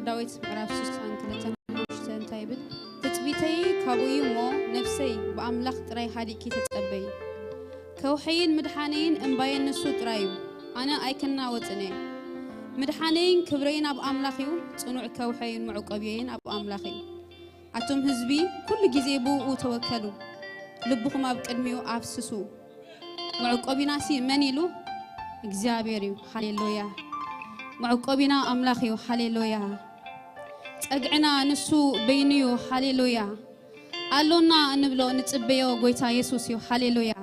ዳዊት ምዕራፍ ስሳን ክልተን ሓሙሽተን እንታይ ይብል? ትጽቢተይ ካብኡ እዩ እሞ፣ ነፍሰይ ብኣምላኽ ጥራይ ሃዲእኪ ተጸበዪ። ከውሐይን ምድሓነይን እምባየን ንሱ ጥራይ እዩ፣ ኣነ ኣይክናወጽን እየ። ምድሓነይን ክብረይን ኣብ ኣምላኽ እዩ፣ ጽኑዕ ከውሐይን መዕቆብየይን ኣብ ኣምላኽ እዩ። ኣቱም ህዝቢ፣ ኩሉ ግዜ ብእኡ ተወከሉ፣ ልብኹም ኣብ ቅድሚኡ ኣፍስሱ። መዕቆቢናሲ መን ኢሉ? እግዚኣብሔር እዩ። ሃሌሉያ። መዕቆቢና ኣምላኽ እዩ። ሃሌሉያ። ጸግዕና ንሱ በይኑ እዩ። ሃሌሉያ። ኣሎና እንብሎ ንጽበዮ ጎይታ የሱስ እዩ። ሃሌሉያ።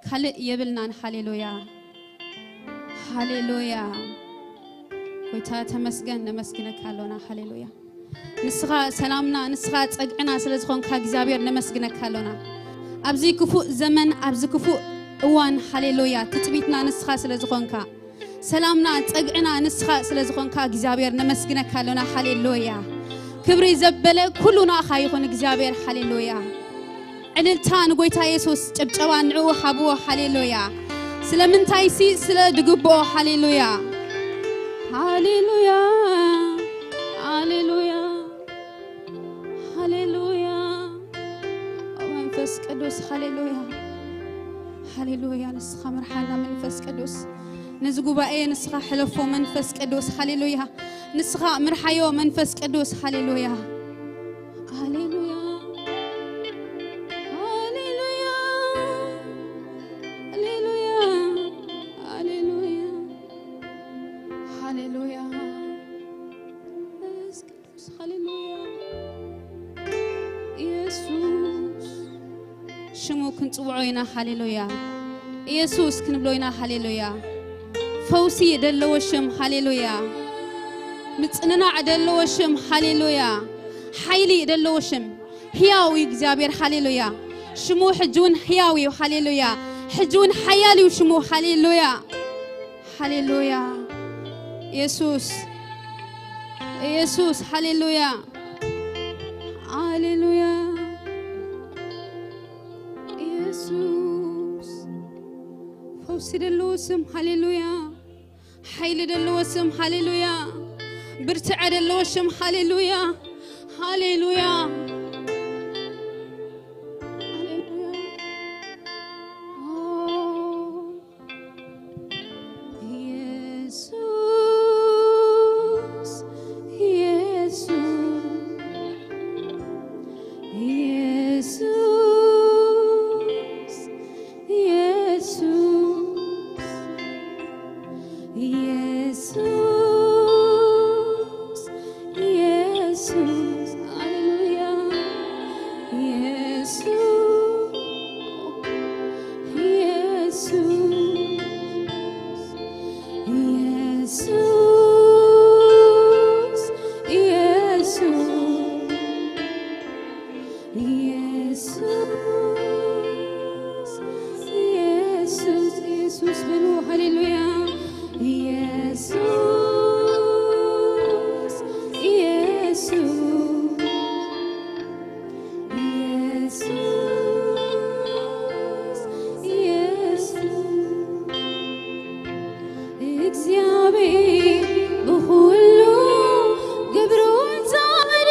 ካልእ የብልናን። ሃሌሉያ። ሃሌሉያ። ጎይታ ተመስገን፣ ነመስግነካ ኣሎና። ሃሌሉያ። ንስኻ ሰላምና፣ ንስኻ ጸግዕና ስለ ዝኾንካ እግዚኣብሔር ነመስግነካ ኣሎና። ኣብዚ ክፉእ ዘመን፣ ኣብዚ ክፉእ እዋን፣ ሃሌሉያ፣ ትጽቢትና ንስኻ ስለ ዝኾንካ፣ ሰላምና፣ ጸግዕና ንስኻ ስለ ዝኾንካ እግዚኣብሔር ነመስግነካ ኣሎና። ሃሌሉያ። ክብሪ ዘበለ ኩሉ ንኣኻ ይኹን እግዚኣብሔር። ሃሌሉያ። ዕልልታ ንጎይታ የሱስ፣ ጭብጨባ ንዕኡ ሃብዎ። ሃሌሉያ። ስለምንታይሲ ስለ ድግብኦ። ሃሌሉያ። ሃሌሉያ። ሃሌሉያ። ሃሌሉያ። ኦ መንፈስ ቅዱስ፣ ሃሌሉያ። ሃሌሉያ። ንስኻ ምርሓና መንፈስ ቅዱስ። ነዚ ጉባኤ ንስኻ ሕለፎ መንፈስ ቅዱስ። ሃሌሉያ። ንስኻ ምርሓዮ መንፈስ ቅዱስ። ሃሌሉያ። ሃሌሉያ። ሃሌሉያ። ሃሌሉያ። ሃሌሉያ። ሃሌሉያ። መንፈስ ቅዱስ። ሃሌሉያ። ኢየሱስ። ሽሙ ክንጽውዖ ኢና። ሃሌሉያ። ኢየሱስ ክንብሎ ኢና። ሃሌሉያ። ፈውሲ ደለዎ ሽም። ሃሌሉያ። ምጽንናዕ ደለዎ ሽም። ሃሌሉያ። ሓይሊ ደለዎ ሽም። ህያው እዩ እግዚኣብሔር። ሃሌሉያ። ሽሙ ሕጂ እውን ህያው እዩ። ሃሌሉያ። ሕጂ እውን ሓያል እዩ ሽሙ። ሃሌሉያ። ሃሌሉያ። ኢየሱስ፣ ኢየሱስ፣ ሃሌሉያ። ሃሌሉያ። ኢየሱስ። ፈውሲ ደለዎ ስም። ሃሌሉያ። ሓይሊ ደለዎ ስም። ሃሌሉያ። ብርትዐ ደለዎ ሽም። ሃሌሉያ። ሃሌሉያ። ሃሌሉያ። ኦ፣ ኢየሱስ፣ ኢየሱስ፣ ኢየሱስ፣ ኢየሱስ፣ ኢየሱስ፣ ኢየሱስ፣ ሃሌሉያ። ኢየሱስ፣ ኢየሱስ፣ ኢየሱስ፣ ኢየሱስ፣ ኢየሱስ፣ ኢየሱስ በሉ። ሃሌሉያ። ኢየሱስ፣ ኢየሱስ፣ ኢየሱስ፣ ኢየሱስ። እግዚኣብሔር ብኹሉ ግብሩ ጻድቕ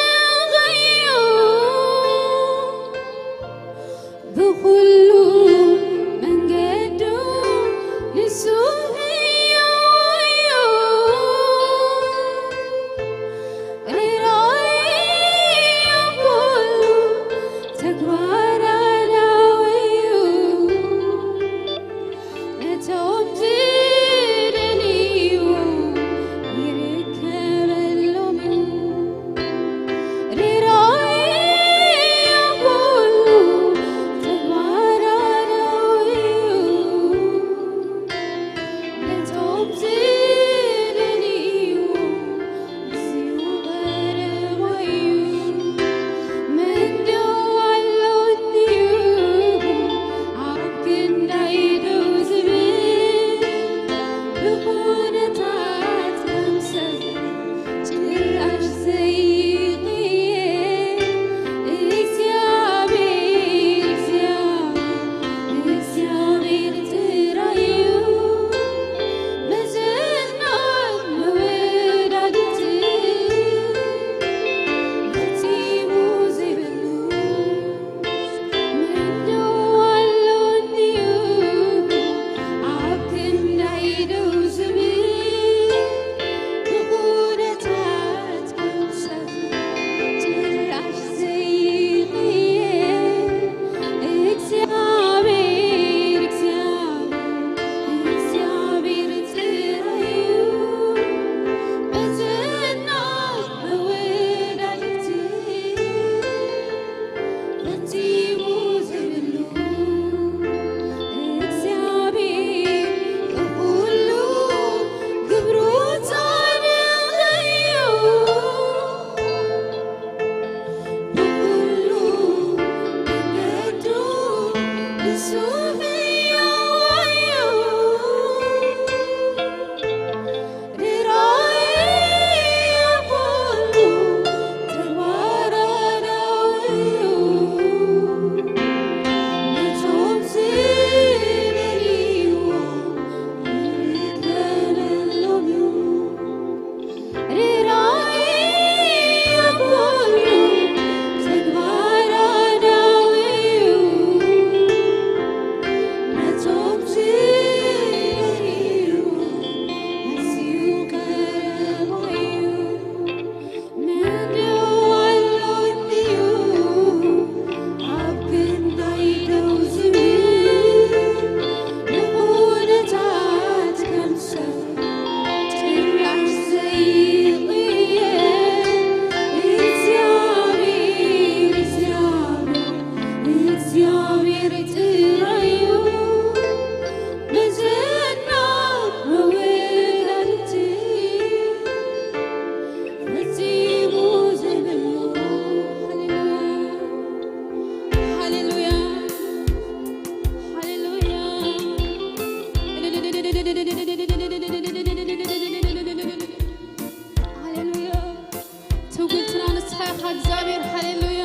እግዚኣብሔር፣ ሃሌሉያ።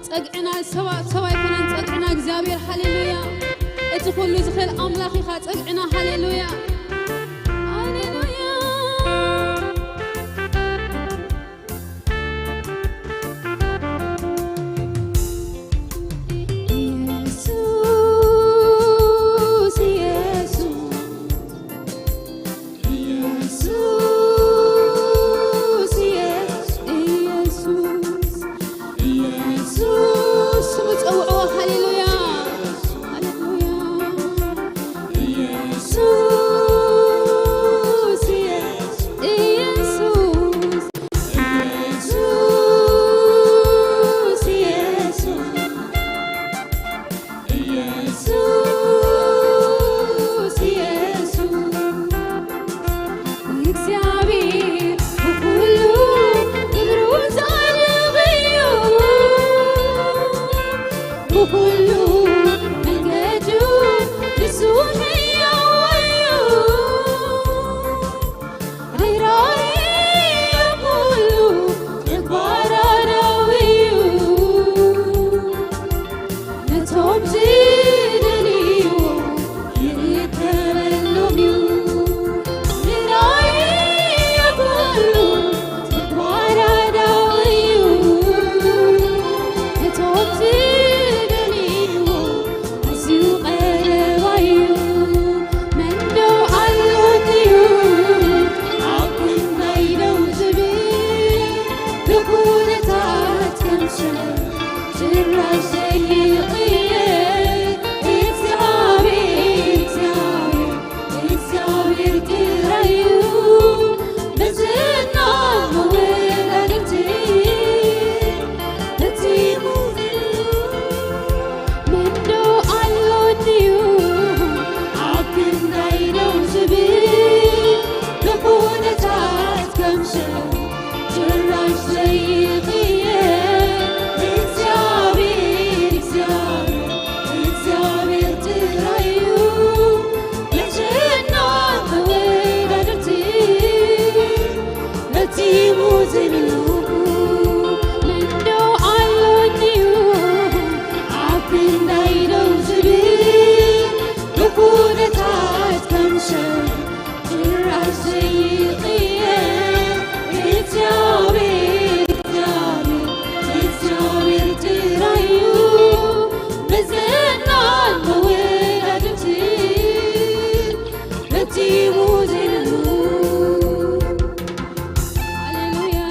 ጸግዕና ሰባ-፣ ሰብ ኣይኮነን ጸግዕና እግዚኣብሔር፣ ሃሌሉያ። እቲ ኩሉ ዝኽእል ኣምላኽ ኢኻ ጸግዕና፣ ሃሌሉያ። ሃሌሉያ። ኢየሱስ፣ ኢየሱስ፣ ኢየሱስ፣ ኢየሱስ፣ ኢየሱስ፣ ስሙ ጸውዕዎ። ሃሌሉያ፣ ሃሌሉያ። ኢየሱስ፣ ኢየሱስ፣ ኢየሱስ፣ ኢየሱስ፣ ኢየሱስ፣ ኢየሱስ። እግዚኣብሔር ብኹሉ ግብሩ ጻድቕ እዩ፣ ብኹሉ መንገዱ ንሱ ሕያው እዩ። ርራይ ኩሉ ተግባራዊ እዩ። ነቶም ዝደልይዎ ይርከበሎም እዩ። ርራይ ኩሉ ተግባራዊ እዩ። ነቶም ዝደልይዎ ኣዝዩ ቀረባ እዩ። መን ዶ ኣሎ ድዩ ኣብ ክንዳይ ደው ዝብል? ብኹነታት ከም ሰብ ጭራሽ ዘይቕየር። እግዚኣብሔር፣ እግዚኣብሔር፣ እግዚኣብሔር ጥራይ እዩ። መዘና መወዳድርቲ ፈጺሙ መን ዶ ኣሎ ድዩ ኣብ ክንዳይ ደው ዝብል? ብኹነታት ከም ሰብ ጭራሽ ዘይቕየር። እግዚኣብሔር፣ እግዚኣብሔር፣ እግዚኣብሔር ጥራይ እዩ። መዘና መወዳድርቲ ፈጺሙ ዘይብሉ መን ዶ ኣሎ ድዩ ኣብ ክንዳይ ደው ዝብል? ብኹነታት ከም ሰብ ጭራሽ ዘይቕየር። እግዚኣብሔር፣ እግዚኣብሔር፣ እግዚኣብሔር ጥራይ እዩ። መዘናን መወዳድርትን ፈጺሙ ዘይብሉ። ሃሌሉያ።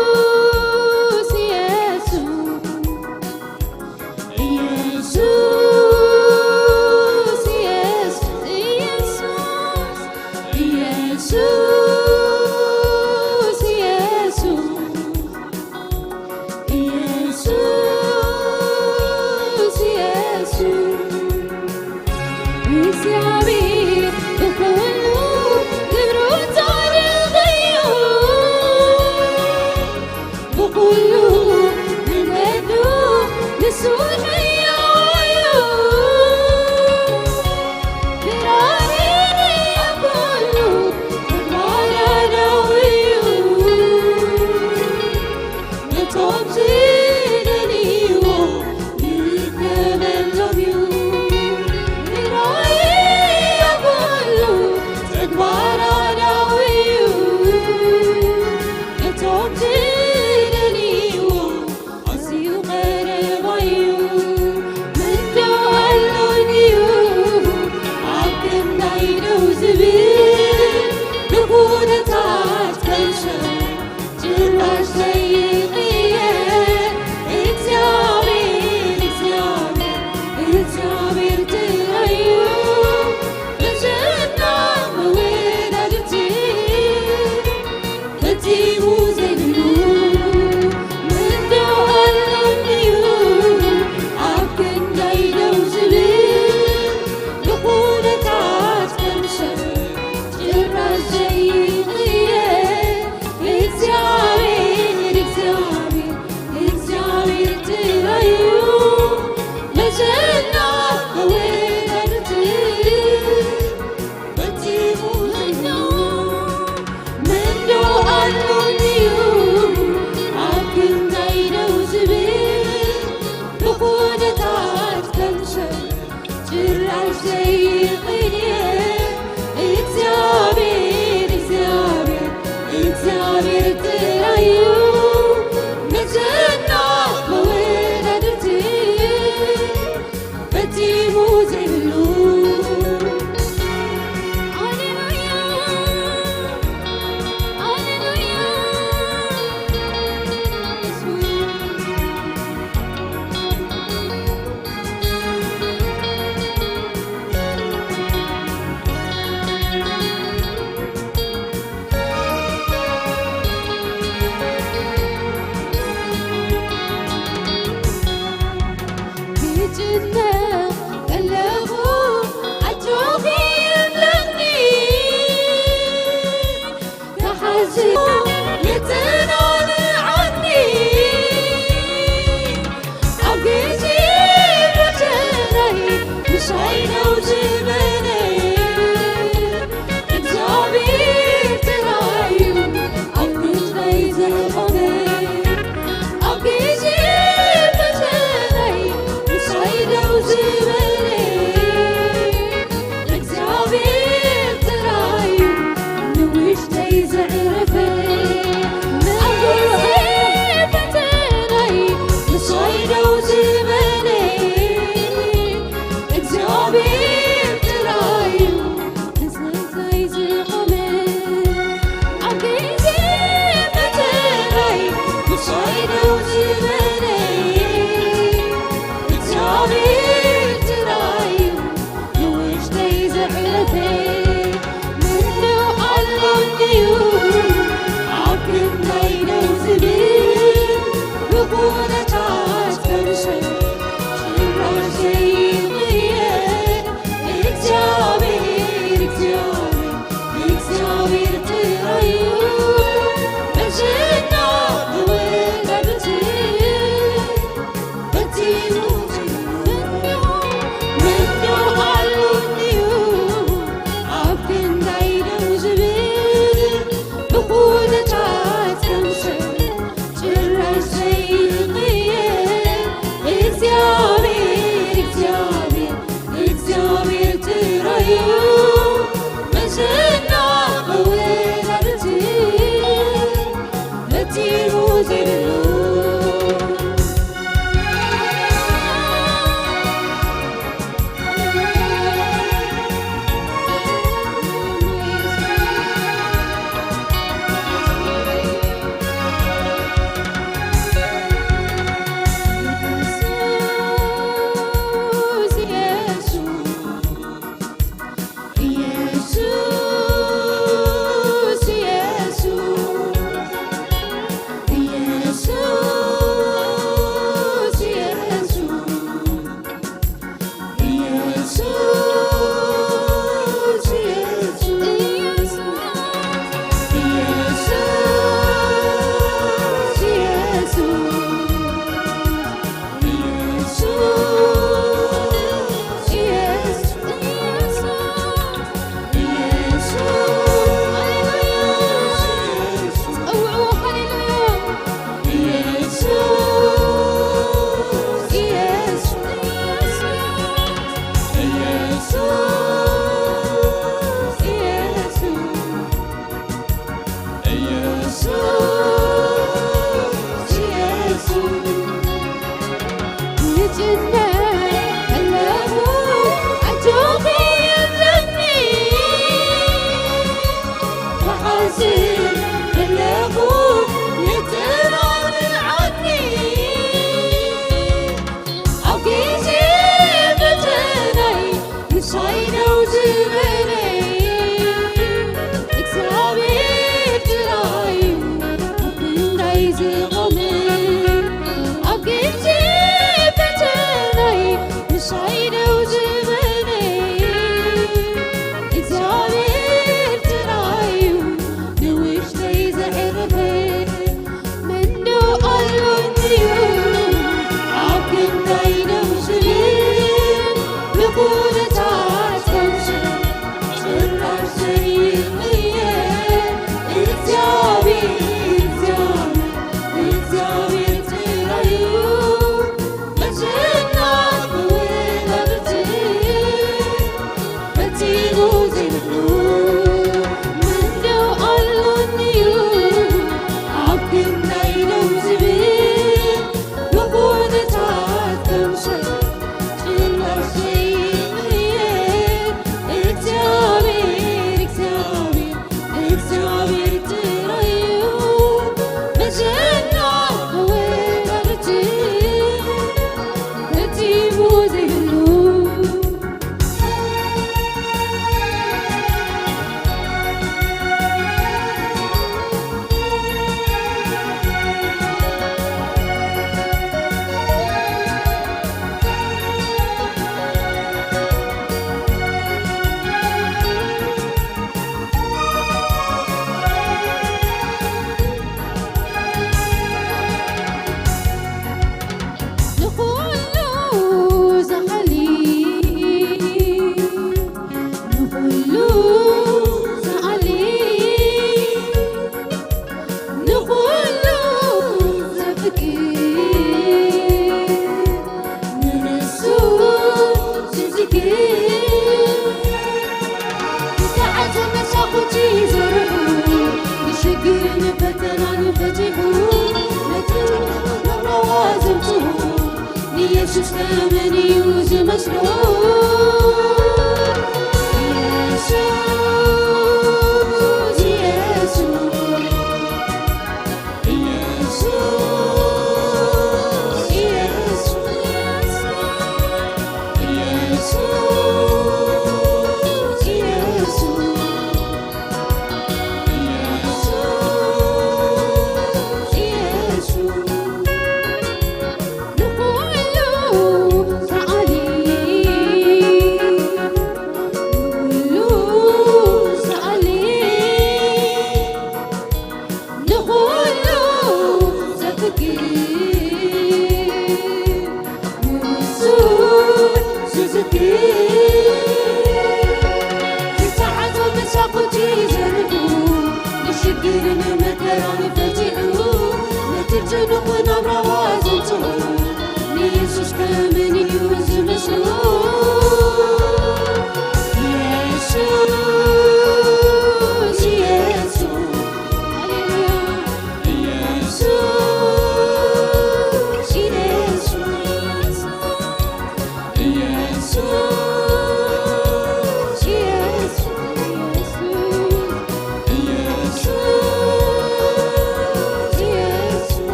ኢየሱስ፣ ኢየሱስ፣ ኢየሱስ፣ ኢየሱስ፣ ኢየሱስ፣ ኢየሱስ፣ ኢየሱስ። እግዚኣብሔር ብኹሉ ግብሩ ጻድቕ እዩ። ብኹሉ መንገዱ ንሱ ሕያው እዩ። ብርሃኑ ኣብ ኩሉ ተግባሩ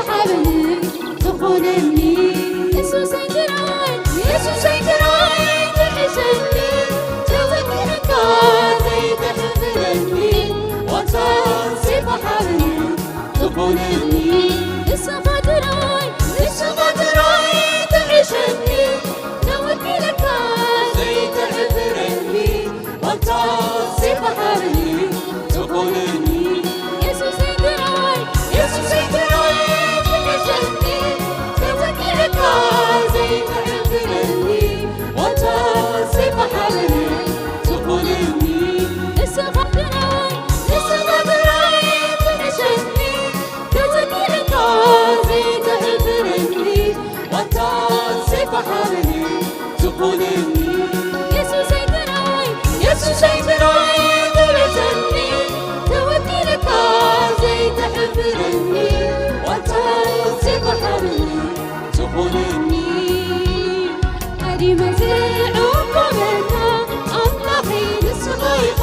ሓበኒ ትኹነኒ። የሱሰይ ጥራይ፣ የሱሰይ ጥራይ ትሕሸኒ። ተወኪለካ ዘይተሕፍረኒ። ዋንታ ሴፋ ሓበኒ ትኹነኒ። ንስኻ ጥራይ፣ ንስኻ ጥራይ ትሕሸኒ። ተወኪለካ ዘይተሕፍረኒ። ዋንታ ሴፋ ሓበኒ ትኹነኒ። የሱሰይ ጥራይ፣ የሱሰይ ጥራይ ትሕሸኒ። ተወኪለካ ዘይተሕፍረኒ። ዋንታ ሴፋ ሓበኒ ትኹነኒ። ንስኻ ጥራይ፣ ንስኻ ጥራይ ትሕሸኒ። ተዘኪረካ ዘይተሕፍረኒ፣ ዋንታ ሴፋ ሓበኒ ትኹነኒ። የሱሰይ ጥራይ፣ የሱሰይ ጥራይ ትሕሸኒ። ተወኪለካ ዘይተሕፍረኒ፣ ዋንታ ሴፋ ሓበኒ ትኹነኒ። ኣዲመ ዝዕቆበካ ኣምላኸይ ንስኻ ኢኻ።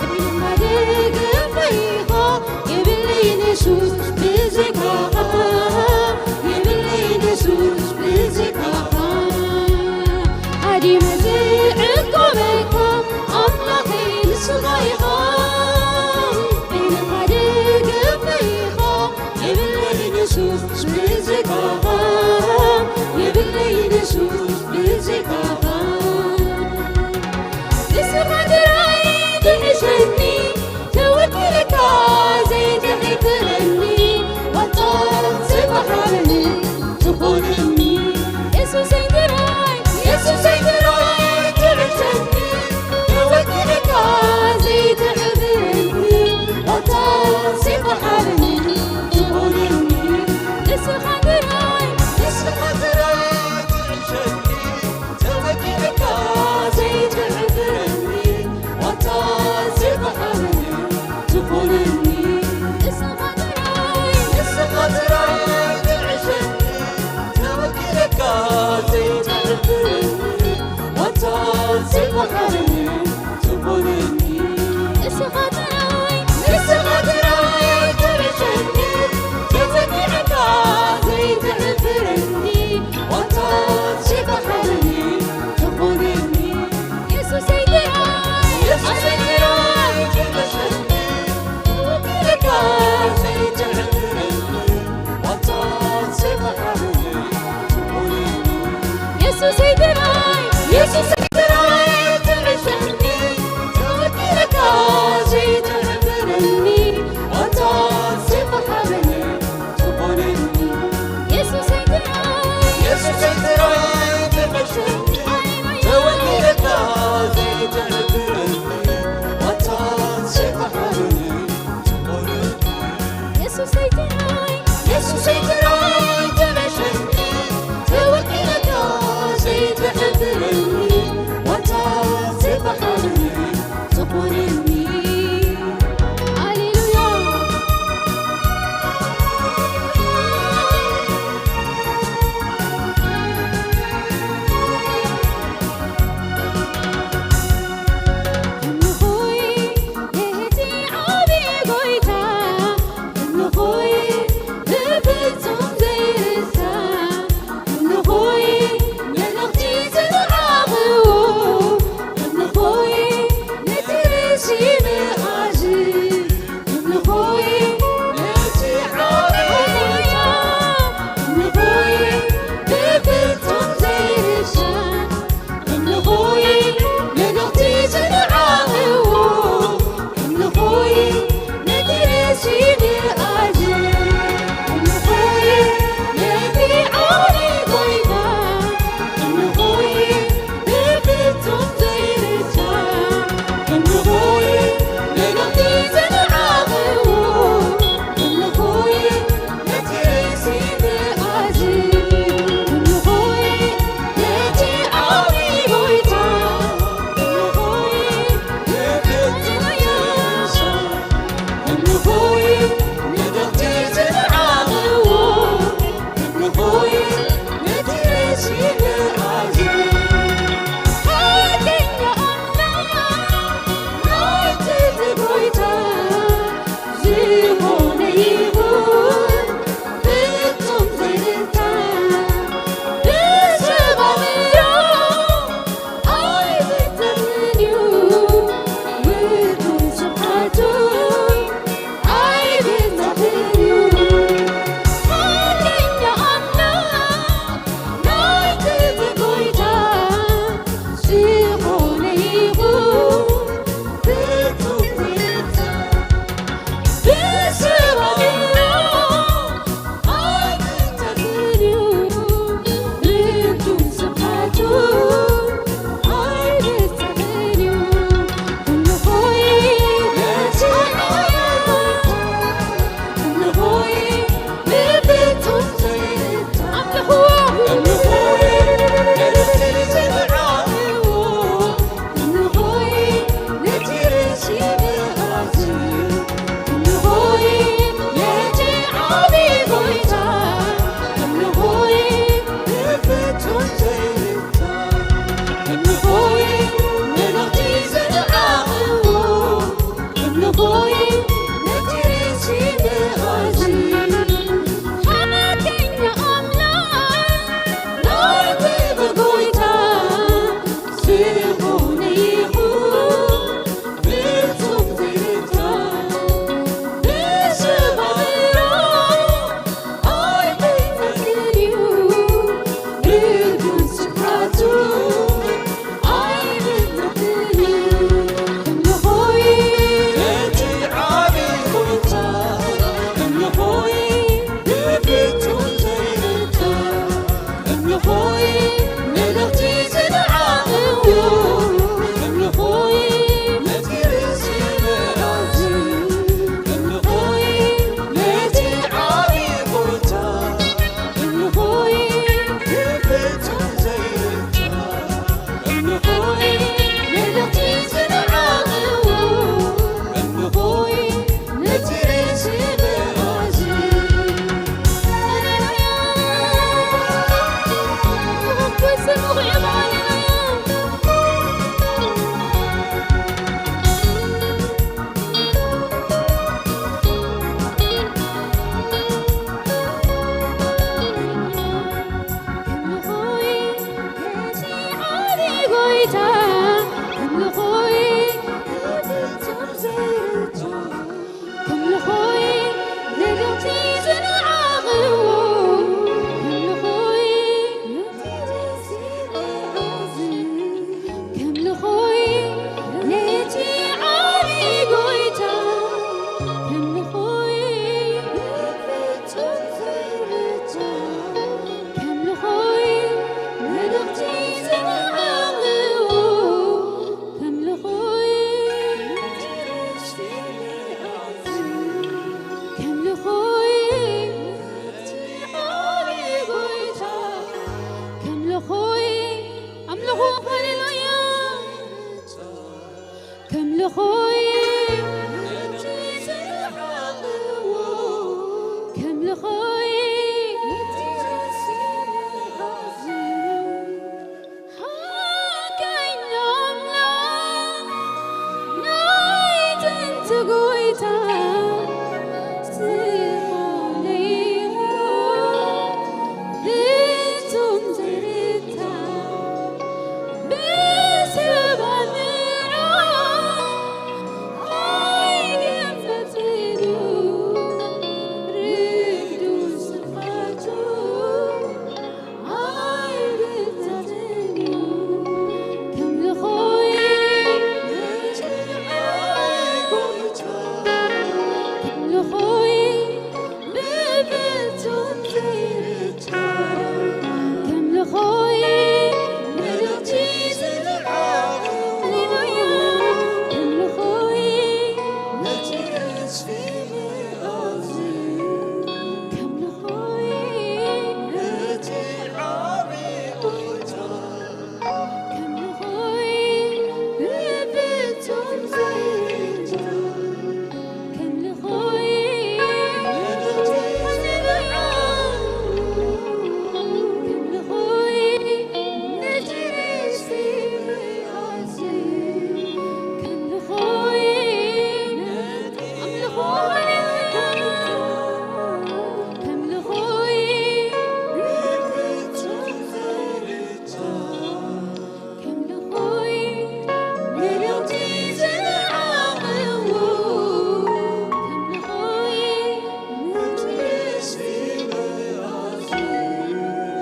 ብልማ ደገፈይ ኢኻ። የብለይን የሱስ ብዘይካኻ። የብለይን የሱስ ብዘይካኻ። ኣዲመ ዝዕቆበካ ኣምላኸይ ንስኻ ኢኻ። ብልማ ደገፈይ ኢኻ። የብለይን የሱስ ብዘይካኻ። የብለይን የሱስ ብዘይካኻ። ንስኻ ጥራይ ትሕሸኒ። ተወኪለካ ዘይትሕፍረኒ። ዋንታ ሴፋ ሓበኒ ትኹነኒ። የሱሰይ ጥራይ፣ የሱሰይ ጥራይ ትሕሸኒ። ተወኪለካ ዘይትሕፍረኒ። ዋንታ ሴፋ ሓበኒ ትኹነኒ። ንስኻ ጥራይ፣ ንስኻ ጥራይ ትሕሸኒ። ተወኪለካ ዘይትሕፍረኒ። ዋንታ ሴፋ ሓበኒ ትኹነኒ። ንስኻ ጥራይ፣ ንስኻ ጥራይ ትሕሸኒ። ተወኪለካ ዘይትሕፍረኒ። ዋንታ ሴፋ ሓበኒ ትኹነኒ። ንስኻ ጥራይ፣ ንስኻ ጥራይ ትሕሸኒ። ተዘኪረካ ዘይትሕፍረኒ። ዋንታ ሴፋ ሓበኒ ትኹነኒ። የሱሰይ ጥራይ፣ የሱሰይ ጥራይ ትሕሸኒ። ተወኪለካ ዘይትሕፍረኒ። ዋንታ ሴፋ ሓበኒ ትኹነኒ። የሱሰይ ጥራይ፣ የሱሰይ ጥራይ ትሕሸኒ። ተወኪለካ ዘይትሕፍረኒ። ዋንታ ሴፋ ሓበኒ ትኹነኒ። የሱሰይ ጥራይ፣ የሱሰይ ጥራይ ትሕሸኒ። ተወኪለካ ዘይትሕፍረኒ። ዋንታ ሴፋ ሓበኒ ትኹነኒ። የሱሰይ ጥራይ፣ የሱሰይ ጥራይ ትሕሸኒ። ተወኪለካ ዘይትሕፍረኒ። ዋንታ ሴፋ ሓበኒ ትኹነኒ። ሃሌሉያ። እንኾይ ነቲ ዓቢ ጎይታ፣ እንኾይ ብፍጹም ዘይርሳዕ፣ እንኾይ መልእኽቲ ዝለዓለ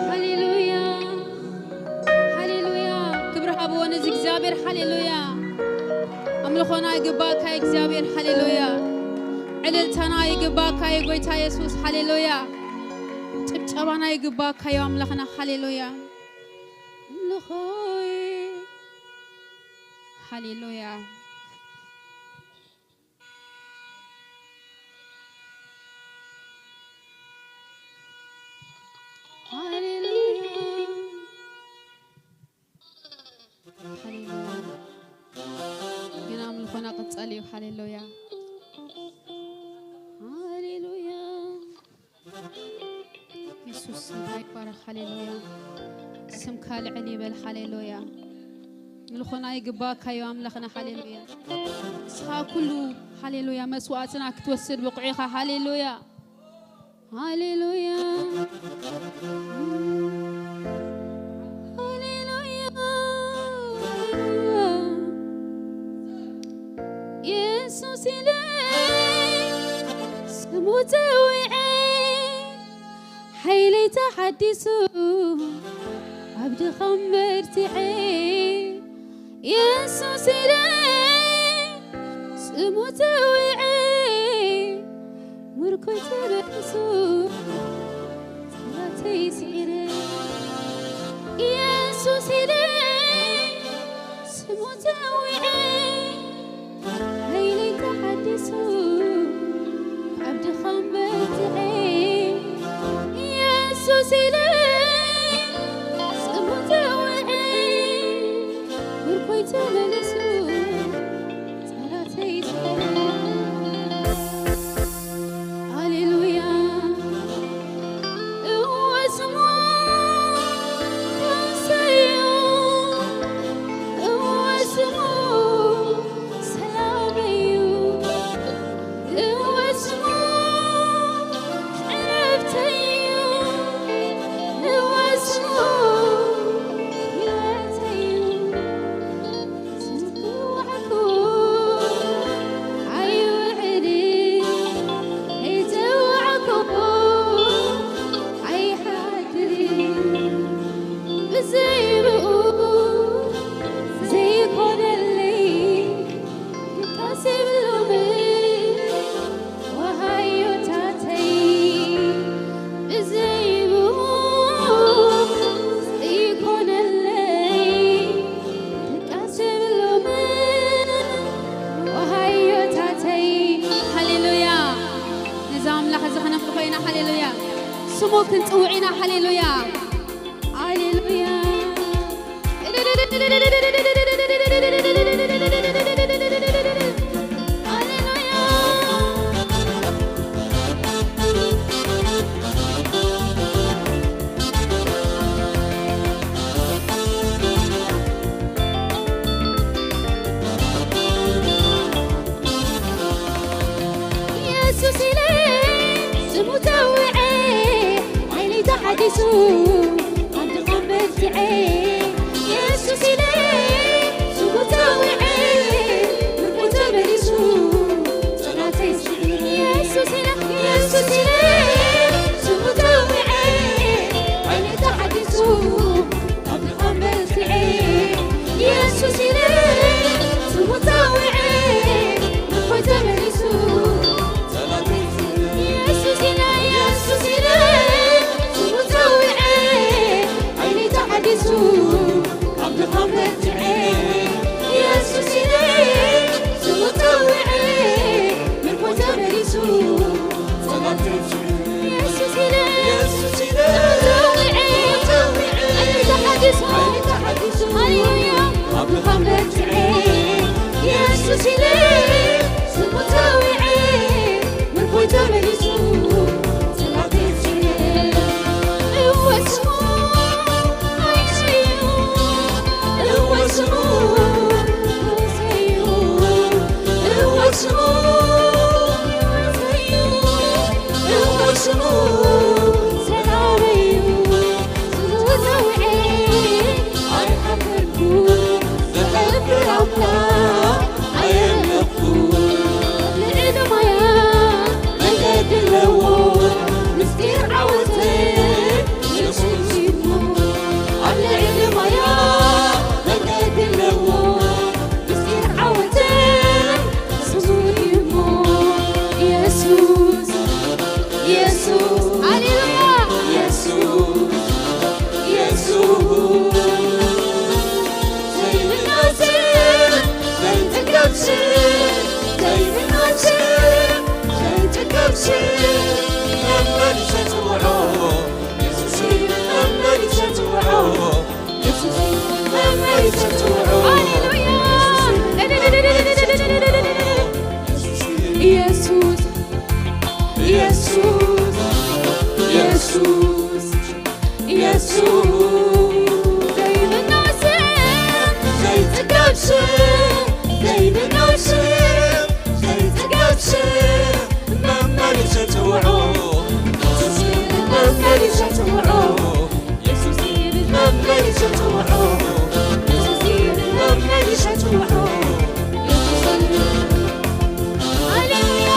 ሃሌሉያ፣ ሃሌሉያ። ክብሪ ሃብዎ ነዚ እግዚኣብሔር። ሃሌሉያ። ኣምልኾና ይግባእካ እግዚኣብሔር። ሃሌሉያ። ዕልልታና ይግባእካ እዩ ጎይታ የሱስ። ሃሌሉያ። ጭብጨባና ይግባእካ እዩ ኣምላኽና። ሃሌሉያ። ኣምልኾይ። ሃሌሉያ። ሃሌሉያ። ሃሌሉያ። ግን ኣምልኾና ቀጻሊ እዩ። ሃሌሉያ። ሃሌሉያ። የሱስ ስምካ ይባረኽ። ሃሌሉያ። ስምካ ልዕል ይበል። ሃሌሉያ። ምልኾና ይግባእካ እዩ ኣምላኽና። ሃሌሉያ። ንስኻ ኩሉ፣ ሃሌሉያ፣ መስዋዕትና ክትወስድ ብቑዕ ኢኻ። ሃሌሉያ። ሃሌሉያ። ሃሌሉያ። የሱስ ኢለ ስሙ ጸዊዐ፣ ሓይለይ ተሓዲሱ ኣብ ድኻም በርቲዐ። የሱስ ኢለ ስሙ ጸዊዐ፣ ምርኮይ ተበእሱ ጸላተይ ስዒረ። የሱስ ኢለ ስሙ ጸዊዐ፣ ሓይለይ ተሓዲሱ ካብ ድኻም በርቲዐ። የሱስ ኢለ ስሙ ጸዊዐ፣ ክንጽውዕ ኢና። ሃሌሉያ፣ ሃሌሉያ፣ ሃሌሉያ። የሱስ ኢለ ስሙ ጸዊዐ፣ ዓይነይ ተሓዲሱ፣ ካብ ድኻም በርቲዐ። የሱስ ኢለ ስሙ ጸዊዐ፣ ምርኮ ተመሊሱ፣ ጸላተይ ስዒሩ። የሱስ ኢለ፣ የሱስ ኢለ ስሙ ጸዊዐ፣ ዓይነይ ተሓዲሱ፣ ካብ ድኻም በርቲዐ። የሱስ ኢለ ስሙ ጸዊዐ፣ ምርኮይ ተመሊሱ። የሱስ ኢለ፣ የሱስ ኢለ ስሙ ጸዊዐ፣ ዓይነይ ተሓዲሱ፣ ካብ ድኻም በርቲዐ። የሱስ ኢለ ስሙ ጸዊዐ፣ ምርኮይ ተመሊሱ። የሱስ ኢለ፣ የሱስ ኢለ፣ ተጸዊዐ፣ ተጸዊዐ፣ ዓይነይ ተሓዲሱ፣ ዓይነይ ተሓዲሱ፣ ሃሌሉያ፣ ካብ ድኻም በርቲዐ። የሱስ ኢለ፣ ስሙ ጸዊዐ፣ ምርኮይ ተመሊሱ፣ ጸላተይ ስዒረ። እወ ስሙ፣ ኣይሽዩ፣ እወ ስሙ፣ ምስጢር ዓወተይ ስሙ እዩ እሞ፣ ኣብ ልዕሊ ማያ መንገዲ ኣለዎ። ምስጢር ዓወተይ ስሙ እዩ እሞ፣ የሱስ፣ የሱስ፣ ሃሌሉያ፣ የሱስ፣ የሱስ፣ ዘይብናት፣ ዘይጥገብ ስም፣ ዘይብናት፣ ዘይጥገብ ስም፣ መመሊሰ ጽውዖ። ኢየሱስ፣ ኢየሱስ፣ ኢየሱስ፣ ኢየሱስ፣ ዘይብናው ስም፣ ዘይጽገብ ስም፣ ዘይብናው ስም፣ ዘይጽገብ ስም፣ መመሊሰ ጽውዖ። መመሊሰ ጽውዖ። የሱስ ይብል መመሊሰ ጽውዖ። የሱስ ይብል መመሊሰ ጽውዖ። የሱስ ይብል። ሃሌሉያ።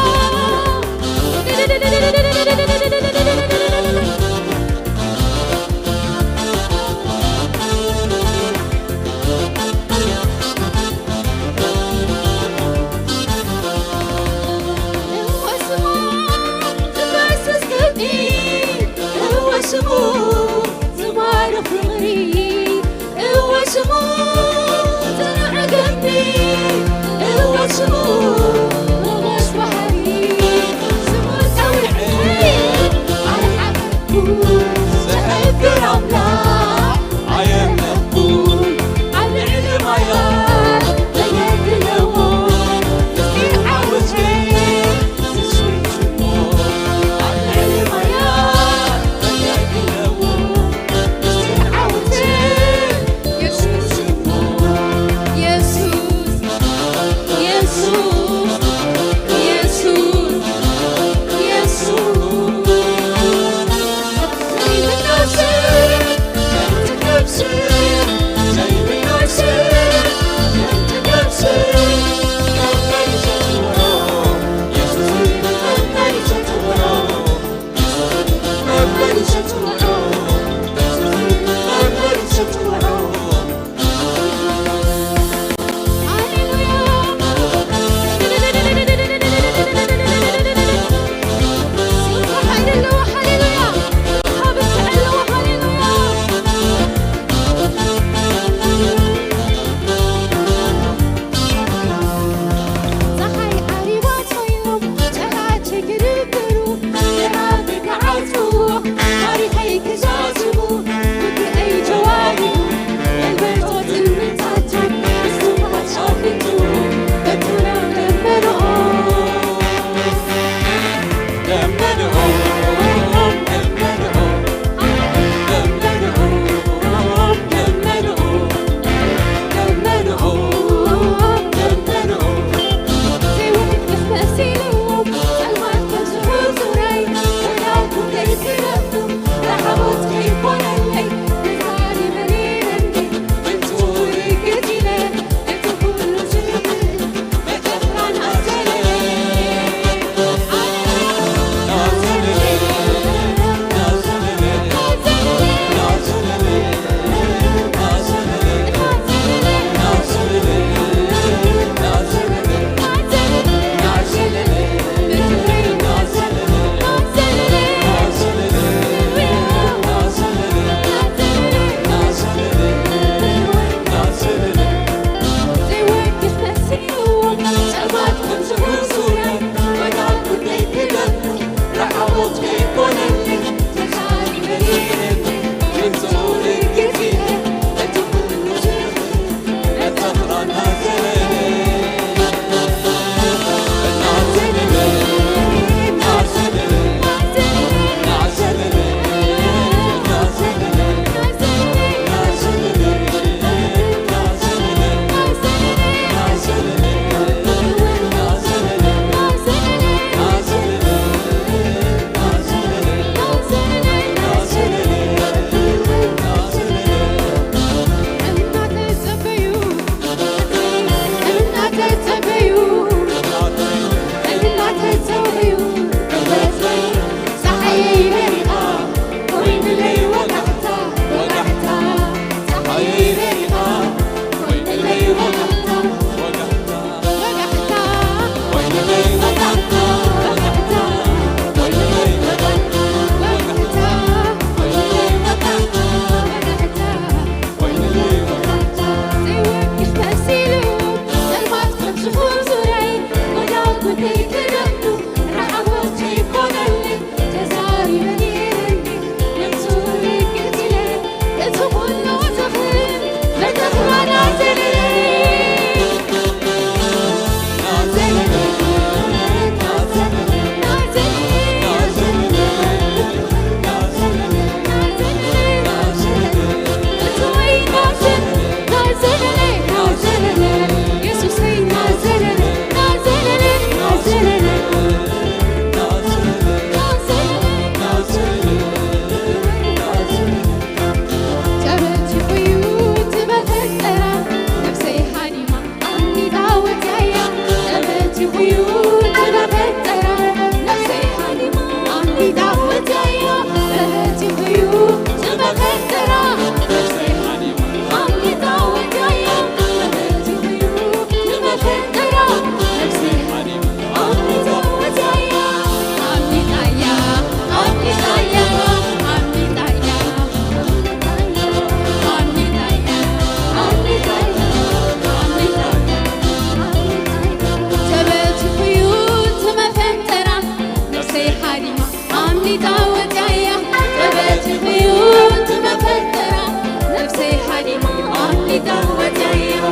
ተበቲኹ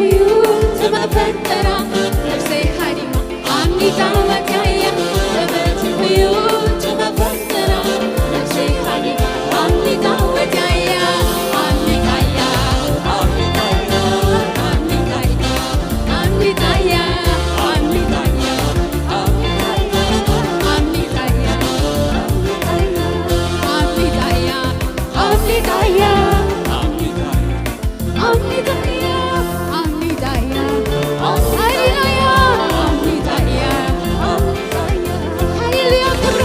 እዩ እቲ መፈንጠራ፣ ነፍሰይ ሃዲማ ኣምኒታ ወትያ እያ። ተበቲኹ እዩ እቲ መፈንጠራ፣ ነፍሰይ ሃዲማ ኣምኒታ ወትያ እያ። ኣምኒታ እያ፣ ኣምኒታ እያ፣ ኣምኒታ እያ፣ ኣምኒታ እያ፣ ኣምኒታ እያ፣ ኣምኒታ እያ፣ ኣምኒታ እያ፣ ኣምኒታ እያ፣ ኣምኒታ እያ። ኣምኒታ እያ፣ ኣምኒታ እያ፣ ኣምኒታ እያ፣ ኣምኒታ እያ፣ ኣምኒታ እያ። ሃሌሉያ፣ ክብሪ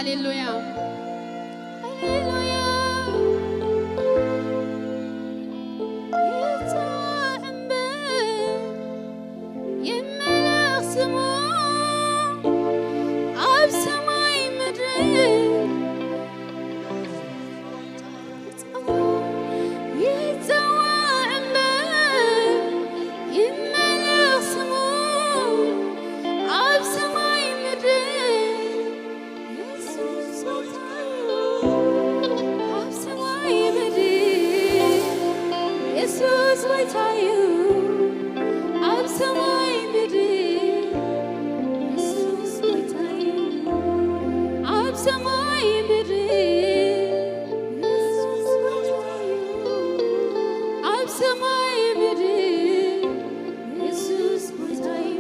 ሃሌሉያ፣ ሃሌሉያ። ይጸዋዕ እምበር ይመለኽ ስሙ ኣብ ሰማይ ምድሪ። ይጸዋዕ እምበር ይመለኽ ስሙ ኣብ ሰማይ ምድሪ። የሱስ ጎይታ እዩ ኣብ ሰማይ ምድሪ። የሱስ ጎይታ እዩ ኣብ ሰማይ ምድሪ። የሱስ ጎይታ እዩ ኣብ ሰማይ ምድሪ። የሱስ ጎይታ እዩ ኣብ ሰማይ ምድሪ። የሱስ ጎይታ እዩ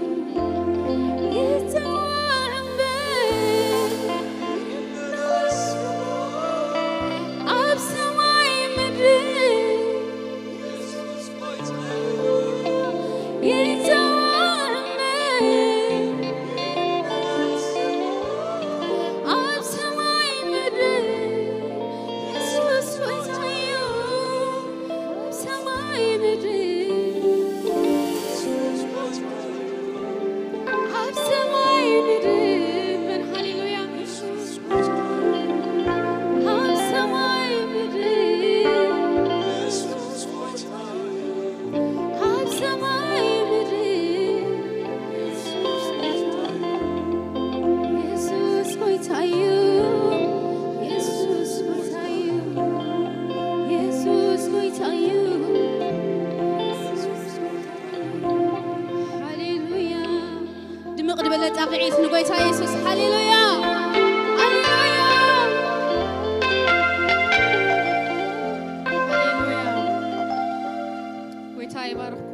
ይተዋዕ እምበር ኣብ ሰማይ ምድሪ። ኣብ ሰማይ ምድሪ የሱስ ጎይታ እዩ። የሱስ ጎይታ እዩ። የሱስ ጎይታ እዩ። ሃሌሉያ። ድምቕ ዝበለ ጣቕዒት ንጎይታ የሱስ። ሃሌሉያ። ሃሌሉያ። ሃሌሉያ። ጎይታ ይባርኽኩም።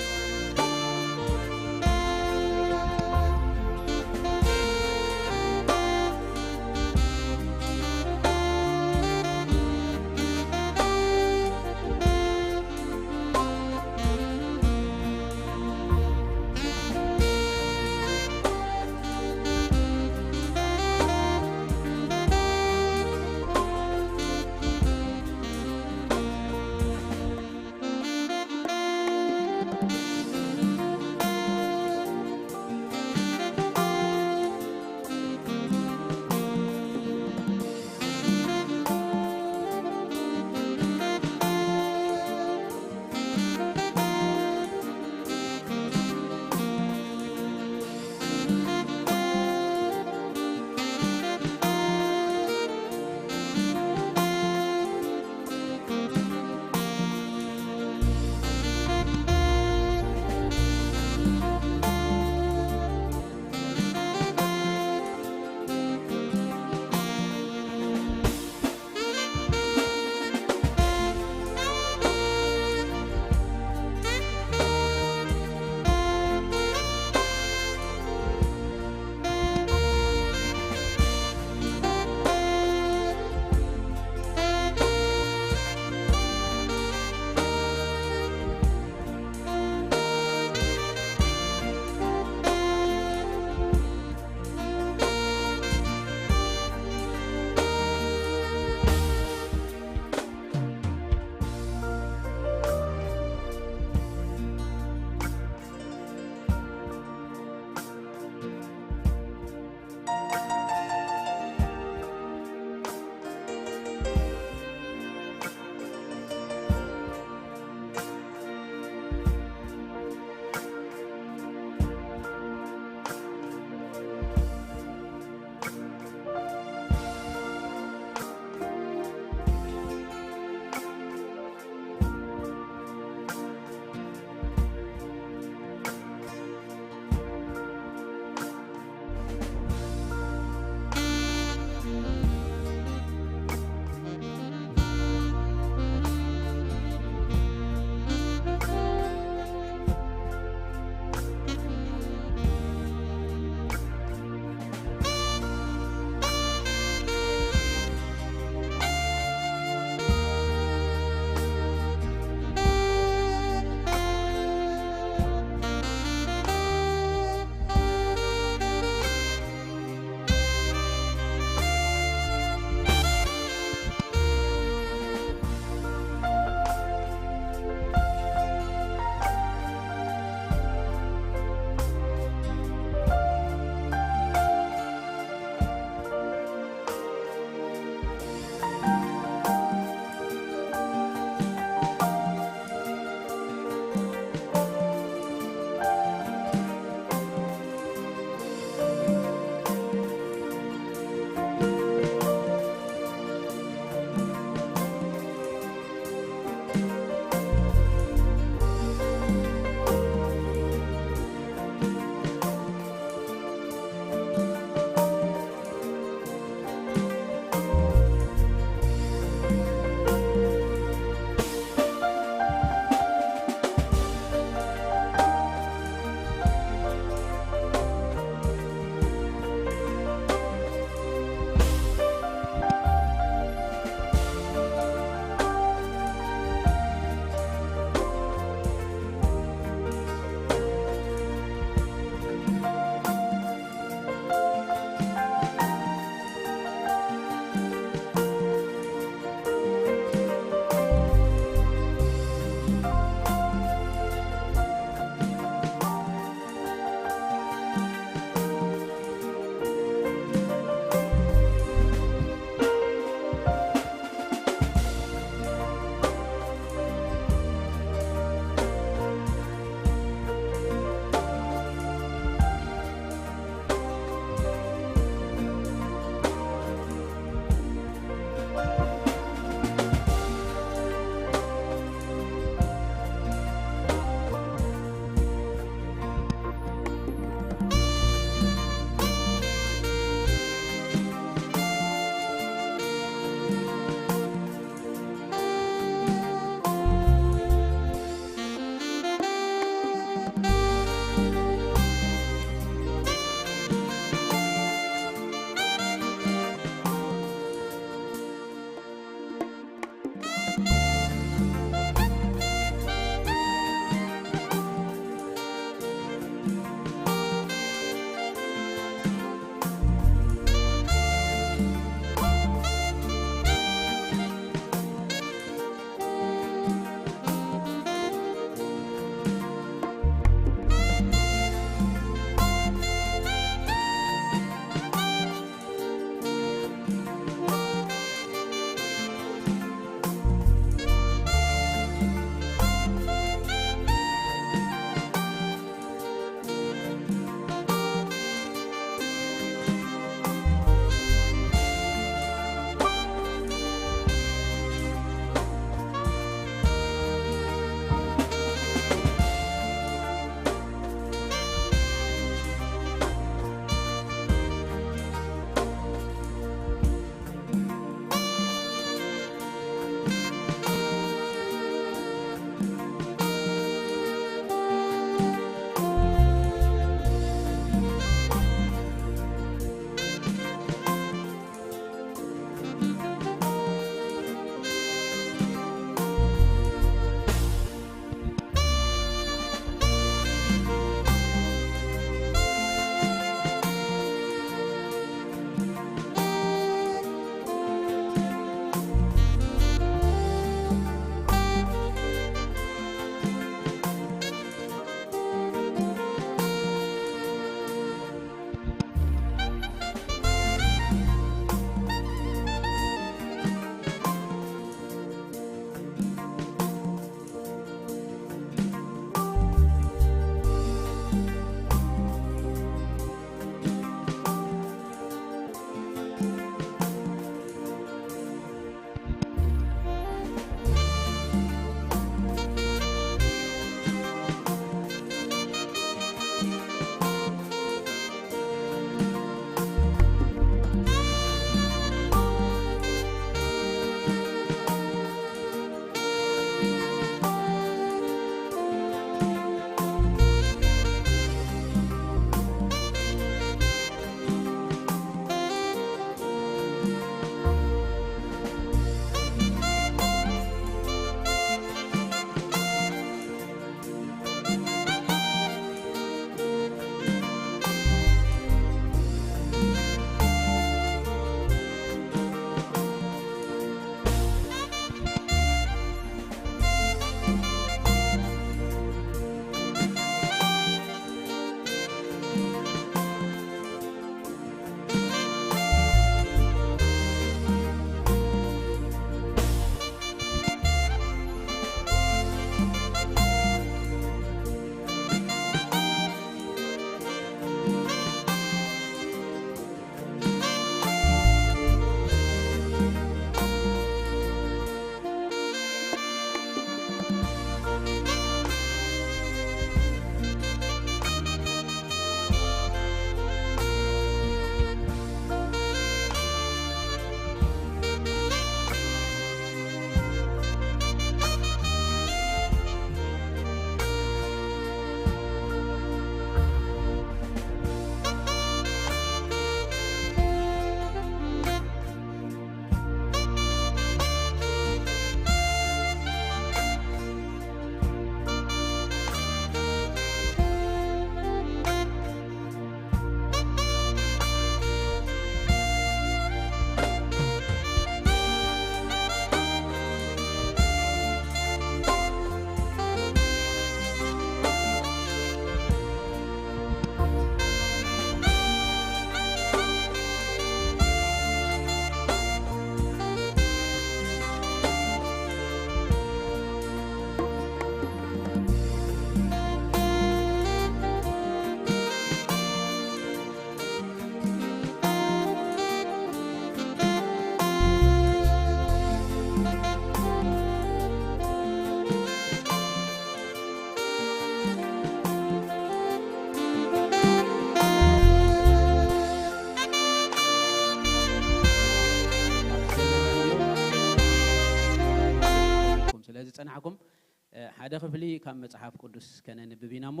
ሓደ ክፍሊ ካብ መጽሓፍ ቅዱስ ከነንብብ ኢና እሞ፣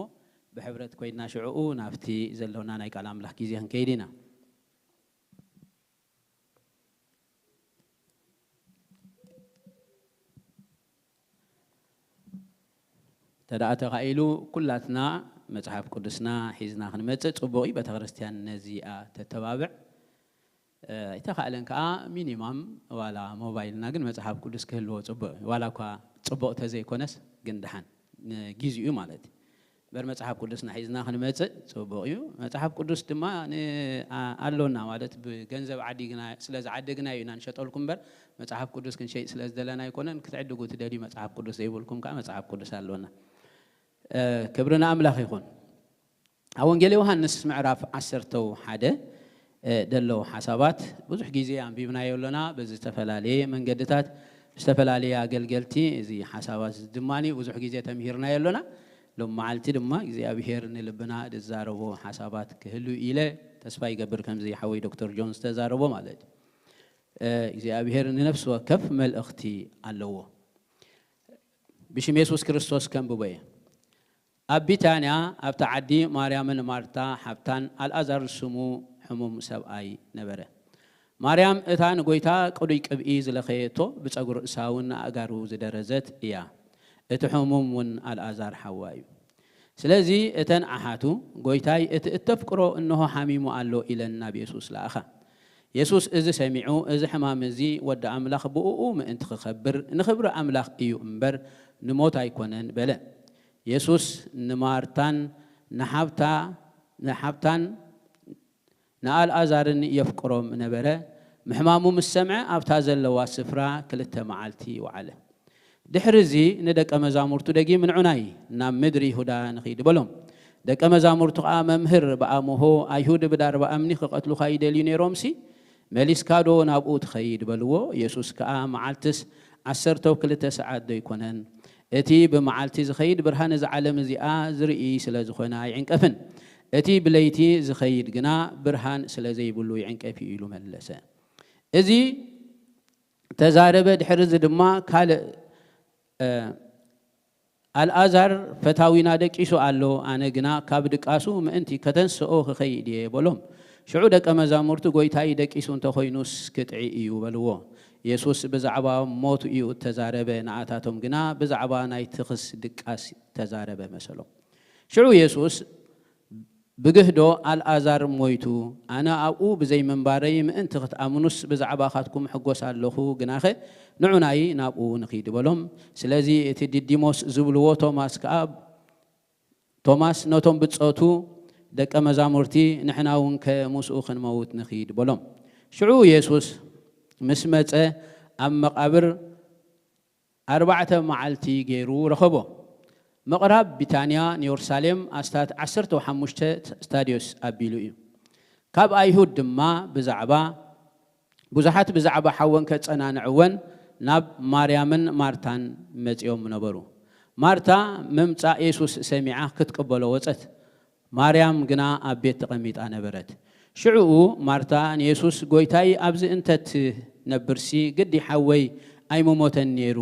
ብሕብረት ኮይንና ሽዕኡ ናብቲ ዘሎና ናይ ቃል ኣምላኽ ግዜ ክንከይድ ኢና። እንተ ደኣ ተኻኢሉ፣ ኩላትና መጽሓፍ ቅዱስና ሒዝና ክንመጽእ ጽቡቕ እዩ። ቤተ ክርስቲያን ነዚኣ ተተባብዕ። እ፣ ኣይተኻእለን ከኣ ሚኒማም ዋላ ሞባይልና ግን መጽሓፍ ቅዱስ ክህልዎ ጽቡቕ እዩ። ዋላ እኳ ጽቡቕ ተዘይኮነስ ግን ደሓን ንጊዜኡ ማለት እዩ። እምበር መጽሓፍ ቅዱስና ሒዝና ክንመጽእ ጽቡቕ እዩ። መጽሓፍ ቅዱስ ድማ ን-፣ ኣ-፣ ኣሎና ማለት ብገንዘብ ዓዲግና፣ ስለ ዝዓደግናዮ ኢና ንሸጠልኩም እምበር መጽሓፍ ቅዱስ ክንሸይጥ ስለ ዝደለና ኣይኮነን። ክትዕድጉ ትደልዩ መጽሓፍ ቅዱስ ዘይብልኩም ከኣ መጽሓፍ ቅዱስ ኣሎና። እ፣ ክብሪ ንኣምላኽ ይኹን። ኣብ ወንጌል ዮሃንስ ምዕራፍ ዓሰርተ ሓደ፣ እ፣ ደለዉ ሓሳባት ብዙሕ ግዜ ኣንቢብናዮ ኣሎና። ብዝተፈላለየ መንገድታት ዝተፈላለየ ኣገልገልቲ እዚ ሓሳባት እዚ ድማ ብዙሕ ግዜ ተምሂርናዮ ኣሎና። ሎም መዓልቲ ድማ እግዚኣብሔር ንልብና ዝዛረቦ ሓሳባት ክህሉ ኢለ ተስፋ ይገብር፣ ከምዚ ሓወይ ዶክተር ጆን ዝተዛረቦ ማለት እዩ። እ፣ እግዚኣብሔር ንነፍሲ ወከፍ መልእኽቲ ኣለዎ። ብሽም የሱስ ክርስቶስ ከንብቦ እየ። ኣብ ቢታንያ ኣብታ ዓዲ ማርያምን ማርታ ሓብታን ኣልኣዛር ስሙ ሕሙም ሰብኣይ ነበረ። ማርያም እታ ንጎይታ ቅዱይ ቅብኢ ዝለኸየቶ ብጸጉሪ ርእሳ እውን ንኣእጋሩ ዝደረዘት እያ። እቲ ሕሙም እውን ኣልኣዛር ሓዋ እዩ። ስለዚ እተን ኣሓቱ፣ "ጎይታይ፣ እቲ እተፍቅሮ እንሆ ሓሚሙ ኣሎ" ኢለን ናብ የሱስ ለኣኻ። የሱስ እዚ ሰሚዑ፣ "እዚ ሕማም እዚ ወዲ ኣምላኽ ብእኡ ምእንቲ ክኸብር ንኽብሪ ኣምላኽ እዩ እምበር ንሞት ኣይኮነን" በለ። የሱስ ንማርታን ንሓብታ-፣ ንሓብታን ንኣልኣዛርን የፍቅሮም ነበረ። ምሕማሙ ምስ ሰምዐ ኣብታ ዘለዋ ስፍራ ክልተ መዓልቲ ወዓለ። ድሕሪ እዚ ንደቀ መዛሙርቱ ደጊም "ንዑናይ ናብ ምድሪ ይሁዳ ንኺድ" በሎም። ደቀ መዛሙርቱ ኸኣ "መምህር፣ ብኣምሆ ኣይሁድ ብዳርባ እምኒ ክቐትሉኻ ይደልዩ ነይሮምሲ፣ መሊስካዶ ናብኡ ትኸይድ?" በልዎ። የሱስ ከኣ "መዓልትስ ዓሰርተው ክልተ ሰዓት ዶ ኣይኮነን? እቲ ብመዓልቲ ዝኸይድ ብርሃን እዛ ዓለም እዚኣ ዝርኢ ስለ ዝኾነ ኣይዕንቀፍን። እቲ ብለይቲ ዝኸይድ ግና ብርሃን ስለ ዘይብሉ ይዕንቀፍ እዩ" ኢሉ መለሰ። እዚ ተዛረበ። ድሕሪ እዚ ድማ ካልእ፣ እ፣ "ኣልኣዛር ፈታዊና ደቂሱ ኣሎ፣ ኣነ ግና ካብ ድቃሱ ምእንቲ ከተንስኦ ክኸይድ እየ" በሎም። ሽዑ ደቀ መዛሙርቱ "ጎይታይ፣ ደቂሱ እንተኾይኑስ ክጥዒ እዩ" በልዎ። የሱስ ብዛዕባ ሞቱ እዩ እተዛረበ፣ ንኣታቶም ግና ብዛዕባ ናይ ትኽስ ድቃስ ተዛረበ መሰሎም። ሽዑ የሱስ ብግህዶ "ኣልኣዛር ሞይቱ፣ ኣነ ኣብኡ ብዘይ ምንባረይ ምእንቲ ክትኣምኑስ ብዛዕባኻትኩም እሕጎስ ኣለኹ፣ ግናኸ ንዑናይ ናብኡ ንኺድ" በሎም። ስለዚ እቲ ዲዲሞስ ዝብልዎ ቶማስ ከኣ፣ ቶማስ ነቶም ብጾቱ ደቀ መዛሙርቲ፣ "ንሕና እውን ከ ምስኡ ክንመውት ንኺድ" በሎም። ሽዑ የሱስ ምስ መጸ ኣብ መቓብር ኣርባዕተ መዓልቲ ገይሩ ረኸቦ። ምቕራብ ቢታንያ ንዮሩሳሌም ኣስታት ዓሰርተ ሓሙሽተ ስታድዮስ ኣቢሉ እዩ። ካብ ኣይሁድ ድማ ብዛዕባ፣ ብዙሓት ብዛዕባ ሓወን ከጸናንዕወን ናብ ማርያምን ማርታን መጺኦም ነበሩ። ማርታ ምምጻእ የሱስ ሰሚዓ ክትቅበሎ ወጸት። ማርያም ግና ኣብ ቤት ተቐሚጣ ነበረት። ሽዕኡ ማርታ ንየሱስ፣ "ጐይታይ፣ ኣብዚ እንተ ትነብርሲ፣ ግዲ ሓወይ ኣይምሞተን ነይሩ።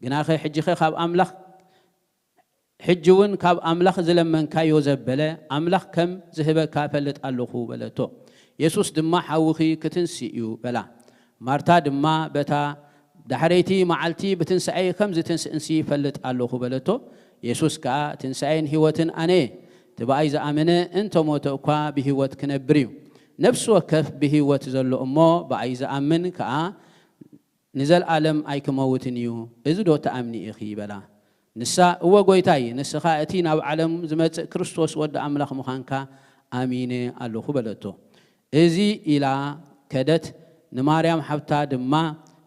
ግናኸ ሕጂኸ ካብ ኣምላኽ፣ ሕጂ እውን ካብ ኣምላኽ ዝለመንካዮ ዘበለ፣ ኣምላኽ ከም ዝህበካ እፈልጥ ኣለኹ" በለቶ። የሱስ ድማ፣ "ሓውኺ ክትንስእ እዩ" በላ። ማርታ ድማ፣ "በታ ዳሕረይቲ መዓልቲ ብትንሳኤ ከም ዝትንስእንሲ ይፈልጥ ኣለኹ" በለቶ። የሱስ ከኣ፣ "ትንሳኤን ህይወትን ኣነ እየ። እቲ ብኣይ ዝኣመነ እንተ ሞተ እኳ ብህይወት ክነብር እዩ። ነፍሲ ወከፍ ብህይወት ዘሎ እሞ ብኣይ ዝኣምን ከኣ ንዘለኣለም ኣይክመውትን እዩ። እዚ ዶ ትኣምኒ ኢኺ?" በላ። ንሳ፣ "እወ ጐይታይ፣ ንስኻ እቲ ናብ ዓለም ዝመጽእ ክርስቶስ ወዲ ኣምላኽ ምዃንካ ኣሚነ ኣለኹ" በለቶ። እዚ ኢላ ከደት። ንማርያም ሓብታ ድማ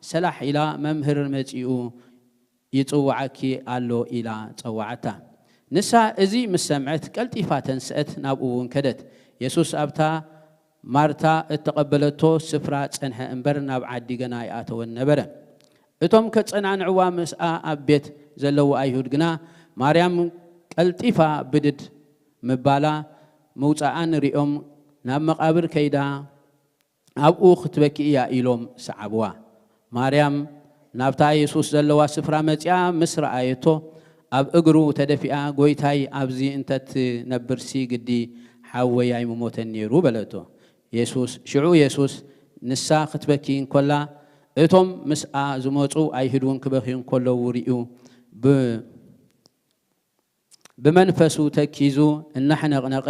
ሰላሕ ኢላ፣ "መምህር መጺኡ ይጽውዓኪ ኣሎ" ኢላ ጸውዓታ። ንሳ እዚ ምስ ሰምዐት ቀልጢፋ ተንስአት፣ ናብኡ እውን ከደት። የሱስ ኣብታ ማርታ እተቐበለቶ ስፍራ ጸንሐ እምበር ናብ ዓዲ ገና ኣይኣተወን ነበረ። እቶም ከጸናንዕዋ ምስኣ ኣብ ቤት ዘለዉ ኣይሁድ ግና ማርያም ቀልጢፋ ብድድ ምባላ ምውጻኣን ሪኦም ናብ መቓብር ከይዳ ኣብኡ ክትበኪ እያ ኢሎም ሰዓብዋ። ማርያም ናብታ የሱስ ዘለዋ ስፍራ መጺኣ ምስ ረኣየቶ ኣብ እግሩ ተደፊኣ፣ "ጐይታይ፣ ኣብዚ እንተትነብርሲ ግዲ ሓወይ ኣይምሞተን ነይሩ" በለቶ። የሱስ፣ ሽዑ የሱስ፣ ንሳ ክትበኪ እንከላ፣ እቶም ምስኣ ዝመጹ ኣይሁድ እውን ክበኽዩ እንከለዉ ርእዩ፣ ብ-፣ ብመንፈሱ ተኪዙ እናሕነቕነቐ፣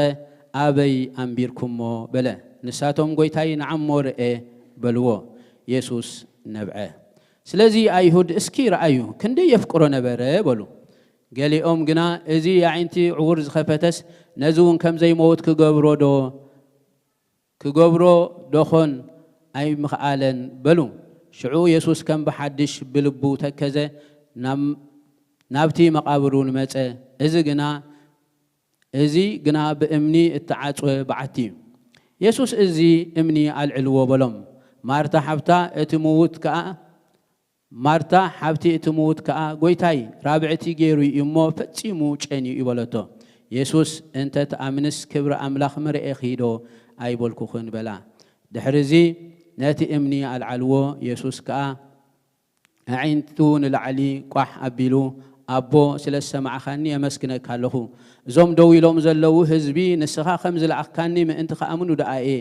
"ኣበይ ኣንቢርኩሞ?" በለ። ንሳቶም፣ "ጐይታይ፣ ንዓሞ ርኤ" በልዎ። የሱስ ነብዐ። ስለዚ ኣይሁድ፣ "እስኪ ረኣዩ፣ ክንደይ የፍቅሮ ነበረ" በሉ። ገሊኦም ግና፣ "እዚ ኣዒንቲ ዕዉር ዝኸፈተስ፣ ነዚ እውን ከም ዘይመውት ክገብሮ ዶ፣ ክገብሮ ዶኾን ኣይምኽኣለን?" በሉ። ሽዑ የሱስ ከም ብሓድሽ ብልቡ ተከዘ፣ ናብ፣ ናብቲ መቓብር እውን መጸ። እዚ ግና፣ እዚ ግና ብእምኒ እተዓጽወ በዓቲ እዩ። የሱስ፣ "እዚ እምኒ ኣልዕልዎ" በሎም። ማርታ ሓብታ እቲ ምዉት ከኣ፣ ማርታ ሓብቲ እቲ ምዉት ከኣ፣ "ጐይታይ፣ ራብዕቲ ገይሩ እዩ እሞ ፈጺሙ ጨንዩ እዩ" በለቶ። የሱስ፣ "እንተ ትኣምንስ ክብሪ ኣምላኽ ምረኤኺ ዶ ኣይበልኩኽን?" በላ። ድሕርዚ ነቲ እምኒ ኣልዓልዎ። የሱስ ከኣ ኣዒንቱ ንላዕሊ ቋሕ ኣቢሉ፣ "ኣቦ፣ ስለ ዝሰማዕካኒ የመስግነካ ኣለኹ። እዞም ደው ኢሎም ዘለዉ ህዝቢ ንስኻ ከም ዝለኣኽካኒ ምእንቲ ክኣምኑ ደኣ እየ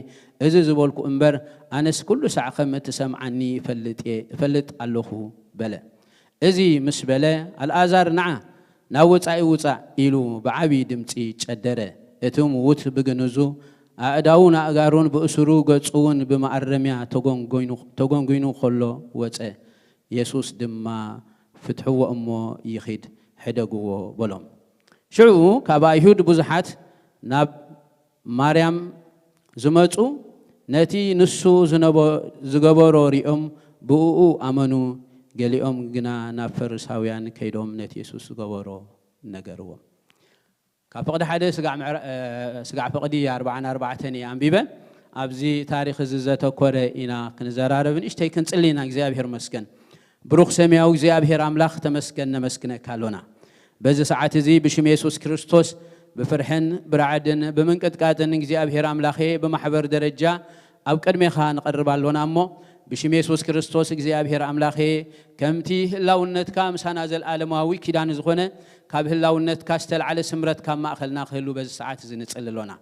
እዚ ዝበልኩ እምበር፣ ኣነስ ኩሉ ሳዕ ከም እትሰምዓኒ እፈልጥ እየ፣ እፈልጥ ኣለኹ" በለ። እዚ ምስ በለ፣ "ኣልኣዛር፣ ንዓ፣ ናብ ወጻኢ ውጻእ" ኢሉ ብዓቢ ድምጺ ጨደረ። እቲ ምዉት ብግንዙ፣ ኣእዳዉን ኣእጋሩን ብእሱሩ፣ ገጹ እውን ብመኣረምያ ተጎንጒኑ፣ ተጎንጒኑ ከሎ ወጸ። የሱስ ድማ፣ "ፍትሕዎ እሞ ይኺድ፣ ሕደግዎ" በሎም። ሽዑ ካብ ኣይሁድ ብዙሓት ናብ ማርያም ዝመጹ፣ ነቲ ንሱ ዝነበ-፣ ዝገበሮ ሪኦም ብእኡ ኣመኑ። ገሊኦም ግና ናብ ፈሪሳውያን ከይዶም ነቲ የሱስ ዝገበሮ ነገርዎም። ካብ ፍቕዲ ሓደ ስጋዕ ምዕራ-፣ እ፣ ስጋዕ ፍቕዲ ኣርብዓን ኣርባዕተን እየ ኣንቢበ። ኣብዚ ታሪኽ እዚ ዘተኮረ ኢና ክንዘራረብ፣ ንእሽተይ ክንጽሊ ኢና። እግዚኣብሔር መስገን። ብሩኽ ሰማያዊ እግዚኣብሔር ኣምላኽ፣ ተመስገን፣ ነመስግነካ ኣሎና። በዚ ሰዓት እዚ ብሽም የሱስ ክርስቶስ ብፍርሕን ብራዕድን ብምንቅጥቃጥን እግዚኣብሔር ኣምላኸ፣ ብማሕበር ደረጃ ኣብ ቅድሜኻ ንቐርብ ኣሎና እሞ፣ ብሽም የሱስ ክርስቶስ እግዚኣብሔር ኣምላኸ፣ ከምቲ ህላውነትካ ምሳና ዘልኣለማዊ ኪዳን ዝኾነ፣ ካብ ህላውነትካ ዝተላዕለ ስምረት ካብ ማእኸልና ክህሉ በዚ ሰዓት እዚ ንጽሊ ኣሎና።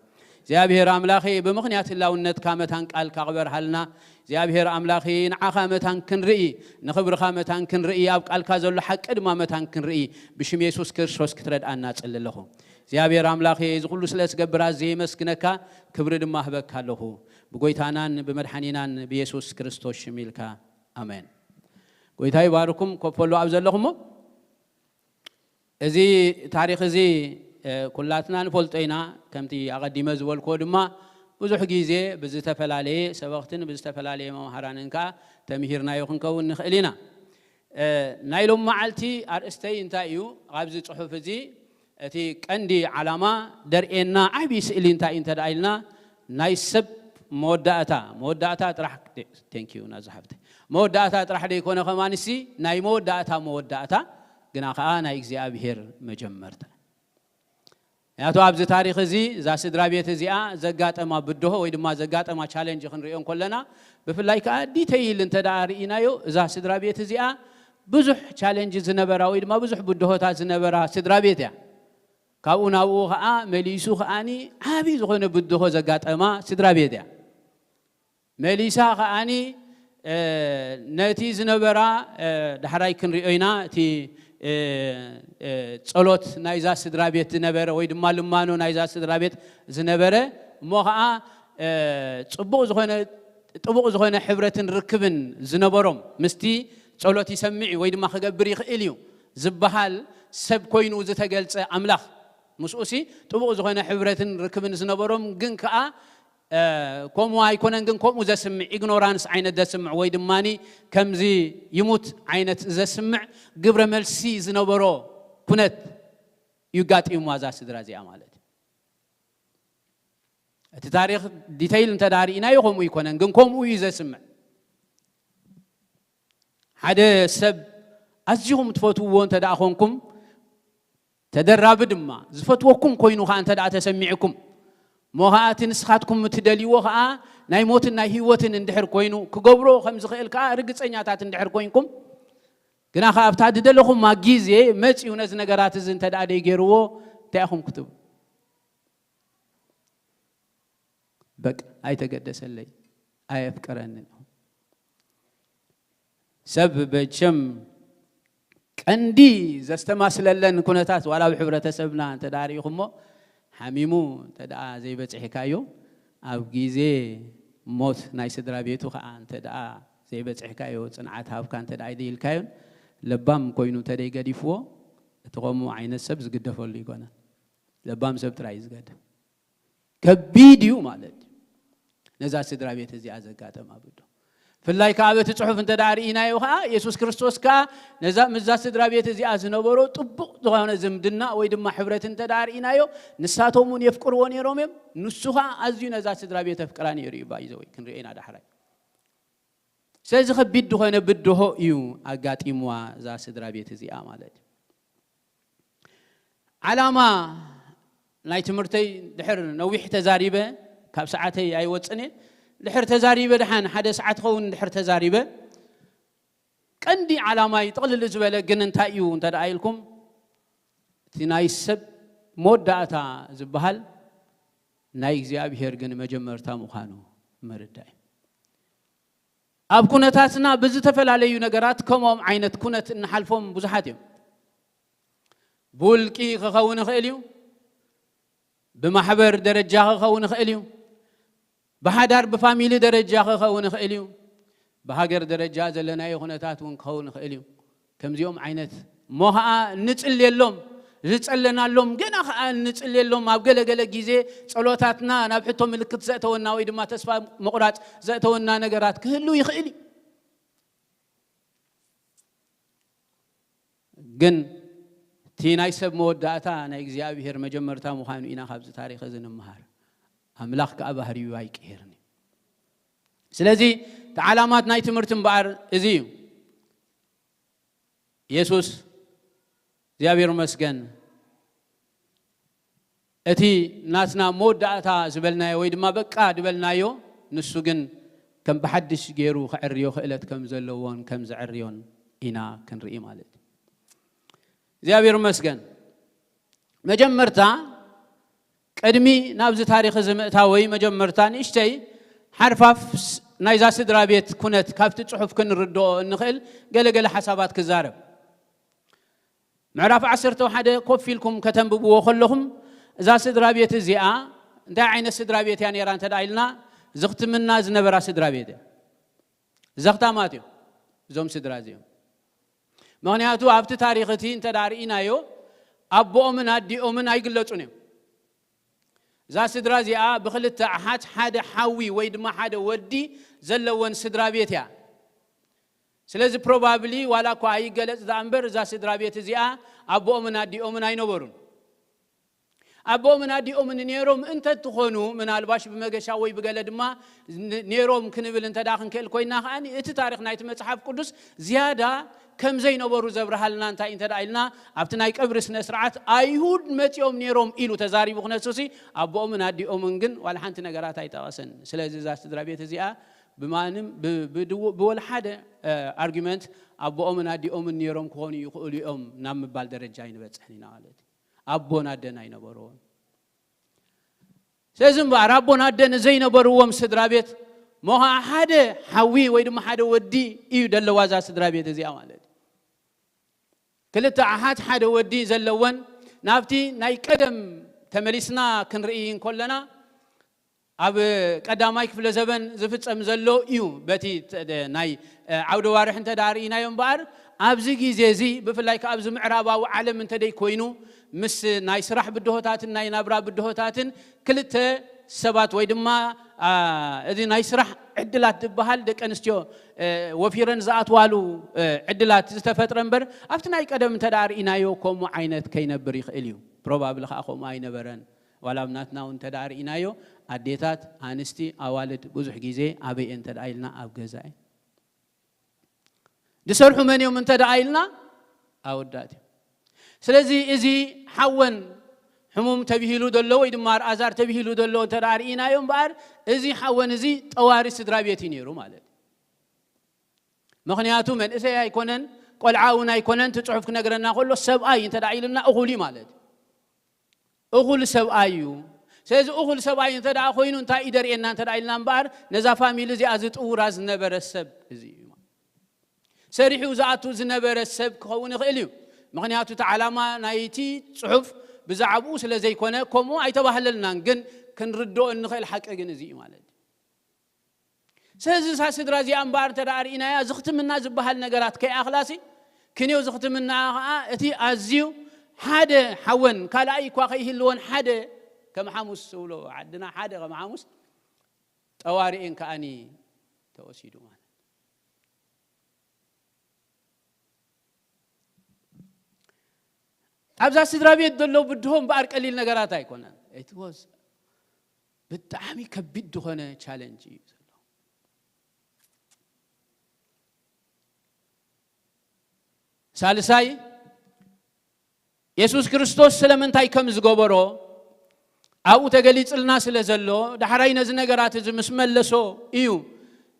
እግዚኣብሔር ኣምላኸ፣ ብምኽንያት ህላውነትካ መታን ቃልካ ክበርሃልና፣ እግዚኣብሔር ኣምላኸ፣ ንዓኻ መታን ክንርኢ፣ ንኽብርኻ መታን ክንርኢ፣ ኣብ ቃልካ ዘሎ ሓቂ ድማ መታን ክንርኢ፣ ብሽም የሱስ ክርስቶስ ክትረድኣና እጽሊ ኣለኹ። እግዚኣብሔር ኣምላኸ፣ እዚ ኩሉ ስለ ዝገብር ኣዝየ የመስግነካ። ክብሪ ድማ እህበካ ኣለኹ። ብጎይታናን ብመድሓኒናን ብየሱስ ክርስቶስ ሽም ኢልካ፣ ኣሜን። ጎይታ ይባርኩም። ኮፍ በሉ ኣብ ዘለኹሞ። እዚ ታሪኽ እዚ፣ እ፣ ኩላትና ንፈልጦ ኢና። ከምቲ ኣቐዲመ ዝበልክዎ ድማ፣ ብዙሕ ግዜ ብዝተፈላለየ ሰበኽትን ብዝተፈላለየ መምሃራንን ከኣ ተምሂርናዮ ክንከውን ንኽእል ኢና። እ፣ ናይ ሎም መዓልቲ ኣርእስተይ እንታይ እዩ? ኣብዚ ጽሑፍ እዚ እቲ ቀንዲ ዓላማ ደርእየና ዓብዪ ስእሊ እንታይ እዩ እንተ ደኣ ኢልና፣ ናይ ሰብ መወዳእታ፣ መወዳእታ ጥራሕ፣ thank you ናዛ ሓፍተይ፣ መወዳእታ ጥራሕ ደይኮነ ከማንሲ፣ ናይ መወዳእታ መወዳእታ ግና ኸኣ ናይ እግዚኣብሔር መጀመርታ። ምኽንያቱ ኣብዚ ታሪኽ እዚ፣ እዛ ስድራ ቤት እዚኣ ዘጋጠማ ብድሆ ወይ ድማ ዘጋጠማ ቻለንጅ ክንሪኦ እንከለና፣ ብፍላይ ከኣ ዲተይል እንተ ደኣ ርኢናዮ፣ እዛ ስድራ ቤት እዚኣ ብዙሕ ቻለንጅ ዝነበራ ወይ ድማ ብዙሕ ብድሆታት ዝነበራ ስድራ ቤት እያ። ካብኡ ናብኡ ኸኣ መሊሱ ኸኣኒ ዓብዪ ዝኾነ ብድሆ ዘጋጠማ ስድራ ቤት እያ። መሊሳ ኸኣኒ፣ እ፣ ነቲ ዝነበራ፣ እ፣ ዳሕራይ ክንሪኦ ኢና፣ እቲ፣ እ፣ እ፣ ጸሎት ናይዛ ስድራ ቤት ዝነበረ ወይ ድማ ልማኖ ናይዛ ስድራ ቤት ዝነበረ፣ እሞ ኸኣ፣ እ፣ ጽቡቕ ዝኾነ፣ ጥቡቕ ዝኾነ ሕብረትን ርክብን ዝነበሮም፣ ምስቲ ጸሎት ይሰምዕ ወይ ድማ ክገብር ይኽእል እዩ ዝበሃል ሰብ ኮይኑ ዝተገልጸ ኣምላኽ፣ ምስኡሲ ጥቡቕ ዝኾነ ሕብረትን ርክብን ዝነበሮም፣ ግን ከኣ እ፣ ከምኡ ኣይኮነን፣ ግን ከምኡ ዘስምዕ ኢግኖራንስ ዓይነት ዘስምዕ ወይ ድማኒ ከምዚ ይሙት ዓይነት ዘስምዕ ግብረ መልሲ ዝነበሮ ኩነት እዩ ጋጢምዋ እዛ ስድራ እዚኣ ማለት እዩ። እቲ ታሪኽ ዲተይል እንተ ደኣ ርኢናዮ ከምኡ ኣይኮነን፣ ግን ከምኡ እዩ ዘስምዕ። ሓደ ሰብ ኣዝኹም ትፈትውዎ እንተ ደኣ ኾንኩም፣ ተደራቢ ድማ ዝፈትወኩም ኮይኑ ኸኣ እንተ ደኣ ተሰሚዕኩም፣ እሞ ኸኣ እቲ ንስኻትኩም እትደልይዎ ኸኣ ናይ ሞትን ናይ ህይወትን እንድሕር ኮይኑ፣ ክገብሮ ከም ዝኽእል ከኣ ርግጸኛታት እንድሕር ኮይንኩም፣ ግና ከ ኣብታ ዝደለኹማ ግዜ መጺኡ ነዚ ነገራት እዚ እንተ ደኣ ደይገይርዎ እንታይ ኢኹም ክትብሉ? በቃ ኣይተገደሰለይ፣ ኣየፍቅረንን። ሰብ በቸም ቀንዲ ዘስተማስለለን ኩነታት ዋላ ኣብ ሕብረተሰብና እንተ ደኣ ርኢኹሞ፣ ሓሚሙ እንተ ደኣ ዘይበጽሕካዮ፣ ኣብ ግዜ ሞት ናይ ስድራ ቤቱ ከኣ እንተ ደኣ ዘይበጽሕካዮ፣ ጽንዓት ሃብካ እንተ ደኣ ኢልካዮን ለባም ኮይኑ እንተ ደይገዲፍዎ፣ እቲ ከምኡ ዓይነት ሰብ ዝግደፈሉ ኣይኮነን። ለባም ሰብ ጥራይ እዩ ዝገድፍ። ከቢድ እዩ ማለት እዩ። ነዛ ስድራ ቤት እዚኣ ዘጋጠማ ብዶ። ፍላይ ከኣ በቲ ጽሑፍ እንተ ደኣ ርኢናዮ ከኣ፣ የሱስ ክርስቶስ ከኣ ነዛ፣ ምስዛ ስድራ ቤት እዚኣ ዝነበሮ ጥቡቕ ዝኾነ ዝምድና ወይ ድማ ሕብረት እንተ ደኣ ርኢናዮ፣ ንሳቶም እውን የፍቅርዎ ነይሮም እዮም። ንሱ ከኣ ኣዝዩ ነዛ ስድራ ቤት ኣፍቅራ ነይሩ እዩ፣ ባይዘወይ ክንሪኦ ኢና ዳሕራይ። ስለዚ ከቢድ ዝኾነ ብድሆ እዩ ኣጋጢምዋ እዛ ስድራ ቤት እዚኣ ማለት እዩ። ዓላማ ናይ ትምህርተይ ድሕር ነዊሕ ተዛሪበ፣ ካብ ሰዓተይ ኣይወጽን እየ። ድሕር ተዛሪበ፣ ደሓን ሓደ ሰዓት ኸውን ድሕር ተዛሪበ፣ ቀንዲ ዓላማይ ጥቕልል ዝበለ ግን እንታይ እዩ እንተ ደኣ ኢልኩም፣ እቲ ናይ ሰብ መወዳእታ ዝበሃል ናይ እግዚኣብሔር ግን መጀመርታ ምዃኑ ምርዳእ እዩ። ኣብ ኩነታትና ብዝተፈላለዩ ነገራት ከምኦም ዓይነት ኩነት እንሓልፎም ብዙሓት እዮም። ብውልቂ ክኸውን ይኽእል እዩ፣ ብማሕበር ደረጃ ክኸውን ይኽእል እዩ፣ ብሓዳር ብፋሚሊ ደረጃ ክኸውን ይኽእል እዩ፣ ብሃገር ደረጃ ዘለናዮ ኩነታት እውን ክኸውን ይኽእል እዩ። ከምዚኦም ዓይነት እሞ ኸዓ እንጽልየሎም፣ ዝጸለናሎም ገና ኸዓ እንጽልየሎም፣ ኣብ ገለ ገለ ግዜ ጸሎታትና ናብ ሕቶ ምልክት ዘእተወና ወይ ድማ ተስፋ ምቑራጽ ዘእተወና ነገራት ክህሉ ይኽእል እዩ። ግን እቲ ናይ ሰብ መወዳእታ ናይ እግዚኣብሔር መጀመርታ ምዃኑ ኢና ካብዚ ታሪኽ እዚ ንምሃር። ኣምላኽ ከኣ ባህሪኡ ኣይቅየርን እዩ። ስለዚ እቲ ዓላማት ናይ ትምህርቲ እምበኣር እዚ እዩ። የሱስ እግዚኣብሔር ይመስገን እቲ ናትና መወዳእታ ዝበልናዮ ወይ ድማ በቃ ዝበልናዮ ንሱ ግን ከም ብሓድሽ ገይሩ ክዕርዮ ክእለት ከም ዘለዎን ከም ዘዕርዮን ኢና ክንርኢ ማለት እዩ። እግዚኣብሔር ይመስገን። መጀመርታ ቅድሚ ናብዚ ታሪኽ እዚ ምእታወይ መጀመርታ ንእሽተይ ሓርፋፍ ናይዛ ስድራ ቤት ኩነት ካብቲ ጽሑፍ ክንርድኦ እንኽእል ገለገለ ሓሳባት ክዛረብ። ምዕራፍ ዓሰርተ ሓደ ኮፍ ኢልኩም ከተንብብዎ ከለኹም እዛ ስድራ ቤት እዚኣ እንታይ ዓይነት ስድራ ቤት እያ ነይራ እንተ ደኣ ኢልና፣ ዘኽትምና ዝነበራ ስድራ ቤት እያ። ዘኽታማት እዮም እዞም ስድራ እዚኦም። ምኽንያቱ ኣብቲ ታሪኽ እቲ እንተ ደኣ ርኢናዮ ኣቦኦምን ኣዲኦምን ኣይግለጹን እዮም። እዛ ስድራ እዚኣ ብኽልተ ኣሓት ሓደ ሓዊ ወይ ድማ ሓደ ወዲ ዘለወን ስድራ ቤት እያ። ስለዚ ፕሮባብሊ ዋላ እኳ ኣይገለጽ ደኣ እምበር እዛ ስድራ ቤት እዚኣ ኣቦኦምን ኣዲኦምን ኣይነበሩን። ኣቦኦምን ኣዲኦምን ነይሮም እንተትኾኑ ምናልባሽ ብመገሻ ወይ ብገለ ድማ ን- ነይሮም ክንብል እንተ ደኣ ክንክእል ኮይና ከኣ እቲ ታሪኽ ናይቲ መጽሓፍ ቅዱስ ዝያዳ ከም ዘይነበሩ ዘብርሃልና እንታይ እንተ ደኣ ኢልና ኣብቲ ናይ ቀብሪ ስነ ስርዓት ኣይሁድ መጺኦም ነይሮም ኢሉ ተዛሪቡ ክነሱሲ ኣቦኦምን ኣዲኦምን ግን ዋላ ሓንቲ ነገራት ኣይጠቐሰን። ስለዚ እዛ ስድራ ቤት እዚኣ ብማንም ብ- ብድው- ብወላ ሓደ ኣርጊመንት ኣቦኦምን ኣዲኦምን ነይሮም ክኾኑ ይኽእሉ እዮም ናብ ምባል ደረጃ ኣይንበጽሕን ኢና ማለት እዩ። ኣቦን ኣደን ኣይነበርዎን። ስለዚ እምበኣር ኣቦን ኣደን ዘይነበርዎም ስድራ ቤት ሞኸዓ ሓደ ሓዊ ወይ ድማ ሓደ ወዲ እዩ ደለዋ እዛ ስድራ ቤት እዚኣ ማለት እዩ። ክልተ ኣሓት ሓደ ወዲ ዘለወን ናብቲ ናይ ቀደም ተመሊስና ክንርኢ እንከለና ኣብ ቀዳማይ ክፍለ ዘበን ዝፍጸም ዘሎ እዩ። በቲ ተ- ናይ ዓውደ ዋርሕ እንተ ደኣ ርኢናዮ እምበኣር ኣብዚ ግዜ እዚ ብፍላይ ከኣ ኣብዚ ምዕራባዊ ዓለም እንተ ደይ ኮይኑ ምስ ናይ ስራሕ ብድሆታትን ናይ ናብራ ብድሆታትን ክልተ ሰባት ወይ ድማ አ፣ እዚ ናይ ስራሕ ዕድላት ዝበሃል ደቂ ኣንስትዮ እ፣ ወፊረን ዝኣትዋሉ እ፣ ዕድላት ዝተፈጥረ እምበር ኣብቲ ናይ ቀደም እንተ ደኣ ርኢናዮ ከምኡ ዓይነት ከይነብር ይኽእል እዩ። ፕሮባብሊ ከኣ ከምኡ ኣይነበረን። ዋላ ኣብ ናትና እውን እንተ ደኣ ርኢናዮ ኣዴታት ኣንስቲ ኣዋልድ ብዙሕ ግዜ ኣበይ እየን እንተ ደኣ ኢልና ኣብ ገዛ እየን ዝሰርሑ። መን እዮም እንተ ደኣ ኢልና ኣወዳት እዮም። ስለዚ እዚ ሓወን ሕሙም ተብሂሉ ዘሎ ወይ ድማ ኣልኣዛር ተብሂሉ ዘሎ እንተ ደኣ ርኢናዮ እምበኣር እዚ ሓወን እዚ ጠዋሪ ስድራ ቤት እዩ ነይሩ ማለት እዩ። ምኽንያቱ መንእሰይ ኣይኮነን፣ ቆልዓ እውን ኣይኮነን። እቲ ጽሑፍ ክነግረና ከሎ ሰብኣይ እንተ ደኣ ኢሉና እኹል እዩ ማለት እዩ። እኹል ሰብኣይ እዩ። ስለዚ እኹል ሰብኣይ እንተ ደኣ ኮይኑ እንታይ እዩ ደርእየና እንተ ደኣ ኢልና እምበኣር ነዛ ፋሚሊ እዚኣ ዝጥውራ ዝነበረ ሰብ እዚ እዩ። ሰሪሑ ዝኣቱ ዝነበረ ሰብ ክኸውን ይኽእል እዩ። ምኽንያቱ እቲ ዓላማ ናይቲ ጽሑፍ ብዛዕባኡ ስለ ዘይኮነ ከምኡ ኣይተባህለልናን፣ ግን ክንርድኦ እንኽእል ሓቂ ግን እዚ እዩ ማለት እዩ። ስለዚ እዛ ስድራ እዚኣ እምበኣር እንተ ደኣ ርኢናያ ዝኽትምና ዝበሃል ነገራት ከይኣኽላሲ ክንዮ ዝኽትምና ኸዓ እቲ ኣዝዩ ሓደ ሓወን ካልኣይ እኳ ከይህልዎን ሓደ ከም ሓሙስ ዝብሎ ዓድና ሓደ ከም ሓሙስ ጠዋሪኤን ከዓኒ ተወሲዱ ማለት ኣብዛ ስድራ ቤት ዘሎ ብድሆ እምበኣር ቀሊል ነገራት ኣይኮነን። It was ብጣዕሚ ከቢድ ዝኾነ ቻለንጅ እዩ ዘሎ። ሳልሳይ የሱስ ክርስቶስ ስለምንታይ ከም ዝገበሮ ኣብኡ ተገሊጽልና ስለ ዘሎ ዳሕራይ ነዚ ነገራት እዚ ምስ መለሶ እዩ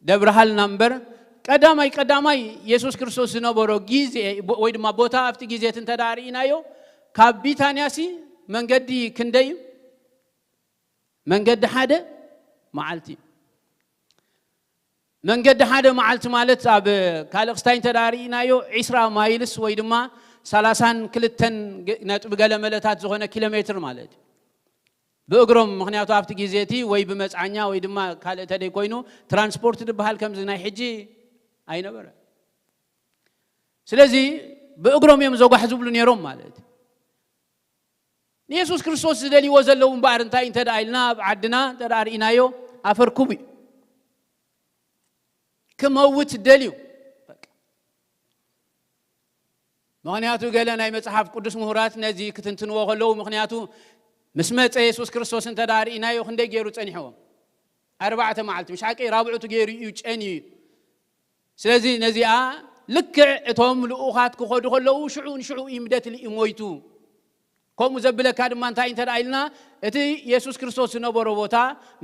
ደብርሃልና እምበር ቀዳማይ ቀዳማይ የሱስ ክርስቶስ ዝነበሮ ግዜ ወይ ድማ ቦታ ኣብቲ ግዜ እቲ እንተ ደኣ ርኢናዮ ካብ ቢታንያሲ መንገዲ ክንደይ እዩ? መንገዲ ሓደ መዓልቲ እዩ። መንገዲ ሓደ መዓልቲ ማለት ኣብ ካልእ ክስታይ እንተ ደኣ ርኢናዮ ዒስራ ማይልስ ወይ ድማ ሰላሳን ክልተን ነጥቢ ገለ መለታት ዝኾነ ኪሎ ሜትር ማለት እዩ። ብእግሮም ምኽንያቱ ኣብቲ ግዜ እቲ ወይ ብመጽዓኛ ወይ ድማ ካልእ እንተ ደይኮይኑ ትራንስፖርት ዝበሃል ከምዚ ናይ ሕጂ ኣይነበረ። ስለዚ ብእግሮም እዮም ዘጓሕ ዝብሉ ነይሮም ማለት እዩ። ንየሱስ ክርስቶስ ዝደልይዎ ዘለዉ እምበኣር እንታይ እንተ ደኣ ኢልና ኣብ ዓድና እንተ ደኣ ርኢናዮ ኣፈር ክቡ እዩ። ክመውት ደልዩ ምኽንያቱ ገለ ናይ መጽሓፍ ቅዱስ ምሁራት ነዚ ክትንትንዎ ከለዉ ምኽንያቱ ምስ መጸ የሱስ ክርስቶስ እንተ ደኣ ርኢናዮ ክንደይ ገይሩ ጸኒሕዎም ኣርባዕተ መዓልቲ ምሽ ሓቂ ራብዕቱ ገይሩ እዩ ጨንዩ እዩ ስለዚ ነዚኣ ልክዕ እቶም ልኡኻት ክኸዱ ከለዉ ሽዑ ንሽዑ እዩ ምደትሊ እዩ ሞይቱ ከምኡ ዘብለካ ድማ እንታይ እንተ ኢልና እቲ የሱስ ክርስቶስ ዝነበሮ ቦታ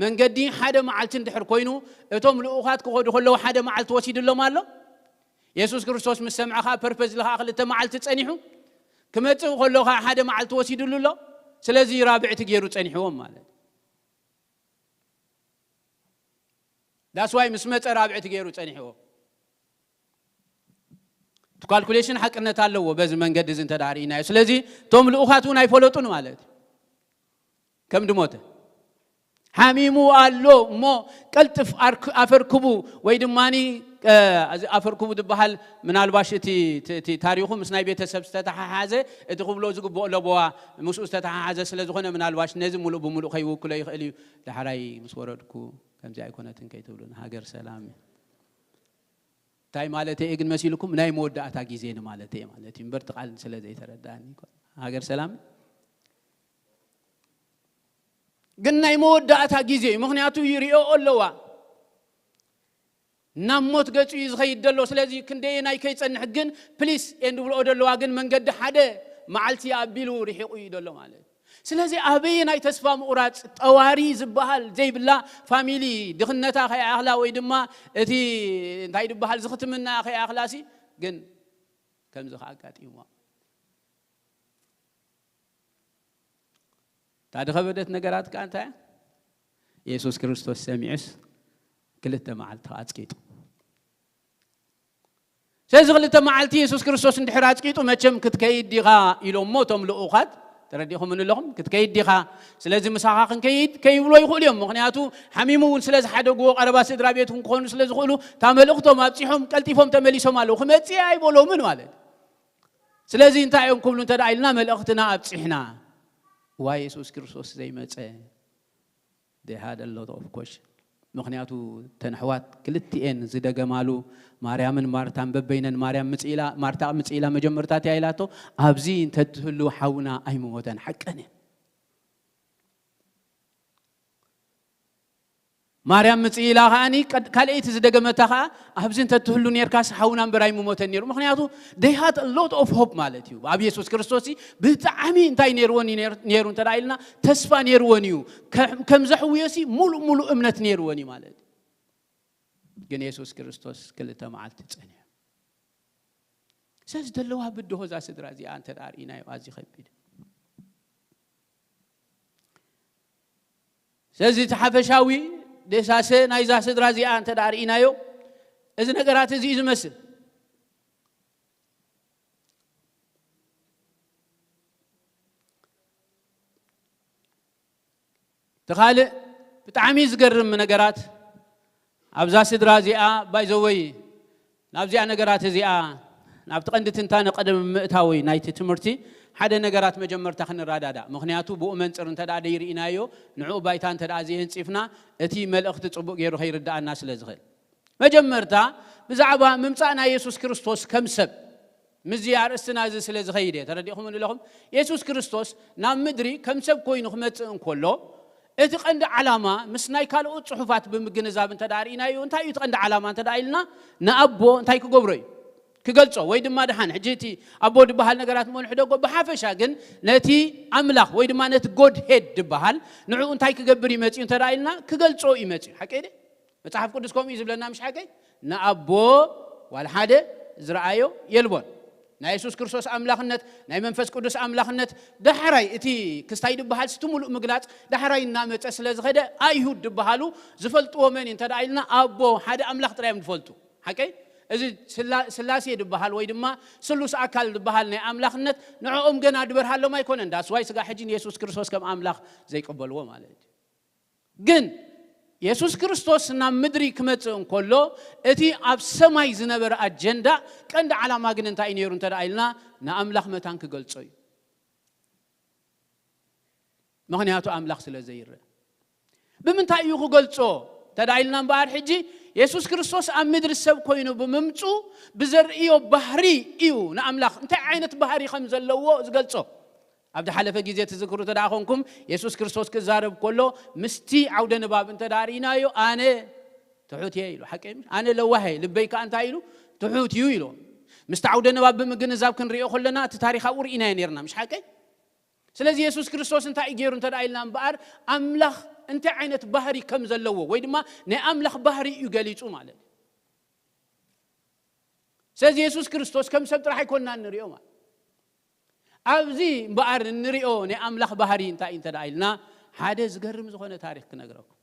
መንገዲ ሓደ መዓልቲ እንድሕር ኮይኑ እቶም ልኡኻት ክኸዱ ከለዉ ሓደ መዓልቲ ወሲድሎም ኣሎ የሱስ ክርስቶስ ምስ ሰምዐ ከዓ ፐርፐዝ ለኸዓ ክልተ መዓልቲ ጸኒሑ ክመጽእ ከሎ ከዓ ሓደ መዓልቲ ወሲድሉ ኣሎ ስለዚ ራብዕቲ ገይሩ ጸኒሕዎም ማለት ዳስዋይ ምስ መፀ ራብዕቲ ገይሩ ፀኒሕዎ እቲ ካልኩሌሽን ሓቅነት ኣለዎ በዚ መንገዲ እዚ እንተ ርኢናዮ ስለዚ እቶም ልኡኻት እውን ኣይፈለጡን ማለት እዩ ከም ድሞተ ሓሚሙ ኣሎ እሞ ቀልጥፍ ኣፈርክቡ ወይ ድማ ኣፈርክቡ ዝበሃል ምናልባሽ እቲ ታሪኹ ምስ ናይ ቤተሰብ ዝተተሓሓዘ እቲ ክብሎ ዝግብኦ ለበዋ ምስኡ ዝተተሓሓዘ ስለ ዝኾነ ምናልባሽ ነዚ ሙሉእ ብሙሉእ ከይውክሎ ይኽእል እዩ ዳሕራይ ምስ ወረድኩ ከምዚ ኣይኮነትን ከይትብሉ ንሃገር ሰላም እዩ እንታይ ማለት እየ ግን መሲልኩም ናይ መወዳእታ ግዜ ንማለት እየ ማለት እዩ እምበር ቃል ስለ ዘይተረዳእኒ ሃገር ሰላም ግን ናይ መወዳእታ ግዜ እዩ ምክንያቱ ይሪኦ ኣለዋ ናብ ሞት ገጹ እዩ ዝኸይድ ዘሎ ስለዚ ክንደየ ናይ ከይጸንሕ ግን ፕሊስ እንድብልኦ ዘለዋ ግን መንገዲ ሓደ መዓልቲ ኣቢሉ ርሒቑ እዩ ዘሎ ማለት ስለዚ ኣበየ ናይ ተስፋ ምቑራጽ ጠዋሪ ዝበሃል ዘይብላ ፋሚሊ ድኽነታ ከይኣኽላ ወይ ድማ እቲ እንታይ ዝበሃል ዝኽትምና ከይኣኽላሲ ግን ከምዚ ከኣጋጢምዋ እታ ድኸበደት ነገራት ከኣ እንታይ የሱስ ክርስቶስ ሰሚዑስ ክልተ መዓልቲ ኣጽቂጡ ስለዚ ክልተ መዓልቲ የሱስ ክርስቶስ እንድሕር ኣጽቂጡ መቸም ክትከይድ ዲኻ ኢሎሞ እቶም ልኡኻት ተረዲኹም ኣለኹም ክትከይድ ዲኻ ስለዚ ምሳኻ ክንከይድ ከይብሎ ይኽእሉ እዮም ምክንያቱ ሓሚሙ እውን ስለ ዝሓደግዎ ቀረባ ስድራ ቤት እውን ክኾኑ ስለ ዝኽእሉ እታ መልእኽቶም ኣብፂሖም ቀልጢፎም ተመሊሶም ኣለዉ ክመፅእ ኣይበሎምን ማለት ስለዚ እንታይ እዮም ክብሉ እንተ ኢልና መልእኽትና ኣብፂሕና ዋ የሱስ ክርስቶስ ዘይመፀ they had a lot of question ምኽንያቱ ተን ኣሕዋት ክልቲኤን ዝደገማሉ ማርያምን ማርታን በበይነን ማርያም ምጽኢላ ማርታ ምጽኢላ መጀመርታ እያ ኢላቶ ኣብዚ እንተትህሉ ሓውና ኣይምሞተን ሓቀን እየ ማርያም ምጽኢላ ከዓኒ ካልኣይቲ ዝደገመታ ከኣ ኣብዚ እንተትህሉ ኔርካስ ሓውና እምበር ኣይምሞተን ነይሩ ምኽንያቱ they had a lot of hope ማለት እዩ ኣብ የሱስ ክርስቶስ ብጣዕሚ እንታይ ነይርዎ ነይሩ እንተ ኢልና ተስፋ ነይርዎን እዩ ከም ዘሕውዮሲ ሙሉእ ሙሉእ እምነት ነይርዎን እዩ ማለት ግን የሱስ ክርስቶስ ክልተ መዓልቲ ጸኒሑ ሰዚ ዘለዋ ብድሆ እዛ ስድራ እዚኣ እንተ ደኣ ርኢናዮ ኣዝዩ ከቢድ። ስለዚ እቲ ሓፈሻዊ ደሳሰ ናይዛ ስድራ እዚኣ እንተ ደኣ ርኢናዮ፣ እዚ ነገራት እዚ እዩ ዝመስል። እቲ ካልእ ብጣዕሚ ዝገርም ነገራት ኣብዛ ስድራ እዚኣ፣ ባይዘወይ ናብዚኣ ነገራት እዚኣ፣ ናብቲ ቀንዲ ትንታነ ቀደም ምእታወይ ናይቲ ትምህርቲ ሓደ ነገራት መጀመርታ ክንረዳዳእ። ምኽንያቱ ብኡ መንጽር እንተ ደኣ ደይርኢናዮ፣ ንዕኡ ባይታ እንተ ደኣ ዘይንጺፍና፣ እቲ መልእኽቲ ጽቡቕ ገይሩ ከይርድኣና ስለ ዝኽእል። መጀመርታ ብዛዕባ ምምጻእ ናይ የሱስ ክርስቶስ ከም ሰብ፣ ምስዚ ኣርእስትና እዚ ስለ ዝኸይድ እየ። ተረዲእኹምኒ ኣለኹም? የሱስ ክርስቶስ ናብ ምድሪ ከም ሰብ ኮይኑ ክመጽእ እንከሎ፣ እቲ ቀንዲ ዓላማ ምስ ናይ ካልኦት ጽሑፋት ብምግንዛብ እንተ ደኣ ርኢናዮ፣ እንታይ እዩ እቲ ቀንዲ ዓላማ እንተ ደኣ ኢልና፣ ንኣቦ እንታይ ክገብሮ እዩ? ክገልጾ፣ ወይ ድማ ደሓን፣ ሕጂ እቲ ኣቦ ዝበሃል ነገራት እሞ ንሕደጎ፣ ብሓፈሻ ግን ነቲ ኣምላኽ ወይ ድማ ነቲ ጎድ ሄድ ዝበሃል ንዕኡ እንታይ ክገብር እዩ መጺኡ እንተ ደኣ ኢልና፣ ክገልጾ እዩ መጺኡ። ሓቀይ ድየ? መጽሓፍ ቅዱስ ከምኡ እዩ ዝብለና፣ ምሽ ሓቀይ? ንኣቦ ዋላ ሓደ ዝረኣዮ የልቦን። ናይ የሱስ ክርስቶስ ኣምላኽነት፣ ናይ መንፈስ ቅዱስ ኣምላኽነት፣ ዳሕራይ እቲ ክስታይ ድበሃል እቲ ሙሉእ ምግላጽ ዳሕራይ እናመጸ ስለ ዝኸደ፣ ኣይሁድ ድበሃሉ ዝፈልጥዎ መን እዩ እንተ ደኣ ኢልና፣ ኣቦ ሓደ ኣምላኽ ጥራይ እዮም ዝፈልጡ። ሓቀይ? እዚ ስላ-፣ ስላሴ ድበሃል ወይ ድማ ስሉስ ኣካል ድበሃል ናይ ኣምላኽነት ንዕኦም ገና ድበርሃሎም ኣይኮነን። ዳስዋይ ስጋ ሕጂ ንየሱስ ክርስቶስ ከም ኣምላኽ ዘይቅበልዎ ማለት እዩ። ግን የሱስ ክርስቶስ ናብ ምድሪ ክመጽእ እንከሎ፣ እቲ ኣብ ሰማይ ዝነበረ ኣጀንዳ፣ ቀንዲ ዓላማ ግን እንታይ እዩ ነይሩ እንተ ደኣ ኢልና፣ ንኣምላኽ መታን ክገልጾ እዩ። ምኽንያቱ ኣምላኽ ስለ ዘይርአ። ብምንታይ እዩ ክገልጾ እንተ ደኣ ኢልና እምበኣር፣ ሕጂ የሱስ ክርስቶስ ኣብ ምድሪ ሰብ ኮይኑ ብምምጹ ብዘርእዮ ባህሪ እዩ ንኣምላኽ እንታይ ዓይነት ባህሪ ከም ዘለዎ ዝገልጾ። ኣብ ዝሓለፈ ግዜ ትዝክሩ እንተ ደኣ ኾንኩም፣ የሱስ ክርስቶስ ክዛረብ ከሎ፣ ምስቲ ዓውደ ንባብ እንተ ደኣ ርኢናዮ፣ ኣነ ትሑት እየ ኢሉ። ሓቀይ ምሽ? ኣነ ለዋህ እየ፣ ልበይ ከኣ እንታይ ኢሉ? ትሑት እዩ ኢሉ። ምስቲ ዓውደ ንባብ ብምግንዛብ ክንሪኦ ከለና፣ እቲ ታሪኽ ኣብኡ ርኢናዮ ነይርና፣ ምሽ ሓቀይ? ስለዚ የሱስ ክርስቶስ እንታይ እዩ ገይሩ እንተ ደኣ ኢልና እምበኣር፣ ኣምላኽ እንታይ ዓይነት ባህሪ ከም ዘለዎ፣ ወይ ድማ ናይ ኣምላኽ ባህሪ እዩ ገሊጹ ማለት እዩ። ስለዚ የሱስ ክርስቶስ ከም ሰብ ጥራሕ ኣይኮንና እንሪኦ ማለት። ኣብዚ እምበኣር እንሪኦ ናይ ኣምላኽ ባህሪ እንታይ እዩ እንተ ደኣ ኢልና፣ ሓደ ዝገርም ዝኾነ ታሪኽ ክነግረኩም።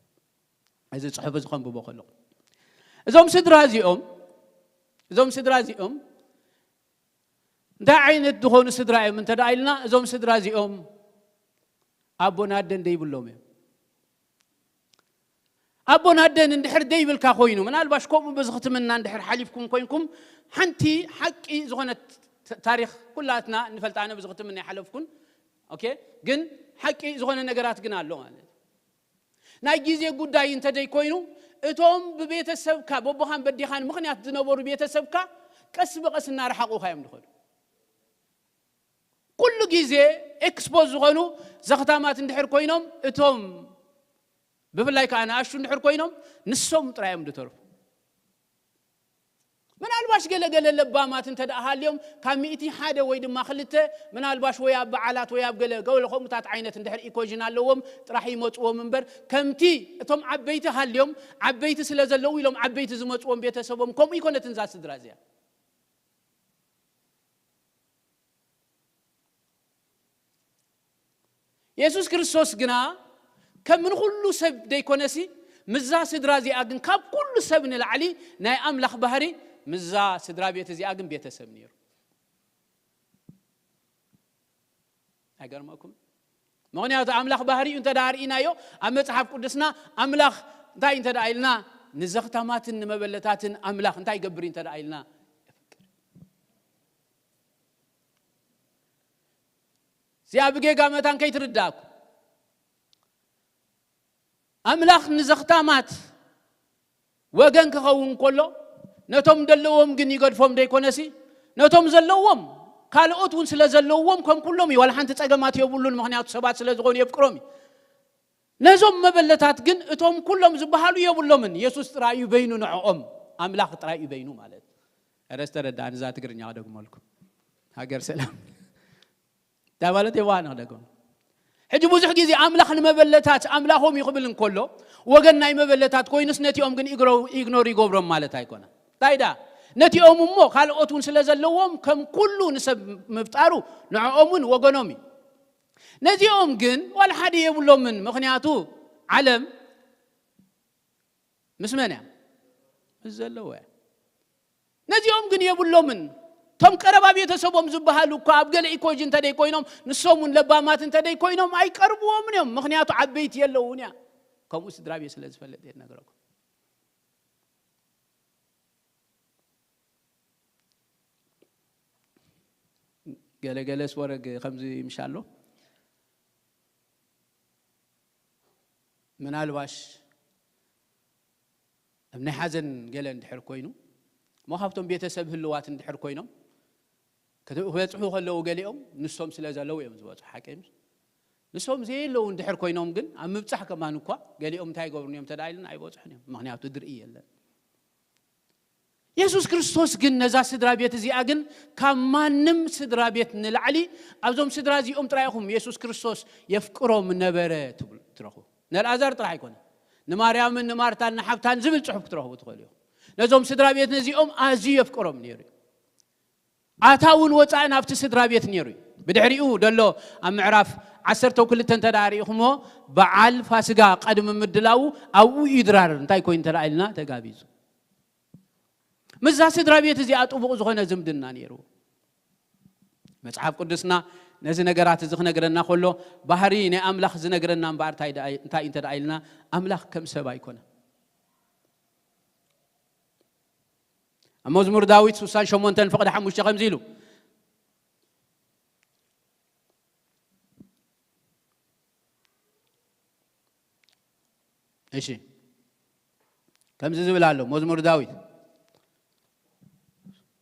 እዚ ጽሑፍ እዚ ከንብቦ ከለኹ። እዞም ስድራ እዚኦም፣ እዞም ስድራ እዚኦም እንታይ ዓይነት ዝኾኑ ስድራ እዮም እንተ ደኣ ኢልና፣ እዞም ስድራ እዚኦም ኣቦን ኣደን ደይብሎም እዮም። ኣቦን ኣደን እንድሕር ደይብልካ ኮይኑ፣ ምናልባሽ ከምኡ በዚ ክትምና እንድሕር ሓሊፍኩም ኮይንኩም፣ ሓንቲ ሓቂ ዝኾነት ት-፣ ታሪኽ ኩላትና ንፈልጣ፣ ኣነ በዚ ክትምና ይሓለፍኩን። ኦኬ? ግን ሓቂ ዝኾነ ነገራት ግን ኣሎ ማለት እዩ። ናይ ግዜ ጉዳይ እንተ ደይኮይኑ፣ እቶም ብቤተሰብካ፣ በቦኻን በዴኻን ምኽንያት ዝነበሩ ቤተሰብካ፣ ቀስ ብቐስ እናረሓቑኻ እዮም ዝኸዱ። ኩሉ ግዜ ኤክስፖዝ ዝኾኑ ዘኽታማት እንድሕር ኮይኖም፣ እቶም ብፍላይ ከኣ ንኣሽቱ እንድሕር ኮይኖም፣ ንሶም ጥራይ እዮም ዝተርፉ። ምናልባሽ ገለ ገለ ለባማት እንተ ደኣ ሃልዮም፣ ካብ ሚእቲ ሓደ ወይ ድማ ክልተ፣ ምናልባሽ ወይ ኣብ በዓላት ወይ ኣብ ገለ፣ ገለ ከምኡታት ዓይነት እንድሕር ኢኮዥን ኣለዎም፣ ጥራሕ ይመጽዎም እምበር፣ ከምቲ እቶም ዓበይቲ ሃልዮም፣ ዓበይቲ ስለ ዘለዉ ኢሎም ዓበይቲ ዝመጽዎም ቤተሰቦም፣ ከምኡ ይኮነትን እዛ ስድራ እዚኣ። የሱስ ክርስቶስ ግና ከም ንኹሉ ሰብ ደይኮነሲ፣ ምስዛ ስድራ እዚኣ ግን ካብ ኩሉ ሰብ ንላዕሊ ናይ ኣምላኽ ባህሪ ምስዛ ስድራ ቤት እዚኣ ግን ቤተሰብ ነይሩ። ኣይገርመኩም? ምኽንያቱ ኣምላኽ ባህሪኡ እንተ ደኣ ርኢናዮ፣ ኣብ መጽሓፍ ቅዱስና ኣምላኽ እንታይ እንተ ደኣ ኢልና፣ ንዘኽታማትን ንመበለታትን ኣምላኽ እንታይ ይገብር እዩ እንተ ደኣ ኢልና፣ የፍቅር። እዚኣ ብጌጋ መታን ከይትርዳእኩ። ኣምላኽ ንዘኽታማት ወገን ክኸውን ከሎ፣ ነቶም ዘለዎም ግን ይገድፎም ደይኮነሲ፣ ነቶም ዘለዎም፣ ካልኦት እውን ስለ ዘለዎም፣ ከም ኩሎም እዩ። ዋላ ሓንቲ ጸገማት የብሉን፣ ምኽንያቱ ሰባት ስለ ዝኾኑ የፍቅሮም እዩ። ነዞም መበለታት ግን እቶም ኩሎም ዝበሃሉ የብሎምን። የሱስ ጥራይ እዩ በይኑ ንዕኦም፣ ኣምላኽ ጥራይ እዩ በይኑ ማለት። ኧረ ዝተረድኣኒ እዛ ትግርኛ ክደግመልኩም። ሃገር ሰላም። እንታይ ማለት የዋህና ክደግሞ? ሕጂ ብዙሕ ግዜ ኣምላኽ ንመበለታት ኣምላኾም እዩ ክብል እንከሎ፣ ወገን ናይ መበለታት ኮይኑስ ነቲኦም ግን ኢግሮ-፣ ኢግኖር ይገብሮም ማለት ኣይኮነን። እንታይ ደኣ? ነቲኦም እሞ ካልኦት እውን ስለ ዘለዎም ከም ኩሉ ንሰብ ምፍጣሩ ንዕኦም እውን ወገኖም እዩ። ነዚኦም ግን ዋላ ሓደ የብሎምን። ምኽንያቱ ዓለም ምስ መን እያ? ምስ ዘለዎ እያ። ነዚኦም ግን የብሎምን። እቶም ቀረባ ቤተሰቦም ዝበሃሉ እኳ ኣብ ገለ ኢኮጅ እንተደይ ኮይኖም፣ ንሶም እውን ለባማት እንተደይ ኮይኖም ኣይቀርብዎምን እዮም። ምኽንያቱ ዓበይቲ የለውን እያ። ከምኡ ስድራ ቤት ስለ ዝፈልጥ እየ ዝነግረኩም። ገለገለ ስወረግ ከምዚ ምሻሎ ምናልባሽ ኣብ ናይ ሓዘን ገለ እንድሕር ኮይኑ እሞ ካብቶም ቤተሰብ ህልዋት እንድሕር ኮይኖም ክበፅሑ ከለዉ ገሊኦም ንሶም ስለ ዘለዉ እዮም ዝበፅሑ። ሓቂ እዩ። ንሶም ዘየለዉ እንድሕር ኮይኖም ግን ኣብ ምብፃሕ ከማን እኳ ገሊኦም እንታይ ይገብሩን እዮም ተዳ ኢልና ኣይበፅሑን እዮም። ምክንያቱ ድርኢ የለን። የሱስ ክርስቶስ ግን ነዛ ስድራ ቤት እዚኣ ግን ካብ ማንም ስድራ ቤት ንላዕሊ ኣብዞም ስድራ እዚኦም ጥራይ ኢኹም የሱስ ክርስቶስ የፍቅሮም ነበረ ትብሉ ትረኽቡ። ንኣልኣዛር ጥራሕ ኣይኮነ፣ ንማርያምን ንማርታን ንሓብታን ዝብል ጽሑፍ ክትረኽቡ ትኽእሉ ኢኹም። ነዞም ስድራ ቤት ነዚኦም ኣዝዩ የፍቅሮም ነይሩ እዩ። ኣታውን ወጻእን ኣብቲ ስድራ ቤት ነይሩ እዩ። ብድሕሪኡ ደሎ ኣብ ምዕራፍ ዓሰርተ ክልተ እንተ ደኣ ርኢኹሞ በዓል ፋስጋ ቀድሚ ምድላዉ ኣብኡ እዩ ድራር እንታይ ኮይኑ እንተ ደኣ ኢልና ተጋቢዙ። ምስዛ ስድራ ቤት እዚኣ ጥቡቕ ዝኾነ ዝምድና ነይሩ። መጽሓፍ ቅዱስና ነዚ ነገራት እዚ ክነግረና ከሎ ባህሪ ናይ ኣምላኽ ዝነግረና እምበኣር እንታይ ደኣ- እንታይ እንተ ደኣ ኢልና ኣምላኽ ከም ሰብ ኣይኮነ። ኣብ መዝሙር ዳዊት ስሳን ሸሞንተን ፍቕዲ ሓሙሽተ ከምዚ ኢሉ እሺ ከምዚ ዝብል ኣሎ መዝሙር ዳዊት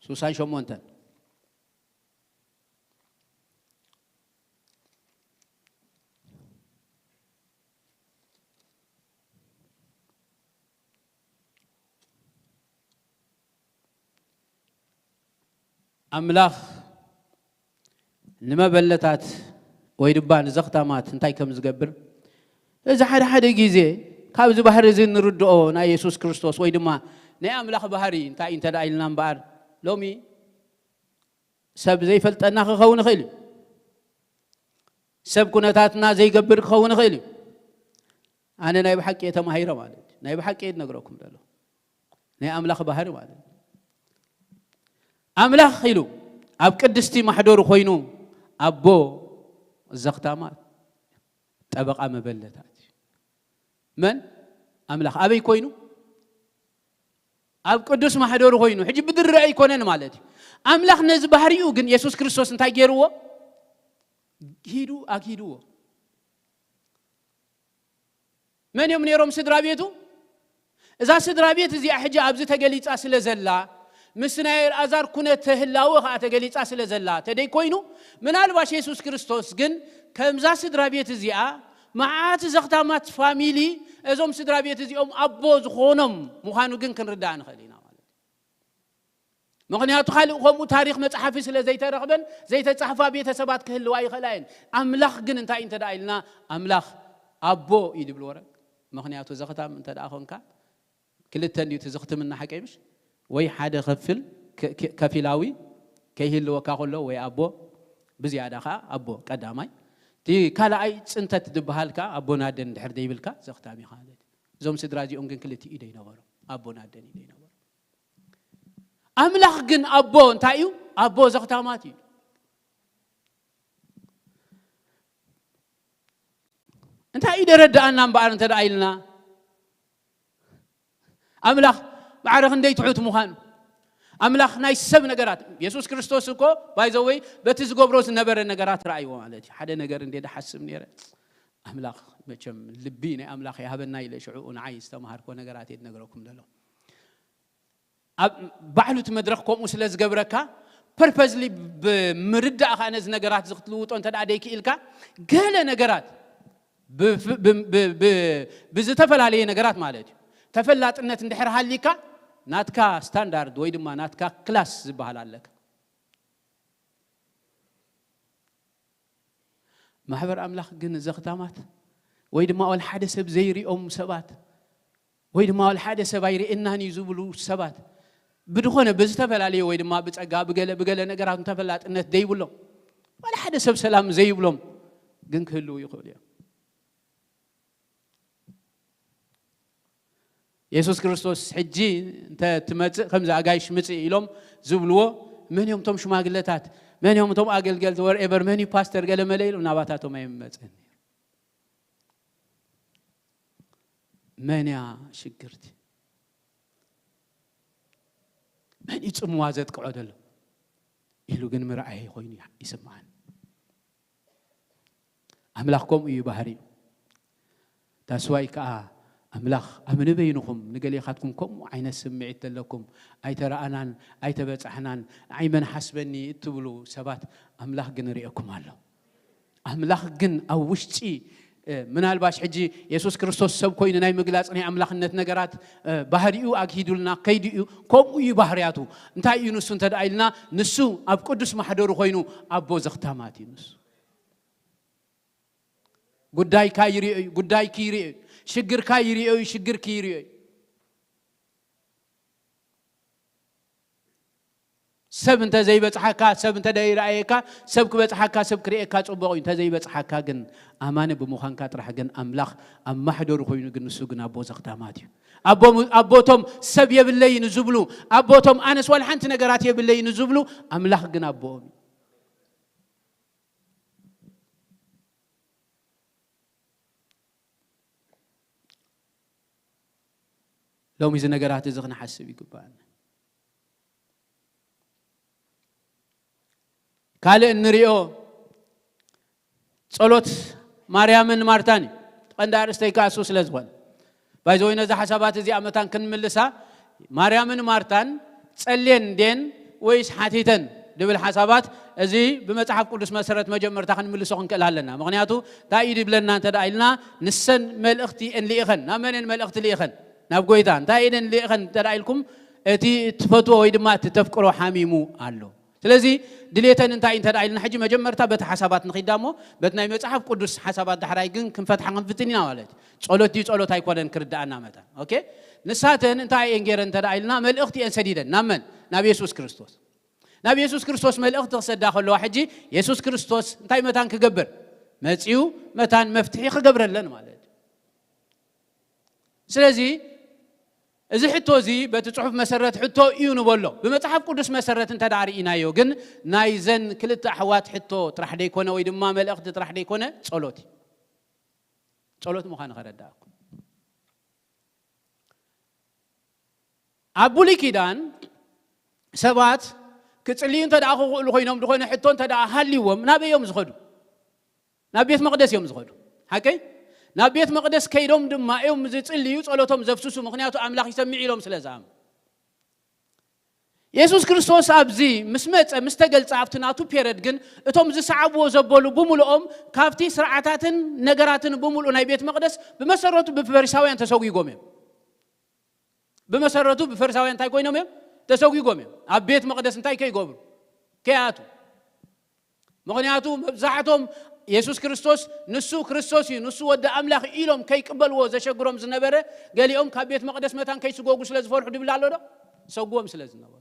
ስሳን ሸሞንተን ኣምላኽ ንመበለታት ወይ ድማ ንዘኽታማት እንታይ ከም ዝገብር እዚ ሓደ ሓደ ግዜ ካብዚ ባህሪ እዚ ንርድኦ ናይ የሱስ ክርስቶስ ወይ ድማ ናይ ኣምላኽ ባህሪ እንታይ እንተ ደኣ ኢልና እምበኣር ሎሚ ሰብ ዘይፈልጠና ክኸውን ይኽእል እዩ። ሰብ ኩነታትና ዘይገብር ክኸውን ይኽእል እዩ። ኣነ ናይ ብሓቂ እየ ተማሂረ ማለት እዩ። ናይ ብሓቂ እየ ዝነግረኩም ዘሎ ናይ ኣምላኽ ባህሪ ማለት እዩ። ኣምላኽ ኢሉ ኣብ ቅድስቲ ማሕደሩ ኮይኑ ኣቦ ዘኽታማት ጠበቓ መበለታት እዩ። መን ኣምላኽ ኣበይ ኮይኑ ኣብ ቅዱስ ማሕደሩ ኮይኑ ሕጂ ብድረ ኣይኮነን ማለት እዩ። ኣምላኽ ነዚ ባህሪኡ ግን የሱስ ክርስቶስ እንታይ ገይርዎ? ሂዱ ኣግሂድዎ። መን እዮም ነይሮም ስድራ ቤቱ? እዛ ስድራ ቤት እዚኣ ሕጂ ኣብዚ ተገሊጻ ስለ ዘላ ምስ ናይ ኣልኣዛር ኩነተ ህላወ ኸዓ ተገሊጻ ስለ ዘላ ተደይ ኮይኑ ምናልባሽ የሱስ ክርስቶስ ግን ከምዛ ስድራ ቤት እዚኣ መዓት ዘኽታማት ፋሚሊ እዞም ስድራ ቤት እዚኦም ኣቦ ዝኾኖም ምዃኑ ግን ክንርዳእ ንኽእል ኢና ማለት እዩ። ምኽንያቱ ካልእ ከምኡ ታሪኽ መጽሓፊ ስለ ዘይተረኽበን ዘይተጻሕፋ ቤተሰባት ክህልዋ ይኽእላ እየን። ኣምላኽ ግን እንታይ እንተ ደኣ ኢልና ኣምላኽ ኣቦ እዩ ዝብል ወረ ምኽንያቱ ዘኽታም እንተ ደኣ ኾንካ ክልተ እንዲዩ እቲ ዝኽትምና ሓቀይ ምሽ ወይ ሓደ ከፍል ከ- ከ- ከፊላዊ ከይህልወካ ከሎ ወይ ኣቦ ብዝያዳ ከዓ ኣቦ ቀዳማይ እቲ ካልኣይ ፅንተት ዝበሃል ከዓ ኣቦ ናደን ድሕር ደይብልካ ዘኽታም ኢኻ ማለት እዩ። እዞም ስድራ እዚኦም ግን ክልቲኡ ደይነበሮም ኣቦ ናደን እዩ ደይነበሮም። ኣምላኽ ግን ኣቦ እንታይ እዩ? ኣቦ ዘኽታማት እዩ። እንታይ እዩ ደረዳኣና እምበኣር እንተ ደኣ ኢልና ኣምላኽ ማዕረ ክንደይ ትሑት ምዃኑ ኣምላኽ ናይ ሰብ ነገራት የሱስ ክርስቶስ እኮ ባይዘወይ በቲ ዝገብሮ ዝነበረ ነገራት ረኣይዎ ማለት እዩ። ሓደ ነገር እንደ ድሓስብ ነይረ ኣምላኽ መቸም ልቢ ናይ ኣምላኽ ይሃበና ኢለ ሽዑ ንዓይ ዝተምሃርኮ ነገራት እየ ዝነግረኩም ዘሎ። ኣብ ባዕሉ እቲ መድረኽ ከምኡ ስለ ዝገብረካ ፐርፐዝሊ ብምርዳእ ከዓ ነዚ ነገራት እዚ ክትልውጦ እንተ ደኣ ደይክኢልካ ገለ ነገራት ብፍ- ብ- ብ- ብ- ብዝተፈላለየ ነገራት ማለት እዩ ተፈላጥነት እንድሕር ሃሊካ ናትካ ስታንዳርድ ወይ ድማ ናትካ ክላስ ዝበሃል ኣለካ። ማሕበር ኣምላኽ ግን ዘኽታማት ወይ ድማ ወላ ሓደ ሰብ ዘይሪኦም ሰባት ወይ ድማ ወላ ሓደ ሰብ ኣይርእየናን እዩ ዝብሉ ሰባት ብድኾነ ብዝተፈላለየ ወይ ድማ ብጸጋ ብገለ ብገለ ነገራት ተፈላጥነት ዘይብሎም፣ ዋላ ሓደ ሰብ ሰላም ዘይብሎም ግን ክህልዉ ይኽእሉ እዮም። የሱስ ክርስቶስ ሕጂ እንተ ትመጽእ፣ ከምዚ ኣጋይሽ ምጽእ ኢሎም ዝብልዎ፣ መን እዮም እቶም ሽማግለታት? መን እዮም እቶም ኣገልገልቲ? Whatever፣ መን እዩ ፓስተር? ገለ መለ ኢሉ ናባታቶም ኣይመጽእን ነይሩ። መን እያ ሽግርቲ? መን እዩ ጽምዋ ዘጥቅዖ ዘሎ? ኢሉ ግን ምርኣይ ኮይኑ ይስምዓን። ኣምላኽ ከምኡ እዩ ባህሪኡ። That's why ከኣ ኣምላኽ ኣብ ንበይንኹም ንገሌኻትኩም ከምኡ ዓይነት ስምዒት ዘለኩም፣ ኣይተረኣናን ኣይተበጻሕናን፣ ንዓይ መን ሓስበኒ እትብሉ ሰባት፣ ኣምላኽ ግን ርእየኩም ኣሎ። ኣምላኽ ግን ኣብ ውሽጢ፣ እ፣ ምናልባሽ ሕጂ የሱስ ክርስቶስ ሰብ ኮይኑ ናይ ምግላጽ ናይ ኣምላኽነት ነገራት፣ እ፣ ባህሪኡ ኣግሂዱልና ከይዱ እዩ። ከምኡ እዩ ባህርያቱ። እንታይ እዩ ንሱ እንተ ደኣ ኢልና፣ ንሱ ኣብ ቅዱስ ማሕደሩ ኮይኑ ኣቦ ዘኽታማት እዩ ንሱ። ጉዳይካ ይርእዮ እዩ፣ ጉዳይኪ ይርእዮ እዩ፣ ሽግርካ ይርእዮ እዩ፣ ሽግርኪ ይርእዮ እዩ። ሰብ እንተ ዘይበጽሓካ፣ ሰብ እንተ ዘይረኣየካ፣ ሰብ ክበጽሓካ፣ ሰብ ክርእየካ ጽቡቕ እዩ። እንተ ዘይበጽሓካ ግን፣ ኣማኒ ብምዃንካ ጥራሕ ግን፣ ኣምላኽ ኣብ ማሕደሩ ኮይኑ ግን፣ ንሱ ግን ኣቦ ዘኽታማት እዩ። ኣቦ፣ ኣቦቶም ሰብ የብለይን ዝብሉ፣ ኣቦቶም ኣነስ ዋላ ሓንቲ ነገራት የብለይን ዝብሉ፣ ኣምላኽ ግን ኣቦኦም እዩ። ሎሚ እዚ ነገራት እዚ ክንሓስብ ይግባኣና። ካልእ እንሪኦ ጸሎት ማርያምን ማርታን እዩ። ቀንዲ ኣርእስተይ ከኣ እሱ ስለ ዝኾነ። ባይዘወይ ነዛ ሓሳባት እዚኣ መታን ክንምልሳ ማርያምን ማርታን ጸልየን እንድየን ወይስ ሓቲተን ድብል ሓሳባት እዚ ብመጽሓፍ ቅዱስ መሰረት መጀመርታ ክንምልሶ ክንክእል ኣለና። ምኽንያቱ እንታይ እዩ ድብለና እንተ ደኣ ኢልና ንሰን መልእኽቲ እየን ልኢኸን። ናብ መን እየን መልእኽቲ ልኢኸን? ናብ ጎይታ። እንታይ እየን ልኢኸን እንተ ደኣ ኢልኩም እቲ ትፈትዎ ወይ ድማ እቲ ተፍቅሮ ሓሚሙ ኣሎ። ስለዚ ድሌተን እንታይ እንተ ደኣ ኢልና ሕጂ መጀመርታ በቲ ሓሳባት ንኺዳ እሞ በቲ ናይ መጽሓፍ ቅዱስ ሓሳባት ዳሕራይ ግን ክንፈትሓ ክንፍትን ኢና ማለት እዩ። ጸሎት ድዩ ጸሎት ኣይኮነን ክርድኣና መታን። ኦኬ? ንሳተን እንታይ እየን ገይረን እንተ ደኣ ኢልና መልእኽቲ እየን ሰዲደን። ናብ መን? ናብ የሱስ ክርስቶስ። ናብ የሱስ ክርስቶስ መልእኽቲ ክሰዳ ከለዋ ሕጂ የሱስ ክርስቶስ እንታይ መታን ክገብር? መጺኡ መታን መፍትሒ ክገብረለን ማለት እዩ። ስለዚ እዚ ሕቶ እዚ በቲ ጽሑፍ መሰረት ሕቶ እዩ ንበሎ። ብመጽሓፍ ቅዱስ መሰረት እንተ ደኣ ርኢናዮ ግን ናይዘን ክልተ ኣሕዋት ሕቶ ጥራሕ ደይኮነ ወይ ድማ መልእኽቲ ጥራሕ ደይኮነ ጸሎት እዩ። ጸሎት ምዃኑ ከረዳእኩም። ኣብ ብሉይ ኪዳን ሰባት ክጽልዩ እንተ ደኣ ክኽእሉ ኮይኖም ዝኾነ ሕቶ እንተ ደኣ ሃልይዎም ናበይ እዮም ዝኸዱ? ናብ ቤት መቕደስ እዮም ዝኸዱ። ሓቀይ? ናብ ቤት መቕደስ ከይዶም ድማ እዮም ዝጽልዩ፣ ጸሎቶም ዘፍስሱ፣ ምኽንያቱ ኣምላኽ ይሰምዕ ኢሎም ስለ ዝኣምኑ። የሱስ ክርስቶስ ኣብዚ ምስ መጸ፣ ምስ ተገልጸ ኣብቲ ናቱ ፔረድ ግን እቶም ዝሰዓብዎ ዘበሉ ብምልኦም ካብቲ ስርዓታትን ነገራትን ብምልኡ ናይ ቤት መቕደስ ብመሰረቱ ብፈሪሳውያን ተሰጒጎም እዮም። ብመሰረቱ ብፈሪሳውያን እንታይ ኮይኖም እዮም? ተሰጒጎም እዮም። ኣብ ቤት መቕደስ እንታይ ከይገብሩ? ከይኣቱ። ምኽንያቱ መብዛሕቶም የሱስ ክርስቶስ ንሱ ክርስቶስ እዩ፣ ንሱ ወዲ ኣምላኽ ኢሎም ከይቅበልዎ ዘሸግሮም ዝነበረ፣ ገሊኦም ካብ ቤት መቕደስ መታን ከይስጎጉ ስለ ዝፈርሑ ድብል ኣሎ ዶ? ሰጉዎም ስለ ዝነበሩ።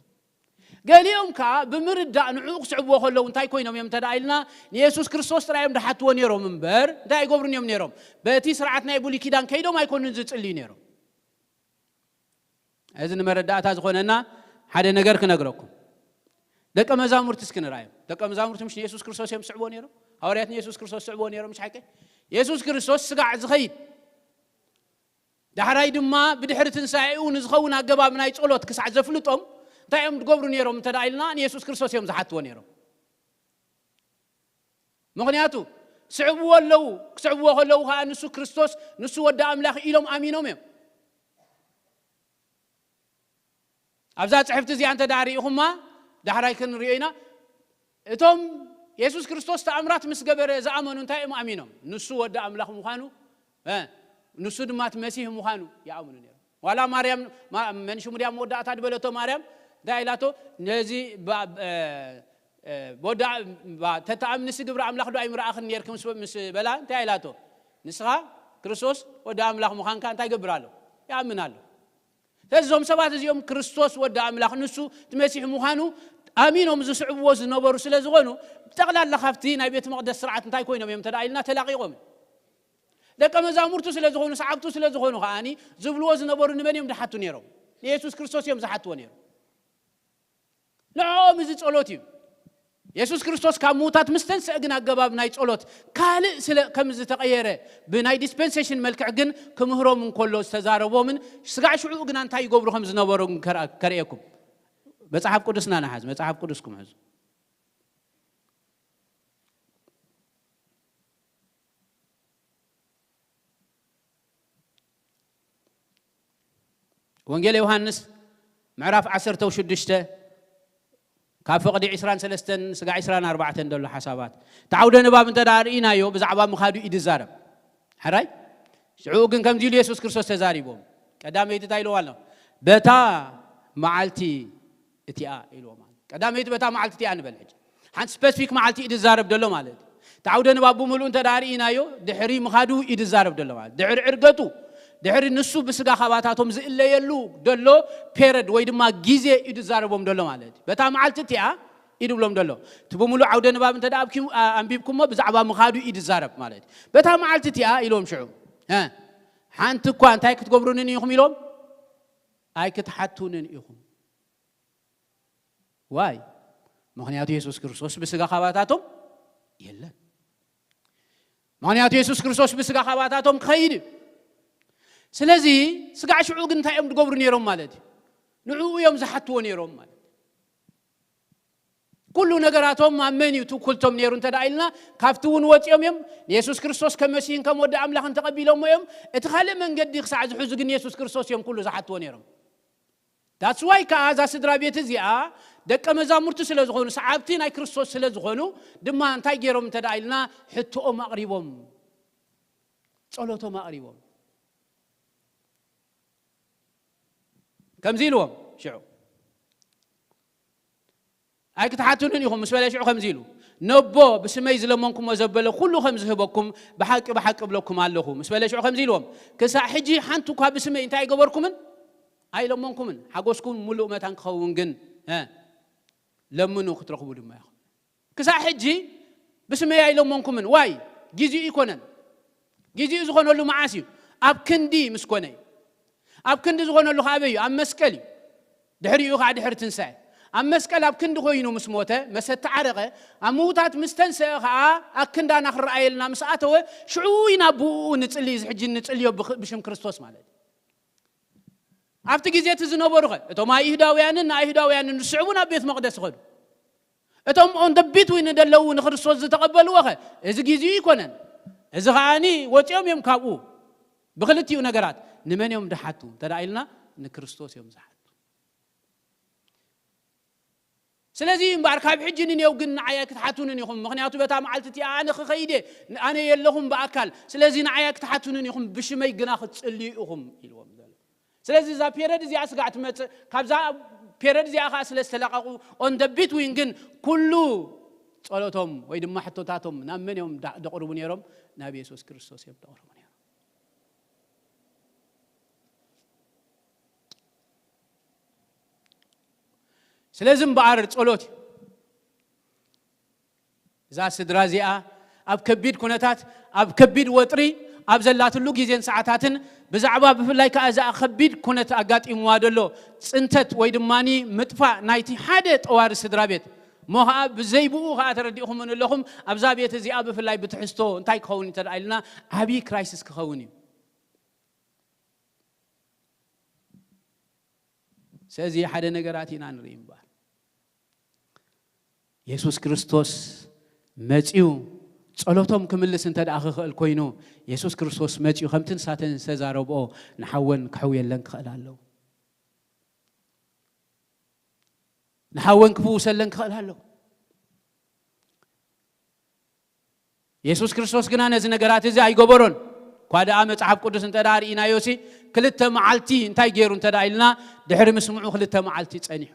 ገሊኦም ከኣ ብምርዳእ ንዕኡ ክስዕብዎ ከለዉ እንታይ ኮይኖም እዮም እንተ ደኣ ኢልና፣ ንየሱስ ክርስቶስ ጥራይ እዮም ድሓትዎ ነይሮም እምበር፣ እንታይ ኣይገብሩን እዮም ነይሮም? በቲ ስርዓት ናይ ብሉይ ኪዳን ከይዶም ኣይኮኑን ዝጽልዩ ነይሮም። እዚ ንመረዳእታ ዝኾነና ሓደ ነገር ክነግረኩም። ደቀ መዛሙርቲ እስኪ ንርኣዮም። ደቀ መዛሙርቲ ምሽ ንየሱስ ክርስቶስ እዮም ዝስዕብዎ ነይሮም? ሃዋርያት ንየሱስ ክርስቶስ ዝስዕብዎ ነይሮም፣ ምሽ ሓቂ? የሱስ ክርስቶስ ስጋዕ ዝኸይድ፣ ዳሕራይ ድማ ብድሕሪ ትንሳኤኡ ንዝኸውን ኣገባብ ናይ ጸሎት ክሳዕ ዘፍልጦም፣ እንታይ እዮም ዝገብሩ ነይሮም እንተ ደኣ ኢልና፣ ንየሱስ ክርስቶስ እዮም ዝሓትዎ ነይሮም። ምኽንያቱ፣ ስዕብዎ ኣለዉ፣ ክስዕብዎ ከለዉ ከኣ ንሱ ክርስቶስ፣ ንሱ ወዲ ኣምላኽ ኢሎም ኣሚኖም እዮም። ኣብዛ ጽሕፍቲ እዚኣ እንተ ደኣ ርኢኹማ፣ ዳሕራይ ክንርእዮ ኢና። እቶም የሱስ ክርስቶስ ተኣምራት ምስ ገበረ ዝኣመኑ እንታይ እዮም ኣሚኖም? ንሱ ወዲ ኣምላኽ ምዃኑ፣ እ፣ ንሱ ድማ እቲ መሲህ ምዃኑ ይኣምኑ ነይሮም። ዋላ ማርያም፣ ማ-፣ መን ሽሙ ድያ መወዳእታ ዝበለቶ ማርያም? እንታይ ኢላቶ? ነዚ ባ-፣ እ፣ እ፣ ቦዳ-፣ ባ-፣ ተተኣምንሲ ግብሪ ኣምላኽ ዶ ኣይምረኣኽን ነይርኪ ምስ፣ ምስ በላ እንታይ ኢላቶ? ንስኻ ክርስቶስ ወዲ ኣምላኽ ምዃንካ እንታይ ይገብር ኣሎ? ይኣምን ኣሎ። ስለዚ እዞም ሰባት እዚኦም ክርስቶስ ወዲ ኣምላኽ፣ ንሱ እቲ መሲሕ ምዃኑ ኣሚኖም ዝስዕብዎ ዝነበሩ ስለ ዝኾኑ፣ ብጠቕላላ ካብቲ ናይ ቤተ መቕደስ ስርዓት እንታይ ኮይኖም እዮም እንተ ደኣ ኢልና፣ ተላቒቖም። ደቀ መዛሙርቱ ስለ ዝኾኑ፣ ሰዓብቱ ስለ ዝኾኑ ከኣኒ፣ ዝብልዎ ዝነበሩ ንመን እዮም ዝሓቱ ነይሮም? ንየሱስ ክርስቶስ እዮም ዝሓትዎ ነይሮም። ንዕኦም እዚ ጸሎት እዩ። የሱስ ክርስቶስ ካብ ምዉታት ምስ ተንስአ ግን ኣገባብ ናይ ጸሎት ካልእ ስለ ከም ዝተቐየረ፣ ብናይ ዲስፐንሴሽን መልክዕ ግን ክምህሮም እንከሎ ዝተዛረቦምን፣ ስጋዕ ሽዑ ግና እንታይ ይገብሩ ከም ዝነበሩ ግን ከርኣ-፣ ከርእየኩም። መጽሓፍ ቅዱስና ንሓዝ፣ መጽሓፍ ቅዱስኩም ሕዙ። ወንጌል ዮሃንስ ምዕራፍ ዓሰርተ ሽዱሽተ ካብ ፍቕዲ ዕስራን ሰለስተን ስጋ ዕስራን ኣርባዕተን ዘሎ ሓሳባት። እቲ ዓውደ ንባብ እንተ ደኣ ርኢናዮ ብዛዕባ ምኻዱ እዩ ዝዛረብ። ሕራይ? ሽዑ ግን ከምዚ ኢሉ የሱስ ክርስቶስ ተዛሪቦም። ቀዳመይቲ እንታይ ኢልዋ ኣሎ? በታ መዓልቲ እቲኣ ኢልዎም ኣሎ። ቀዳመይቲ በታ መዓልቲ እቲኣ ንበል ሕጂ። ሓንቲ ስፐሲፊክ መዓልቲ እዩ ዝዛረብ ዘሎ ማለት እዩ። እቲ ዓውደ ንባብ ብምሉእ እንተ ደኣ ርኢናዮ፣ ድሕሪ ምኻዱ እዩ ዝዛረብ ዘሎ ማለት እዩ። ድሕሪ ዕርገቱ፣ ድሕሪ ንሱ ብስጋ ካባታቶም ዝእለየሉ ዘሎ ፔረድ ወይ ድማ ግዜ እዩ ዝዛረቦም ዘሎ ማለት እዩ። በታ መዓልቲ እቲኣ እዩ ዝብሎም ዘሎ። እቲ ብምሉእ ዓውደ ንባብ እንተ ደኣ ኣብኪ-፣ ኣ-፣ ኣንቢብኩሞ ብዛዕባ ምኻዱ እዩ ዝዛረብ ማለት እዩ። በታ መዓልቲ እቲኣ ኢልዎም ሽዑ። እ፣ ሓንቲ እኳ እንታይ ክትገብሩንን ኢኹም ኢልዎም? ኣይክትሓቱንን ኢኹም። ዋይ? ምኽንያቱ የሱስ ክርስቶስ ብስጋ ካባታቶም የለን። ምኽንያቱ የሱስ ክርስቶስ ብስጋ ካባታቶም ክኸይድ እዩ። ስለዚ ስጋዕ ሽዑ ግን እንታይ እዮም ዝገብሩ ነይሮም ማለት እዩ? ንዕኡ እዮም ዝሓትዎ ነይሮም ማለት እዩ። ኩሉ ነገራቶም ኣብ መን እዩ ትውክልቶም ነይሩ እንተ ደኣ ኢልና፣ ካብቲ እውን ወፂኦም እዮም። ንየሱስ ክርስቶስ ከም መሲሕን ከም ወዲ ኣምላኽን ተቐቢሎሞ እዮም። እቲ ካልእ መንገዲ ክሳዕ ዝሕዙ ግን የሱስ ክርስቶስ እዮም ኩሉ ዝሓትዎ ነይሮም። That's why ከዓ እዛ ስድራ ቤት እዚኣ ደቀ መዛሙርቲ ስለ ዝኾኑ፣ ሰዓብቲ ናይ ክርስቶስ ስለ ዝኾኑ ድማ እንታይ ገይሮም እንተ ደኣ ኢልና፣ ሕቶኦም ኣቕሪቦም፣ ጸሎቶም ኣቕሪቦም። ከምዚ ኢልዎም ሽዑ፣ ኣይክትሓቱንን ኢኹም ምስ በለ ሽዑ ከምዚ ኢሉ፣ ነቦ ብስመይ ዝለመንኩሞ ዘበለ ኩሉ ከም ዝህበኩም ብሓቂ ብሓቂ እብለኩም ኣለኹ ምስ በለ ሽዑ ከምዚ ኢልዎም፣ ክሳዕ ሕጂ ሓንቲ እኳ ብስመይ እንታይ ኣይገበርኩምን? ኣይለመንኩምን። ሓጎስኩም ምሉእ መታን ክኸውን ግን፣ እ፣ ለምኑ ክትረኽቡ ድማ ኢኹም። ክሳዕ ሕጂ ብስመይ ኣይለመንኩምን። ዋይ? ጊዜኡ ኣይኮነን። ጊዜኡ ዝኾነሉ መዓስ እዩ? ኣብ ክንዲ ምስ ኮነ እዩ። ኣብ ክንዲ ዝኾነሉ ከ ኣበይ እዩ? ኣብ መስቀል እዩ። ድሕሪኡ ከኣ ድሕሪ ትንሳኤ። ኣብ መስቀል ኣብ ክንዲ ኮይኑ ምስ ሞተ፣ መሰ ተዓረቐ፣ ኣብ ምዉታት ምስ ተንሰአ ከኣ ኣክንዳና ክረኣየልና ምስ ኣተወ፣ ሽዑ ኢና ብኡ ንጽሊ፣ እዚ ሕጂ ንጽልዮ ብኽ-፣ ብሽም ክርስቶስ ማለት እዩ። ኣብቲ ግዜ እቲ ዝነበሩ ኸ? እቶም ኣይሁዳውያንን ንኣይሁዳውያንን ዝስዕቡ ናብ ቤት መቕደስ ይኸዱ። እቶም on the between ንደለዉ ንክርስቶስ ዝተቐበልዎ ኸ? እዚ ግዜኡ ኣይኮነን። እዚ ኸኣኒ ወፂኦም እዮም ካብኡ። ብክልቲኡ ነገራት ንመን እዮም ድሓቱ እንተ ደኣ ኢልና ንክርስቶስ እዮም ዝሓቱ። ስለዚ እምበኣር ካብ ሕጂ ንኔው ግን ንዓይ ኣይክትሓቱንን ኢኹም፣ ምኽንያቱ በታ መዓልቲ እቲኣ ኣነ ክኸይድ እየ፣ ኣነ የለኹም ብኣካል፣ ስለዚ ንዓይ ኣይክትሓቱንን ኢኹም፣ ብሽመይ ግና ክትጽልዩ ኢኹም ኢልዎም ዘሎ። ስለዚ እዛ ፔረድ እዚኣ ስጋዕ ትመጽእ፣ ካብዛ ፔረድ እዚኣ ኸዓ ስለ ዝተለቐቑ on the between ግን ኩሉ ጸሎቶም ወይ ድማ ሕቶታቶም ናብ መን እዮም ዳ-፣ ደቕርቡ ነይሮም? ናብ የሱስ ክርስቶስ እዮም ደቕርቡ ነይሮም። ስለዚ እምበኣር ጸሎት እዩ። እዛ ስድራ እዚኣ ኣብ ከቢድ ኩነታት፣ ኣብ ከቢድ ወጥሪ ኣብ ዘላትሉ ግዜን ሰዓታትን ብዛዕባ ብፍላይ ከኣ እዛ ከቢድ ኩነት ኣጋጢምዋ ዘሎ ጽንተት ወይ ድማኒ ምጥፋእ ናይቲ ሓደ ጠዋሪ ስድራ ቤት እሞ ኸኣ ብዘይብኡ ኸኣ ተረዲእኹምን ኣለኹም ኣብዛ ቤት እዚኣ ብፍላይ ብትሕዝቶ እንታይ ክኸውን እዩ እንተ ደኣ ኢልና ዓብዪ ክራይሲስ ክኸውን እዩ። ስለዚ ሓደ ነገራት ኢና ንርኢ እምበኣር። የሱስ ክርስቶስ መጺኡ ጸሎቶም ክምልስ እንተ ደኣ ክኽእል ኮይኑ፣ የሱስ ክርስቶስ መጺኡ ከምቲ ንሳተን ዝተዛረብኦ ንሓወን ክሕውየለን ክኽእል ኣለዎ። ንሓወን ክፍውሰለን ክኽእል ኣለዎ። የሱስ ክርስቶስ ግና ነዚ ነገራት እዚ ኣይገበሮን። እኳ ደኣ መጽሓፍ ቅዱስ እንተ ደኣ ርኢናዮሲ፣ ክልተ መዓልቲ እንታይ ገይሩ እንተ ደኣ ኢልና፣ ድሕሪ ምስምዑ ክልተ መዓልቲ ጸኒሑ።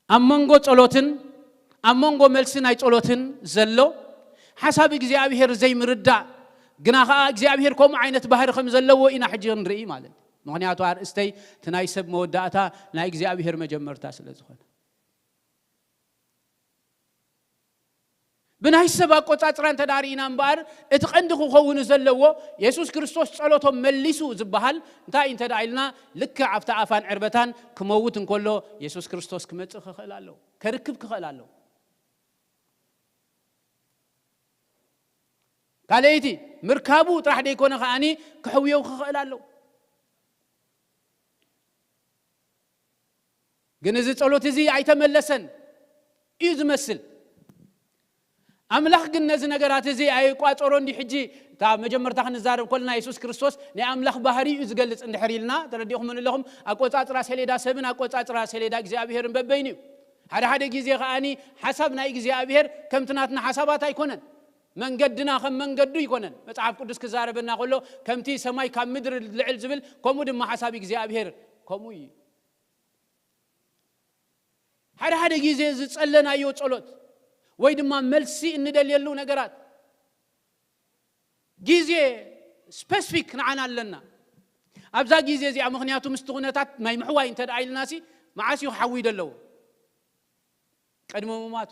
ኣብ መንጎ ጸሎትን ኣብ መንጎ መልሲ ናይ ጸሎትን ዘሎ ሓሳብ እግዚኣብሔር ዘይምርዳእ፣ ግና ኸዓ እግዚኣብሔር ከምኡ ዓይነት ባህሪ ከም ዘለዎ ኢና ሕጂ ንርኢ ማለት እዩ። ምኽንያቱ ኣርእስተይ እቲ ናይ ሰብ መወዳእታ ናይ እግዚኣብሔር መጀመርታ ስለ ዝኾነ። ብናይ ሰብ ኣቆጻጽራ እንተ ደኣ ርኢና እምበኣር፣ እቲ ቀንዲ ክኸውን ዘለዎ የሱስ ክርስቶስ ጸሎቶም መሊሱ ዝበሃል እንታይ እዩ እንተ ደኣ ኢልና፣ ልክዕ ኣብቲ ኣፋን ዕርበታን ክመውት እንከሎ የሱስ ክርስቶስ ክመጽእ ክኽእል ኣለዎ፣ ከርክብ ክኽእል ኣለዎ። ካልኣይቲ፣ ምርካቡ ጥራሕ ደይኮነ ከኣኒ ክሕውዮ ክኽእል ኣለዎ። ግን እዚ ጸሎት እዚ ኣይተመለሰን እዩ ዝመስል። ኣምላኽ ግን ነዚ ነገራት እዚ ኣይቋጸሮ እንዲ ሕጂ እታ መጀመርታ ክንዛረብ ከለና የሱስ ክርስቶስ ናይ ኣምላኽ ባህሪ እዩ ዝገልጽ እንድሕር ኢልና ተረዲእኹም ኣለኹም። ኣቆጻጽራ ሰሌዳ ሰብን ኣቆጻጽራ ሰሌዳ እግዚኣብሔርን በበይኑ እዩ። ሓደ ሓደ ግዜ ከኣኒ ሓሳብ ናይ እግዚኣብሔር ከምቲ ናትና ሓሳባት ኣይኮነን። መንገድና ከም መንገዱ ኣይኮነን። መጽሓፍ ቅዱስ ክዛረበና ከሎ ከምቲ ሰማይ ካብ ምድሪ ልዕል ዝብል ከምኡ ድማ ሓሳብ እግዚኣብሔር ከምኡ እዩ። ሓደ ሓደ ግዜ ዝጸለናዮ ጸሎት ወይ ድማ መልሲ እንደልየሉ ነገራት ግዜ ስፐሲፊክ ንዓና ኣለና። ኣብዛ ግዜ እዚኣ ምኽንያቱ ምስቲ ኩነታት ናይ ምሕዋይ እንተ ደኣ ኢልናሲ መዓስ እዩ ክሓዊ ዘለዎ? ቅድሚ ምማቱ።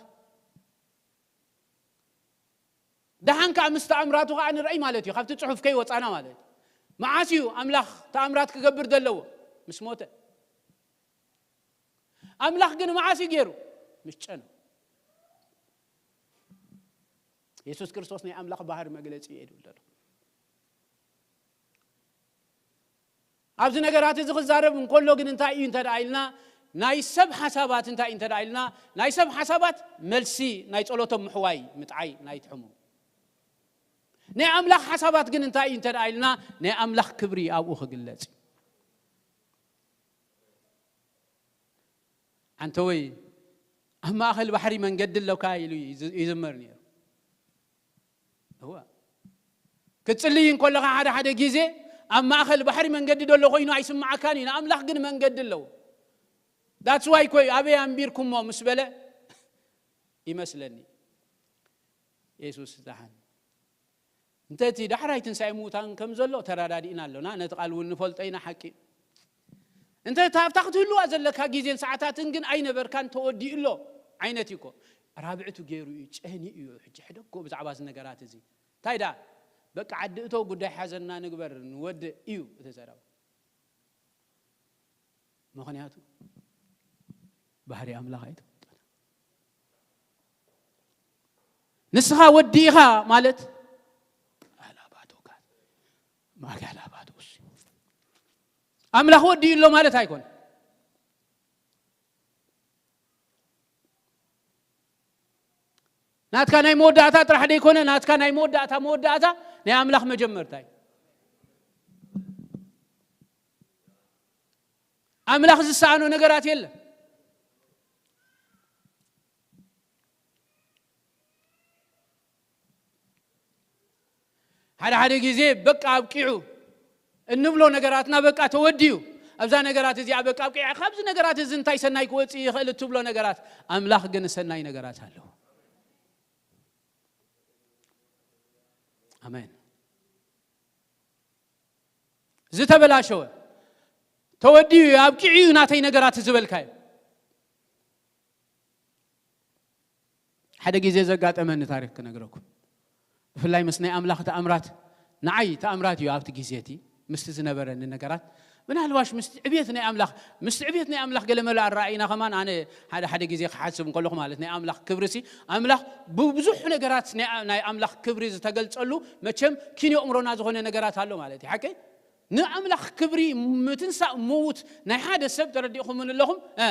ደሓን ከዓ ምስ ተኣምራቱ ከዓ ንርኣይ ማለት እዩ። ካብቲ ጽሑፍ ከይወጻና ማለት እዩ። መዓስ እዩ ኣምላኽ ተኣምራት ክገብር ዘለዎ? ምስ ሞተ። ኣምላኽ ግን መዓስ እዩ ገይሩ? ምስ ጨነው። የሱስ ክርስቶስ ናይ ኣምላኽ ባህሪ መግለጺ እዩ ኢሉ ዘሎ። ኣብዚ ነገራት እዚ ክዛረብ እንከሎ ግን እንታይ እዩ እንተ ደኣ ኢልና፣ ናይ ሰብ ሓሳባት እንታይ እዩ እንተ ደኣ ኢልና፣ ናይ ሰብ ሓሳባት መልሲ ናይ ጸሎቶም ምሕዋይ ምጥዓይ ናይ ትሕሙ። ናይ ኣምላኽ ሓሳባት ግን እንታይ እዩ እንተ ደኣ ኢልና፣ ናይ ኣምላኽ ክብሪ ኣብኡ ክግለጽ እዩ። ኣንተ ወይ ኣብ ማእኸል ባሕሪ መንገዲ ኣለካ ኢሉ ይዝ- ይዝመር ነይሩ። እዋ ክትጽልይ እንከለኻ ሓደ ሓደ ግዜ ኣብ ማእኸል ባሕሪ መንገዲ ደሎ ኮይኑ ኣይስምዓካን እዩ። ንኣምላኽ ግን መንገዲ ኣለዎ። ዳትስ ዋይ ኮይ ኣበይ ኣንቢርኩሞ ምስ በለ ይመስለኒ የሱስ ዝሓን እንተ እቲ ዳሕራይ ትንሳኤ ምዉታን ከም ዘሎ ተረዳዲእና ኣሎና። ነቲ ቃል እውን ንፈልጦ ኢና፣ ሓቂ እዩ። እንተ እታ ኣብታ ክትህልዋ ዘለካ ግዜን ሰዓታትን ግን ኣይነበርካን፣ ተወዲኡ ኣሎ ዓይነት እዩ እኮ። ራብዕቱ ገይሩ እዩ፣ ጨኒ እዩ። ሕጂ ሕደጎ ብዛዕባ እዚ ነገራት እዚ እንታይ ደኣ በቃ ዓዲ እቶ ጉዳይ ሓዘና ንግበር ንወድእ እዩ እቲ ዘረባ። ምኽንያቱ ባህሪ ኣምላኽ ኣይትፈልጦን። ንስኻ ወዲ ኢኻ ማለት ኣላባቶካ ማጋላባቶስ ኣምላኽ ወዲ ኣሎ ማለት ኣይኮነ። ናትካ ናይ መወዳእታ ጥራሕ ደይኮነ፣ ናትካ ናይ መወዳእታ መወዳእታ ናይ ኣምላኽ መጀመርታ እዩ። ኣምላኽ ዝሰኣኖ ነገራት የለን። ሓደ ሓደ ግዜ በቃ ኣብቂዑ እንብሎ ነገራትና በቃ ተወዲኡ፣ ኣብዛ ነገራት እዚኣ በቃ ኣብቂዐ፣ ካብዚ ነገራት እዚ እንታይ ሰናይ ክወፅእ ይኽእል እትብሎ ነገራት፣ ኣምላኽ ግን ሰናይ ነገራት ኣለዎ። ኣሜን። ዝተበላሸወ ተወዲኡ እዩ፣ ኣብቂዑ እዩ ናተይ ነገራት ዝበልካዮ። ሓደ ግዜ ዘጋጠመኒ ታሪክ ክነግረኩም። ብፍላይ ምስ ናይ ኣምላኽ ተኣምራት፣ ንዓይ ተኣምራት እዩ ኣብቲ ግዜ እቲ ምስቲ ዝነበረኒ ነገራት። ምናልባሽ ምስቲ ዕብየት ናይ ኣምላኽ፣ ምስቲ ዕብየት ናይ ኣምላኽ ገለ መለ ኣረኣእይና ከማን ኣነ ሓደ ሓደ ግዜ ክሓስብ እንከለኹ ማለት ናይ ኣምላኽ ክብሪ ሲ ኣምላኽ ብብዙሕ ነገራት ናይ ናይ ኣምላኽ ክብሪ ዝተገልጸሉ መቸም ኪን የእምሮና ዝኾነ ነገራት ኣሎ ማለት እዩ። ሓቀይ ንኣምላኽ ክብሪ ምትንሳእ ምዉት ናይ ሓደ ሰብ ተረዲእኹምን ኣለኹም እ፣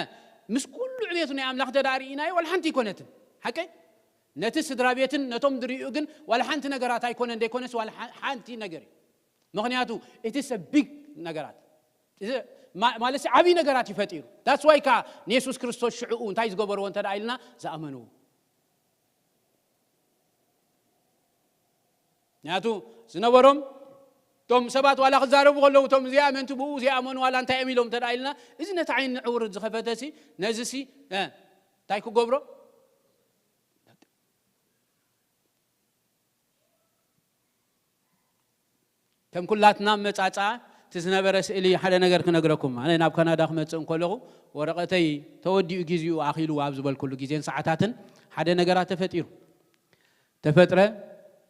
ምስ ኩሉ ዕቤቱ ናይ ኣምላኽ ተዳርኢናዮ ዋላ ሓንቲ ኣይኮነትን። ሓቀይ ነቲ ስድራ ቤትን ነቶም ዝርእዩ ግን ዋላ ሓንቲ ነገራት ኣይኮነን ደይኮነስ ዋላ ሓ- ሓንቲ ነገር እዩ። ምኽንያቱ እቲ ሰብ ቢግ ነገራት እዚ ማ- ማለት ዓብዪ ነገራት እዩ ፈጢሩ። ዳትስ ዋይ ከዓ ንየሱስ ክርስቶስ ሽዕኡ እንታይ ዝገበርዎ እንተ ደኣ ኢልና ዝኣመንዎ ምክንያቱ ዝነበሮም እቶም ሰባት ዋላ ክዛረቡ ከለዉ እቶም እዚኣመንቲ ብኡ ዘይኣመኑ ዋላ እንታይ እዮም ኢሎም እንተ ደኣ ኢልና እዚ ነቲ ዓይኒ ዕውር ዝኸፈተ ሲ ነዚ ሲ እ፣ እንታይ ክገብሮ ከም ኩላትና መጻጻ እቲ ዝነበረ ስእሊ ሓደ ነገር ክነግረኩም። ኣነ ናብ ካናዳ ክመጽእ እንከለኹ ወረቐተይ ተወዲኡ፣ ግዚኡ ኣኺሉ ኣብ ዝበልኩሉ ግዜን ሰዓታትን ሓደ ነገራት ተፈጢሩ። ተፈጥረ።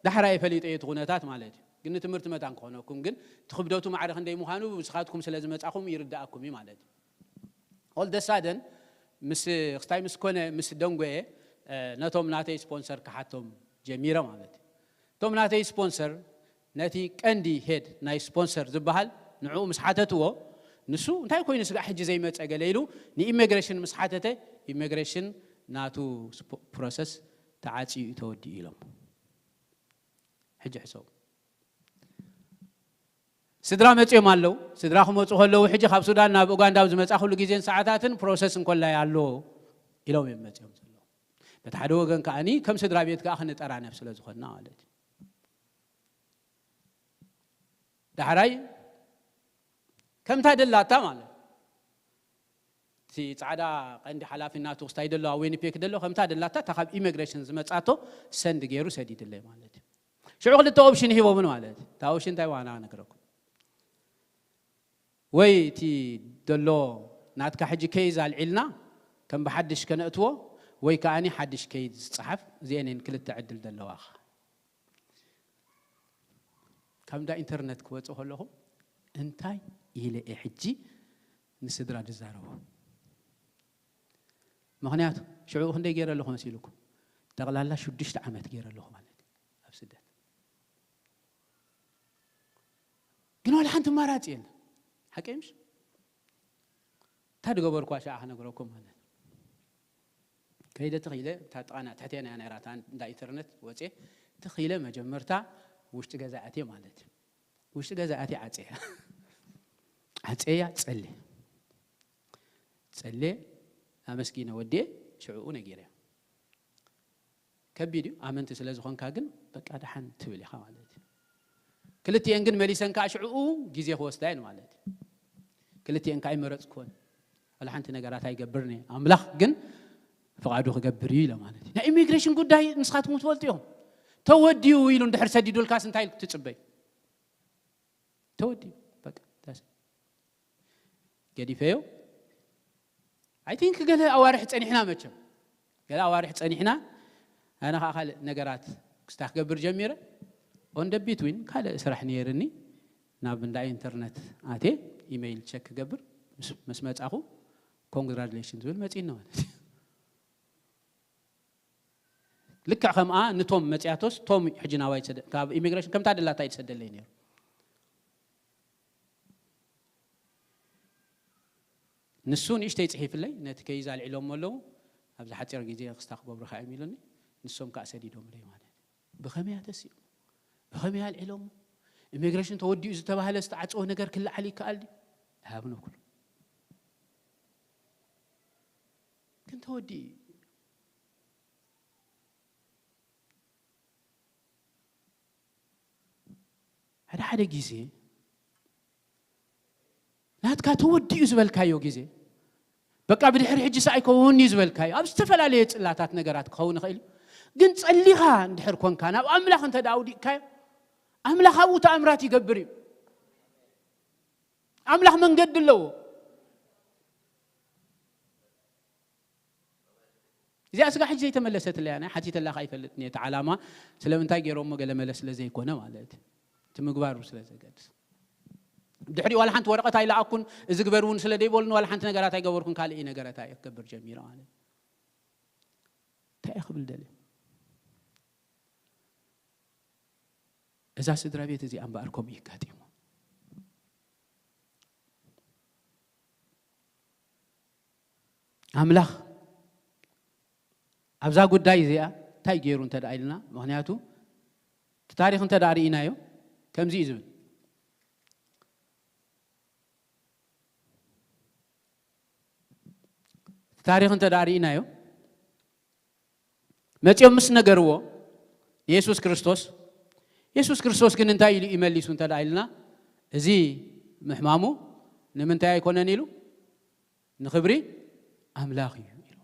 ዳሕራይ ፈሊጠ እቲ ኩነታት ማለት እዩ። ግን ንትምህርቲ መታን ክኾነኩም ግን እቲ ክብደቱ ማዕረ ክንደይ ምዃኑ ንስኻትኩም ስለ ዝመጻኹም ይርድኣኩም እዩ ማለት እዩ። All the sudden ምስ ክስታይ ምስ ኮነ ምስ ደንጎየ ነቶም ናተይ ስፖንሰር ክሓቶም ጀሚረ ማለት እዩ። እቶም ናተይ ስፖንሰር ነቲ ቀንዲ ሄድ ናይ ስፖንሰር ዝበሃል ንዕኡ ምስ ሓተትዎ፣ ንሱ እንታይ ኮይኑ ስጋዕ ሕጂ ዘይመፀ ገለ ኢሉ ንኢሚግሬሽን ምስ ሓተተ፣ ኢሚግሬሽን ናቱ ፕሮሰስ ተዓፅዩ እዩ ተወዲኡ ኢሎም። ሕጂ ሕሰቡ። ስድራ መፅኦም ኣለዉ። ስድራ ክመፁ ከለዉ ሕጂ ካብ ሱዳን ናብ ኡጋንዳ ኣብ ዝመፃ ኩሉ ግዜን ሰዓታትን ፕሮሰስ እንኮላይ ኣሎ ኢሎም እዮም መፅኦም ዘለዉ። በቲ ሓደ ወገን ከዓኒ ከም ስድራ ቤት ከዓ ክንጠራነፍ ስለ ዝኾንና ማለት እዩ። ዳሕራይ ከምታ ደላታ ማለት እቲ ፃዕዳ ቀንዲ ሓላፊ ናቱ ክስታይ ደሎ ኣብ ዊኒፔክ ደሎ ከምታ ደላታ እታ ካብ ኢሚግሬሽን ዝመፃቶ ሰንድ ገይሩ ሰዲድለይ ማለት እዩ። ሽዑ ክልተ ኦፕሽን ሂቦምን ማለት እዩ። እታ ኦፕሽን እንታይ ዋና ነግረኩም። ወይ እቲ ደሎ ናትካ ሕጂ ኬዝ ኣልዒልና ከም ብሓድሽ ከነእትዎ ወይ ከዓኒ ሓድሽ ኬዝ ዝፀሓፍ። እዚአን ክልተ ዕድል ዘለዋኻ። ካብ እንዳ ኢንተርነት ክወፅእ ከለኹ እንታይ ኢለ እየ ሕጂ ንስድራ ድዛረቦ? ምኽንያቱ ሽዑ ክንደይ ገይረ ኣለኹ መሲልኩም? ጠቕላላ ሽዱሽተ ዓመት ገይረ ኣለኹ ማለት እዩ ኣብ ስደት። ግን ዋላ ሓንቲ ማራፂ የለ። ሓቀይ ምሽ? እንታይ ድገበርኳ ሸዓ ክነግረኩም ማለት እዩ። ከይደ ትኽኢለ እታ ጥቓና ትሕቴና እያ ነይራ እታ እንዳ ኢንተርነት ወፅየ። ትኽኢለ መጀመርታ ውሽጢ ገዛ ኣትየ ማለት እዩ። ውሽጢ ገዛ ኣትየ ዓፀያ። ዓፀያ ጸሌ ጸሌ ኣመስጊነ ወዴ ሽዕኡ ነጊረ። ከቢድ እዩ። ኣመንቲ ስለ ዝኾንካ ግን በቃ ደሓን ትብል ኢኻ ማለት እዩ። ክልቲኤን ግን መሊሰን ከዓ ሽዕኡ ግዜ ክወስዳ እየን ማለት እዩ። ክልቲኤን ከዓ ይመረፅኩወን። ዋላ ሓንቲ ነገራት ኣይገብርን እየ። ኣምላኽ ግን ፍቓዱ ክገብር እዩ ኢለ ማለት እዩ። ናይ ኢሚግሬሽን ጉዳይ ንስኻትኩም ትፈልጡ ኢኹም። ተወዲኡ ኢሉ እንድሕር ሰዲዱልካስ እንታይ ትፅበይ? ተወዲኡ በቃ። ገዲፈዮ። ኣይ ቲንክ ገለ ኣዋርሕ ጸኒሕና መቸም። ገለ ኣዋርሕ ጸኒሕና። ኣነ ኸዓ ካልእ ነገራት ክስታ ክገብር ጀሚረ። ኦን ደ ቢትዊን ካልእ ስራሕ ነይርኒ። ናብ እንዳ ኢንተርነት ኣትየ ኢሜይል ቸክ ክገብር ምስ መጻኹ ኮንግራጁሌሽን ዝብል መጺእኒ ማለት እዩ። ልክዕ ከምኣ ንቶም መጽያቶስ ቶም ሕጂ ናባይ ትሰደ ካብ ኢሚግሬሽን ከምታ ደላታ ይትሰደለይ ነይሩ። ንሱ ንእሽተይ ጽሒፍለይ ነቲ ከይዝ ኣልዒሎሞ ኣለዉ። ኣብዚ ሓጺር ግዜ ክስታ ክገብሩኻ እዮም ኢሉኒ። ንሶም ከኣ ሰዲዶምለይ ማለት እዩ። ብኸመይ ኣተሲኡ? ብኸመይ ኣልዒሎሞ? ኢሚግሬሽን ተወዲኡ ዝተባህለ ዝተዓጸወ ነገር ክለዓል ይከኣል ድዩ? ኣይሃብን ኩሉ ግን ተወዲኡ እዩ። ሓደ ሓደ ግዜ ናትካ ተወዲኡ ዝበልካዮ ግዜ በቃ ብድሕሪ ሕጂ ሰኣይ ከውን እዩ ዝበልካዮ ኣብ ዝተፈላለየ ጽላታት ነገራት ክኸውን ይኽእል እዩ። ግን ጸሊኻ እንድሕር ኮንካ ናብ ኣምላኽ እንተ ደኣ ኣውዲቕካዮ ኣምላኽ ኣብኡ ተኣምራት ይገብር እዩ። ኣምላኽ መንገዲ ኣለዎ። እዚኣ ስጋ ሕጂ ዘይተመለሰትለያ ናይ ሓቲተላኻ ኣይፈልጥን እየ። እቲ ዓላማ ስለምንታይ ገይሮሞ ገለ መለ ስለ ዘይኮነ ማለት እዩ። እቲ ምግባሩ ስለ ዘገድስ ድሕሪኡ ዋላ ሓንቲ ወረቐት ኣይለኣኩን። እዚ ግበር እውን ስለ ደይበሉን ዋላ ሓንቲ ነገራት ኣይገበርኩን። ካልእ ነገራት እየ ክገብር ጀሚረ ማለት እዩ። እንታይ እየ ክብል ደልየ? እዛ ስድራ ቤት እዚኣ እምበኣር ከምኡ እዩ ኣጋጢሙ። ኣምላኽ ኣብዛ ጉዳይ እዚኣ እንታይ ገይሩ እንተ ደኣ ኢልና፣ ምኽንያቱ እቲ ታሪኽ እንተ ደኣ ርኢናዮ ከምዚ እዩ ዝብል። እቲ ታሪኽ እንተ ደኣ ርኢናዮ መጺኦም ምስ ነገርዎ ንየሱስ ክርስቶስ፣ የሱስ ክርስቶስ ግን እንታይ ኢሉ እዩ መሊሱ እንተ ደኣ ኢልና፣ እዚ ምሕማሙ ንምንታይ ኣይኮነን ኢሉ፣ ንኽብሪ ኣምላኽ እዩ ኢሉ።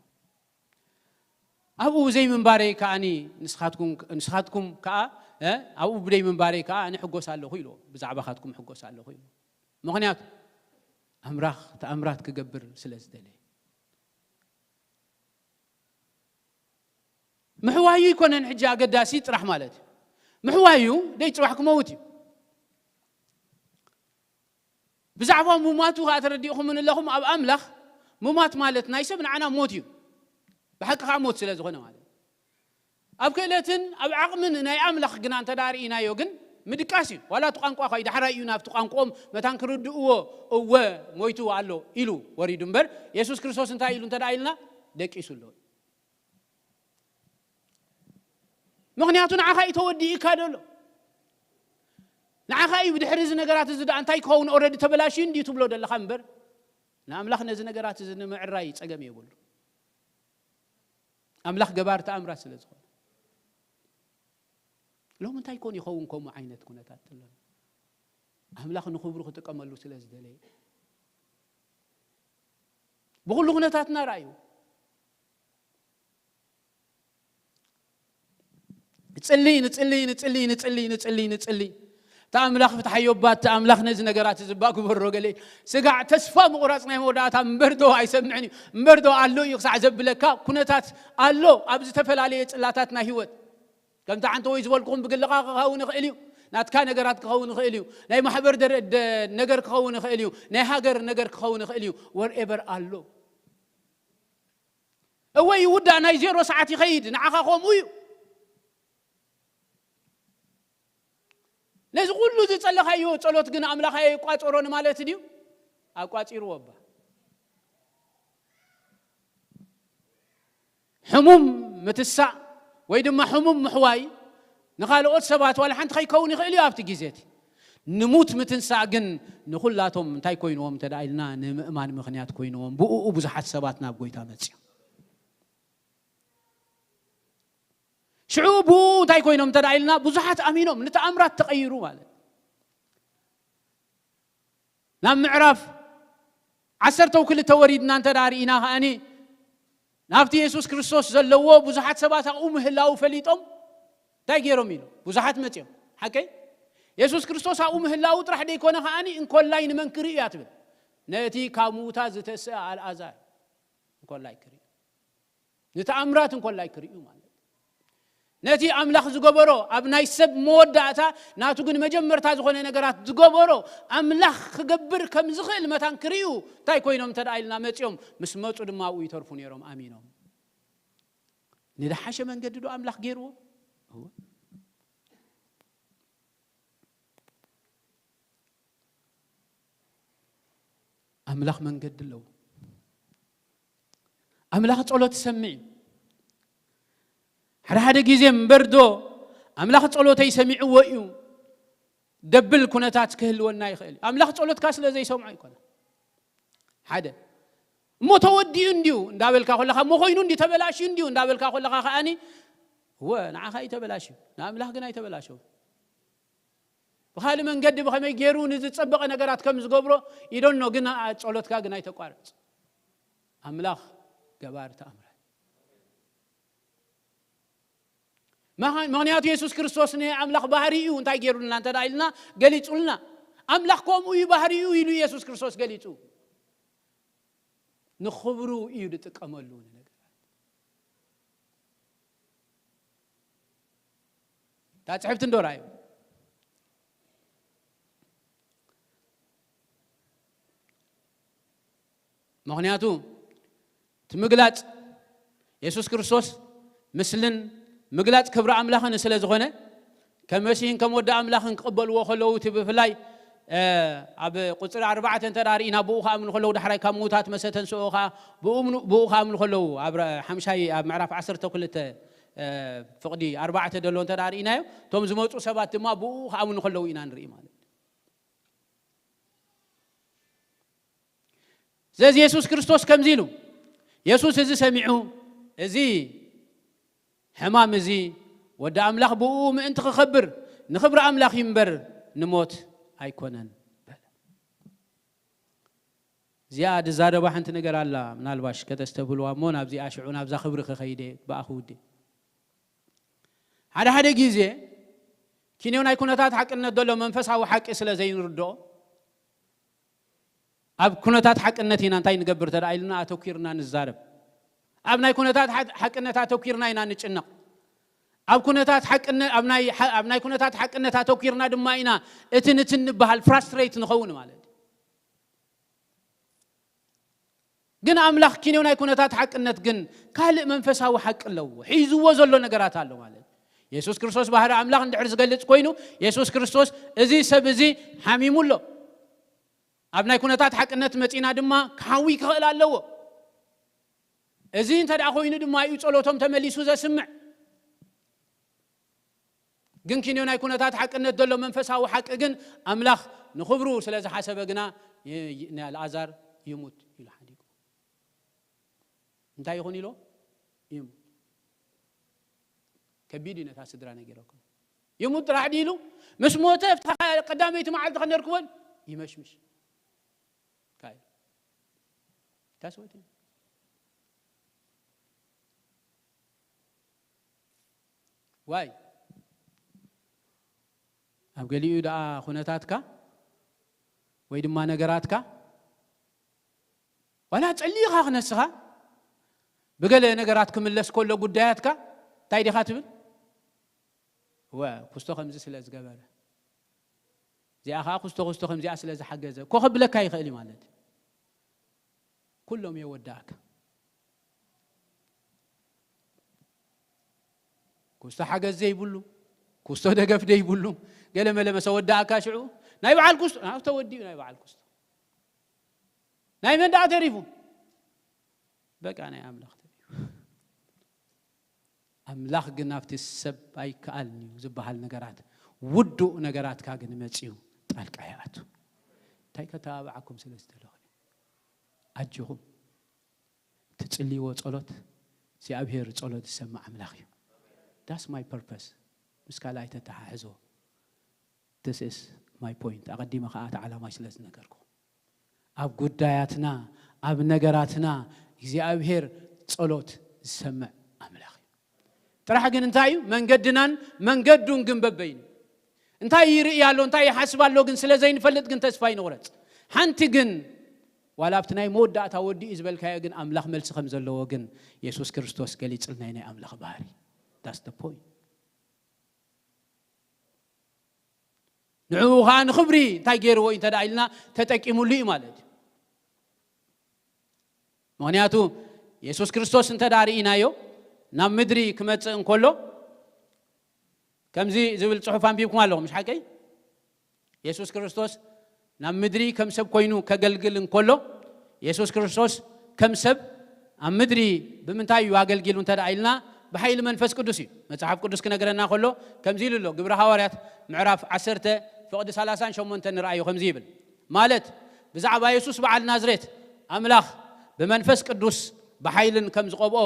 ኣብኡ ዘይምንባረይ ከኣኒ ንስኻትኩም፣ ንስኻትኩም ከኣ እ ኣብኡ ብደይ ምንባረይ ከዓ ኣነ ሕጎስ ኣለኹ ኢልዎ። ብዛዕባኻትኩም ሕጎስ ኣለኹ ኢልዎ። ምኽንያቱ ኣምራኽ ተኣምራት ክገብር ስለ ዝደለየ። ምሕዋዩ ኣይኮነን ሕጂ ኣገዳሲ ጥራሕ ማለት እዩ። ምሕዋዩ ደይ ጽባሕ ክመውት እዩ። ብዛዕባ ሙማቱ ከዓ ተረዲእኹምን ኣለኹም። ኣብ ኣምላኽ ሙማት ማለት ናይ ሰብ ንዓና ሞት እዩ። ብሓቂ ከዓ ሞት ስለ ዝኾነ ማለት እዩ። ኣብ ክእለትን ኣብ ዓቕምን ናይ ኣምላኽ ግና እንተ ደኣ ርኢናዮ ግን ምድቃስ እዩ። ዋላ እቲ ቋንቋ ኳይ ዳሕራይ እዩ ናብቲ ቋንቋኦም መታን ክርድእዎ እወ ሞይቱ ኣሎ ኢሉ ወሪዱ እምበር፣ የሱስ ክርስቶስ እንታይ ኢሉ እንተ ደኣ ኢልና ደቂሱ ኣሎ። ምኽንያቱ ንዓኻ እዩ ተወዲእካ ደሎ። ንዓኻ እዩ ብድሕሪ እዚ ነገራት እዚ ደኣ እንታይ ክኸውን ኦረዲ ተበላሽዩ እንድዩ ትብሎ ደለኻ እምበር፣ ንኣምላኽ ነዚ ነገራት እዚ ንምዕራይ ጸገም የብሉ። ኣምላኽ ገባር ተኣምራት ስለ ዝኾነ። ሎም እንታይ ኮን ይኸውን ከምኡ ዓይነት ኩነታት ትለና? ኣምላኽ ንኽብሩ ክጥቀመሉ ስለ ዝደለየ። ብኹሉ ኩነታትና ረኣዩ። ንጽሊ፣ ንጽሊ፣ ንጽሊ፣ ንጽሊ፣ ንጽሊ፣ ንጽሊ። እታ ኣምላኽ ፍትሓዮ እባ፣ እታ ኣምላኽ ነዚ ነገራት እዚ እባ ግበሮ ገለ። ስጋዕ ተስፋ ምቑራጽ ናይ መወዳእታ እምበር ዶ ኣይሰምዕን እዩ። እምበር ዶ ኣሎ እዩ ክሳዕ ዘብለካ ኩነታት ኣሎ ኣብ ዝተፈላለየ ጽላታት ናይ ህይወት። ከምቲ ሓንቲ ወይ ዝበልኩኹም ብግልኻ ክኸውን ይኽእል እዩ። ናትካ ነገራት ክኸውን ይኽእል እዩ። ናይ ማሕበር ደረ-፣ ደ-፣ ነገር ክኸውን ይኽእል እዩ። ናይ ሃገር ነገር ክኸውን ይኽእል እዩ። ወርኤቨር ኣሎ። እወ ይውዳእ፣ ናይ ዜሮ ሰዓት ይኸይድ። ንዓኻ ከምኡ እዩ። ነዚ ኩሉ ዝጸለኻዮ ጸሎት ግን ኣምላኽ ኣይቋጸሮን ማለት ድዩ? ኣቋጺርዎ እባ። ሕሙም ምትሳእ ወይ ድማ ሕሙም ምሕዋይ ንኻልኦት ሰባት ዋላ ሓንቲ ከይከውን ይኽእል እዩ ኣብቲ ግዜ እቲ። ንሙት ምትንሳእ ግን ንኹላቶም እንታይ ኮይንዎም እንተ ደኣ ኢልና፣ ንምእማን ምኽንያት ኮይንዎም። ብእኡ ብዙሓት ሰባት ናብ ጎይታ መጽዮም። ሽዑ ብኡ እንታይ ኮይኖም እንተ ደኣ ኢልና፣ ብዙሓት ኣሚኖም፣ ንተኣምራት ተቐይሩ ማለት። ናብ ምዕራፍ ዓሰርተ ክልተ ወሪድና እንተ ደኣ ርኢና ከኣኒ፣ ናብቲ የሱስ ክርስቶስ ዘለዎ ብዙሓት ሰባት ኣብኡ ምህላዉ ፈሊጦም እንታይ ገይሮም ኢሉ? ብዙሓት መጽዮም። ሓቀይ? የሱስ ክርስቶስ ኣብኡ ምህላዉ ጥራሕ ደይኮነ ከኣኒ፣ እንኮላይ ንመን ክርኢ እያ ትብል? ነቲ ካብ ምዉታት ዝተስአ ኣልኣዛር እንኮላይ ክርኢ። ንተኣምራት እንኮላይ ክርእዩ ማለት። ነቲ ኣምላኽ ዝገበሮ ኣብ ናይ ሰብ መወዳእታ ናቱ ግን መጀመርታ ዝኾነ ነገራት ዝገበሮ ኣምላኽ ክገብር ከም ዝኽእል መታን ክርእዩ እንታይ ኮይኖም እንተ ደኣ ኢልና መጺኦም፣ ምስ መጹ ድማ ኣብኡ ይተርፉ ነይሮም ኣሚኖም። ንደሓሸ መንገዲ ዶ ኣምላኽ ገይርዎ? እወ። ኣምላኽ መንገዲ ኣለዎ። ኣምላኽ ጸሎት ይሰምዕ እዩ። ሓደ ሓደ ግዜ እምበር ዶ ኣምላኽ ጸሎተይ ሰሚዕዎ እዩ ደብል ኩነታት ክህልወና ይኽእል እዩ። ኣምላኽ ጸሎትካ ስለ ዘይሰምዖ ኣይኮነ። ሓደ እሞ ተወዲኡ እንድዩ እንዳበልካ ከለኻ፣ እሞ ኮይኑ እንድዩ ተበላሽዩ እንድዩ እንዳበልካ ከለኻ ከኣኒ፣ እወ ንዓኻ እዩ ተበላሽዩ፣ ንኣምላኽ ግን ኣይተበላሸወን። ብኻልእ መንገዲ ብኸመይ ገይሩ ንዝጸበቐ ነገራት ከም ዝገብሮ ይደኖ፣ ግን ጸሎትካ ግን ኣይተቋርጽ። ኣምላኽ ገባር ተኣምራት። ምኽ-፣ ምኽንያቱ የሱስ ክርስቶስ ንኣምላኽ ባህሪ እዩ እንታይ ገይሩልና እንተ ደኣ ኢልና ገሊጹልና። ኣምላኽ ከምኡ እዩ ባህሪ እዩ ኢሉ የሱስ ክርስቶስ ገሊጹ። ንኽብሩ እዩ ዝጥቀመሉ ንነገራት። እታ ጽሕፍቲ እንዶ ረኣዩ። ምኽንያቱ እቲ ምግላጽ የሱስ ክርስቶስ ምስልን ምግላጽ ክብሪ ኣምላኽን ስለ ዝኾነ፣ ከም መሲሕን ከም ወዲ ኣምላኽን ክቕበልዎ ከለዉ፣ እቲ ብፍላይ፣ እ፣ ኣብ ቁጽሪ ኣርባዕተ እንተ ደኣ ርኢና፣ ብኡ ክኣምኑ ከለዉ፣ ዳሕራይ ካብ ምዉታት መሰ ተንስኦ ኸኣ ብኡ ምኑ-፣ ብኡ ክኣምኑ ከለዉ፣ ኣብ ረ-፣ ሓምሻይ ኣብ ምዕራፍ ዓሰርተ ክልተ፣ እ፣ ፍቕዲ ኣርባዕተ ዘሎ እንተ ደኣ ርኢናዮ፣ እቶም ዝመጹ ሰባት ድማ ብኡ ክኣምኑ ከለዉ ኢና ንርኢ ማለት እዩ። ስለዚ የሱስ ክርስቶስ ከምዚ ኢሉ፣ የሱስ እዚ ሰሚዑ፣ እዚ ሕማም እዚ ወዲ ኣምላኽ ብኡ ምእንቲ ክኸብር፣ ንኽብሪ ኣምላኽ እዩ እምበር ንሞት ኣይኮነን በለ። እዚኣ ዝዛረባ ሓንቲ ነገር ኣላ፣ ምናልባሽ ከተስተብህልዋ እሞ ናብዚኣ ሽዑ ናብዛ ክብሪ ክኸይደ ብኣ ክውደ። ሓደ ሓደ ግዜ ኪንዮ ናይ ኩነታት ሓቅነት ዘሎ መንፈሳዊ ሓቂ ስለ ዘይንርድኦ፣ ኣብ ኩነታት ሓቅነት ኢና እንታይ ንገብር ተደኣ ኢልና ኣተኲርና ንዛረብ። ኣብ ናይ ኩነታት ሓ-፣ ሓቅነት ኣተኲርና ኢና ንጭነቕ። ኣብ ኩነታት ሓቅነ-፣ ኣብ ናይ ሓ-፣ ኣብ ናይ ኩነታት ሓቅነት ኣተኲርና ድማ ኢና እቲ ንትን ንበሃል ፍራስትሬት ንኸውን ማለት እዩ። ግን ኣምላኽ ኪንዮ ናይ ኩነታት ሓቅነት ግን ካልእ መንፈሳዊ ሓቂ ኣለዎ። ሒዝዎ ዘሎ ነገራት ኣሎ ማለት እዩ። የሱስ ክርስቶስ ባህሪ ኣምላኽ እንድሕር ዝገልጽ ኮይኑ፣ የሱስ ክርስቶስ እዚ ሰብ እዚ ሓሚሙ ኣሎ። ኣብ ናይ ኩነታት ሓቅነት መጺና ድማ ክሓዊ ክኽእል ኣለዎ። እዚ እንተ ደኣ ኮይኑ ድማ እዩ ጸሎቶም ተመሊሱ ዘስምዕ። ግን ኪንዮ ናይ ኩነታት ሓቅነት ዘሎ መንፈሳዊ ሓቂ ግን ኣምላኽ ንኽብሩ ስለ ዝሓሰበ ግና ይ-፣ ይ-፣ ንኣልኣዛር ይሙት ኢሉ ሓዲጉ። እንታይ ይኹን ኢሎ? ይሙት። ከቢድ እዩ ነታ ስድራ ነጊረኩም። ይሙት ጥራሕ ድዩ ኢሉ? ምስ ሞተ ኣብታ ቀዳመይቲ መዓልቲ ከነርክቦን ይመሽምሽ። ካይ። ታስወት እዩ። ዋይ። ኣብ ገሊኡ ደኣ ኩነታትካ ወይ ድማ ነገራትካ ዋላ ጸሊኻ ክነስኻ ብገለ ነገራት ክምለስ ከሎ ጉዳያትካ እንታይ ዲኻ ትብል? ወ፣ ኩስቶ ከምዚ ስለ ዝገበረ፣ እዚኣ ኸዓ ኩስቶ ኩስቶ ከምዚኣ ስለ ዝሓገዘ እኮ ከብለካ ይኽእል እዩ ማለት እዩ። ኩሎም የወዳእካ። ኩስቶ ሓገዝ ዘይብሉ፣ ኩስቶ ደገፍ ዘይብሉ፣ ገለ መለ መሰ ወዳእካ ሽዑ ናይ በዓል ኩስቶ፣ ናብ ተወዲኡ ናይ በዓል ኩስቶ። ናይ መን ደኣ ተሪፉ? በቃ ናይ ኣምላኽ ተሪፉ። ኣምላኽ ግን ኣብቲ ሰብ ኣይከኣልን እዩ ዝበሃል ነገራት፣ ውዱእ ነገራትካ ግን መጺኡ ጣልቃ ይኣቱ። እንታይ ከተባብዓኩም ስለ ዝደለኹ እዩ። ኣጆኹም። ትጽልይዎ ጸሎት እግዚኣብሔር ጸሎት ዝሰምዕ ኣምላኽ እዩ። That's my purpose። ምስ ካልኣይ ተተሓሕዞ። This is my point። ኣቐዲመ ኸዓ እቲ ዓላማይ ስለ ዝነገርኩ። ኣብ ጉዳያትና፣ ኣብ ነገራትና እግዚኣብሔር ጸሎት ዝሰምዕ ኣምላኽ እዩ። ጥራሕ ግን እንታይ እዩ? መንገድናን መንገዱን ግን በበይኑ። እንታይ ይርኢ ኣሎ፣ እንታይ ይሓስብ ኣሎ ግን ስለ ዘይንፈልጥ ግን ተስፋ ይንቑረጽ። ሓንቲ ግን ዋላ ኣብቲ ናይ መወዳእታ ወዲኡ ዝበልካዮ ግን ኣምላኽ መልሲ ከም ዘለዎ ግን የሱስ ክርስቶስ ገሊጽልና እዩ ናይ ኣምላኽ ባህሪ። That's the point። ንዕኡ ኸዓ ንኽብሪ እንታይ ገይርዎ እዩ እንተ ደኣ ኢልና ተጠቂሙሉ እዩ ማለት እዩ። ምኽንያቱ የሱስ ክርስቶስ እንተ ደኣ ርኢናዮ ናብ ምድሪ ክመጽእ እንከሎ ከምዚ ዝብል ጽሑፍ ኣንቢብኩም ኣለኹም፣ ምሽ ሓቀይ? የሱስ ክርስቶስ ናብ ምድሪ ከም ሰብ ኮይኑ ከገልግል እንከሎ፣ የሱስ ክርስቶስ ከም ሰብ ኣብ ምድሪ ብምንታይ እዩ ኣገልጊሉ እንተ ደኣ ኢልና፣ ብሓይሊ መንፈስ ቅዱስ እዩ። መጽሓፍ ቅዱስ ክነግረና ከሎ ከምዚ ኢሉ ኣሎ። ግብሪ ሃዋርያት ምዕራፍ ዓሰርተ ፍቕዲ ሰላሳን ሸሞንተን ንርኣዮ ከምዚ ይብል። ማለት ብዛዕባ የሱስ በዓል ናዝሬት ኣምላኽ ብመንፈስ ቅዱስ ብሓይልን ከም ዝቐብኦ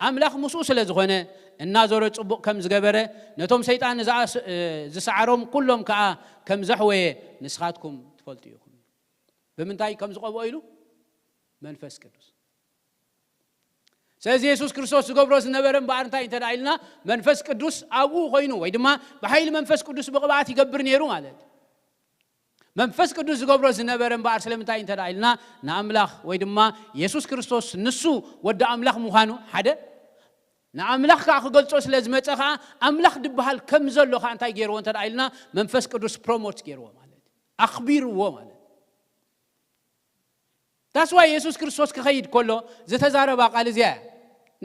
ኣምላኽ ምስኡ ስለ ዝኾነ እናዞረ ጽቡቕ ከም ዝገበረ ነቶም ሰይጣን ዝኣስ-፣ እ፣ ዝሰዓሮም ኩሎም ከኣ ከም ዘሕወየ ንስኻትኩም ትፈልጡ ኢኹም። ብምንታይ ከም ዝቐብኦ ኢሉ? መንፈስ ቅዱስ። ስለዚ የሱስ ክርስቶስ ዝገብሮ ዝነበረ እምበኣር እንታይ እንተ ደኣ ኢልና መንፈስ ቅዱስ ኣብኡ ኮይኑ ወይ ድማ ብሓይሊ መንፈስ ቅዱስ ብቕብኣት ይገብር ነይሩ ማለት እዩ። መንፈስ ቅዱስ ዝገብሮ ዝነበረ እምበኣር ስለምንታይ እንተ ደኣ ኢልና ንኣምላኽ ወይ ድማ የሱስ ክርስቶስ ንሱ ወዲ ኣምላኽ ምዃኑ ሓደ ንኣምላኽ ከዓ ክገልጾ ስለ ዝመጸ ከዓ ኣምላኽ ድበሃል ከም ዘሎ ከዓ እንታይ ገይርዎ እንተ ደኣ ኢልና መንፈስ ቅዱስ ፕሮሞት ገይርዎ ማለት እዩ። ኣኽቢርዎ ማለት እዩ። ታስዋ የሱስ ክርስቶስ ክኸይድ ከሎ ዝተዛረባ ቃል እዚኣ እያ።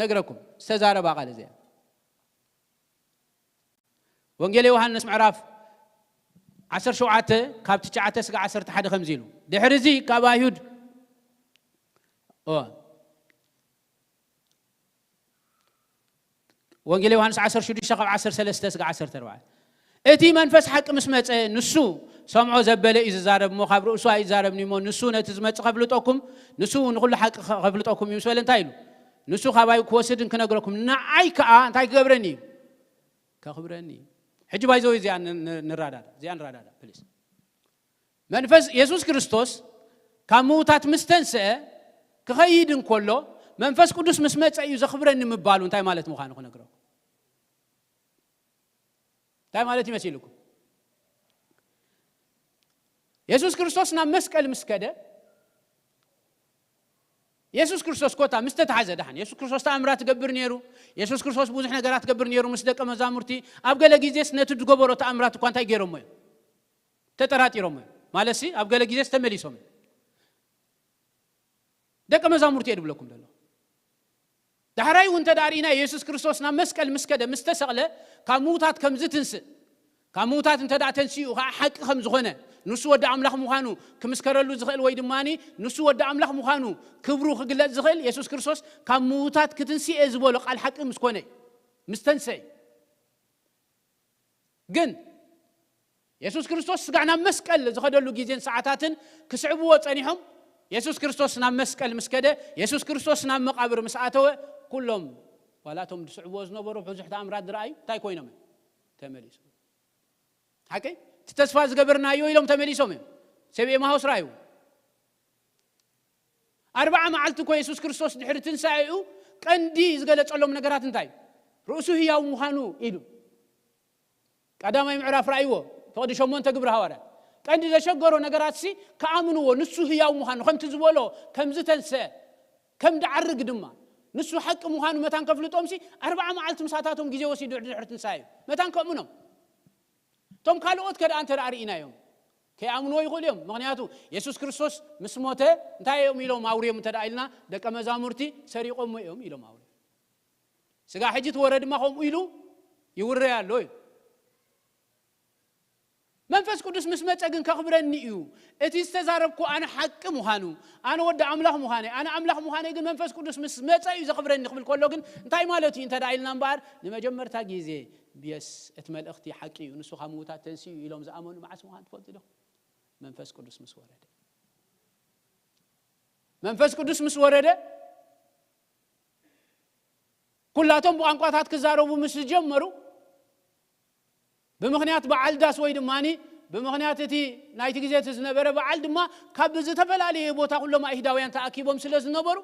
ነግረኩም ዝተዛረባ ቃል እዚኣ ወንጌል ዮሃንስ ምዕራፍ ዓሰርተ ሸውዓተ ካብ ትሽዓተ ስጋ ዓሰርተ ሓደ ከምዚ ኢሉ ድሕሪ እዚ ካብ ኣይሁድ ኦ፣ ወንጌል ዮሃንስ ዓሰርተ ሽዱሽተ ካብ ዓሰርተ ሰለስተ ስጋ ዓሰርተ ኣርባዕተ እቲ መንፈስ ሓቂ ምስ መጸ ንሱ ሰምዖ ዘበለ እዩ ዝዛረብ እሞ ካብ ርእሱ ኣይዛረብን እሞ ንሱ ነቲ ዝመጽእ ከፍልጠኩም ንሱ ንኹሉ ሓቂ ከፍልጠኩም እዩ ምስ በለ እንታይ ኢሉ ንሱ ካባይ ክወስድን ክነግረኩም ንዓይ ከኣ እንታይ ክገብረኒ እዩ ከኽብረኒ እዩ ሕጂ ባይዘው እዚኣ ንራዳዳ እዚኣ ንራዳዳ ፕሊስ መንፈስ የሱስ ክርስቶስ ካብ ምዉታት ምስ ተንስአ ክኸይድ እንከሎ መንፈስ ቅዱስ ምስ መጸ እዩ ዘኽብረኒ ምባሉ እንታይ ማለት ምዃኑ ክነግረኩም እንታይ ማለት እዩ መሲልኩም የሱስ ክርስቶስ ናብ መስቀል ምስ ከደ፣ የሱስ ክርስቶስ ኮታ ምስ ተታሓዘ፣ ደሓን የሱስ ክርስቶስ ተኣምራት ትገብር ነይሩ። የሱስ ክርስቶስ ብዙሕ ነገራት ትገብር ነይሩ። ምስ ደቀ መዛሙርቲ ኣብ ገለ ግዜስ ነቲ ዝገበሮ ተኣምራት እኳ እንታይ ገይሮሞ እዮም? ተጠራጢሮሞ እዮም። ማለት ሲ ኣብ ገለ ግዜስ ተመሊሶም እዮም። ደቀ መዛሙርቲ እየ ድብለኩም ዘሎ። ዳሕራይ እውን እንተ ደኣ ርኢና፣ የሱስ ክርስቶስ ናብ መስቀል ምስ ከደ፣ ምስ ተሰቕለ፣ ካብ ምዉታት ከም ዝትንስእ፣ ካብ ምዉታት እንተ ደኣ ተንሲኡ ኸዓ ሓቂ ከም ዝኾነ፣ ንሱ ወዲ ኣምላኽ ምዃኑ ክምስከረሉ ዝኽእል፣ ወይ ድማኒ ንሱ ወዲ ኣምላኽ ምዃኑ ክብሩ ክግለጽ ዝኽእል፣ የሱስ ክርስቶስ ካብ ምዉታት ክትንስእ እየ ዝበሎ ቃል ሓቂ ምስ ኮነ እዩ፣ ምስ ተንስአ እዩ። ግን የሱስ ክርስቶስ ስጋዕ ናብ መስቀል ዝኸደሉ ግዜን ሰዓታትን ክስዕብዎ ጸኒሖም። የሱስ ክርስቶስ ናብ መስቀል ምስ ከደ፣ የሱስ ክርስቶስ ናብ መቓብር ምስ ኣተወ፣ ኩሎም ዋላ እቶም ዝስዕብዎ ዝነበሩ ብዙሕ ተኣምራት ዝረኣዩ እንታይ ኮይኖም እዮም? ተመሊሶም። ሓቂ? እቲ ተስፋ ዝገበርናዮ ኢሎም ተመሊሶም እዮም። ሰብ ኤማሆስ ረኣዩ። ኣርብዓ መዓልቲ እኮ የሱስ ክርስቶስ ድሕሪ ትንሳኤኡ ቀንዲ ዝገለጸሎም ነገራት እንታይ እዩ? ርእሱ ህያው ምዃኑ ኢሉ። ቀዳማይ ምዕራፍ ረኣይዎ፣ ፍቕዲ ሸሞንተ ግብሪ ሃዋርያት። ቀንዲ ዘሸገሮ ነገራት ሲ ክኣምንዎ፣ ንሱ ህያው ምዃኑ፣ ከምቲ ዝበሎ ከም ዝተንስአ፣ ከም ድዓርግ ድማ፣ ንሱ ሓቂ ምዃኑ መታን ከፍልጦም ሲ ኣርብዓ መዓልቲ ምሳታቶም ግዜ ወሲዱ ድሕሪ ትንሳኤ እዩ። መታን ከእምኖም። እቶም ካልኦት ከ ደኣ እንተ ደኣ ርኢናዮም፣ ከይኣምንዎ ይኽእሉ እዮም። ምኽንያቱ የሱስ ክርስቶስ ምስ ሞተ እንታይ እዮም ኢሎም ኣውርዮም እንተ ደኣ ኢልና፣ ደቀ መዛሙርቲ ሰሪቖሞ እዮም ኢሎም ኣውርዮም። ስጋ ሕጂ እቲ ወረ ድማ ከምኡ ኢሉ ይውረይ ኣሎ እዩ። መንፈስ ቅዱስ ምስ መጸ ግን ከኽብረኒ እዩ። እቲ ዝተዛረብኩ ኣነ ሓቂ ምዃኑ፣ ኣነ ወዲ ኣምላኽ ምዃነይ፣ ኣነ ኣምላኽ ምዃነይ ግን መንፈስ ቅዱስ ምስ መጸ እዩ ዘኽብረኒ ክብል ከሎ ግን እንታይ ማለት እዩ እንተ ደኣ ኢልና እምበኣር፣ ንመጀመርታ ግዜ ብየስ እቲ መልእኽቲ ሓቂ እዩ፣ ንሱ ካብ ምዉታት ተንሲኡ እዩ ኢሎም ዝኣመኑ መዓስ ምዃኑ ትፈልጡ ዶ? መንፈስ ቅዱስ ምስ ወረደ። መንፈስ ቅዱስ ምስ ወረደ ኩላቶም ብቋንቋታት ክዛረቡ ምስ ዝጀመሩ፣ ብምኽንያት በዓል ዳስ ወይ ድማኒ ብምኽንያት እቲ ናይቲ ግዜ እቲ ዝነበረ በዓል ድማ ካብ ዝተፈላለየ ቦታ ኩሎም ኣይሁዳውያን ተኣኪቦም ስለ ዝነበሩ፣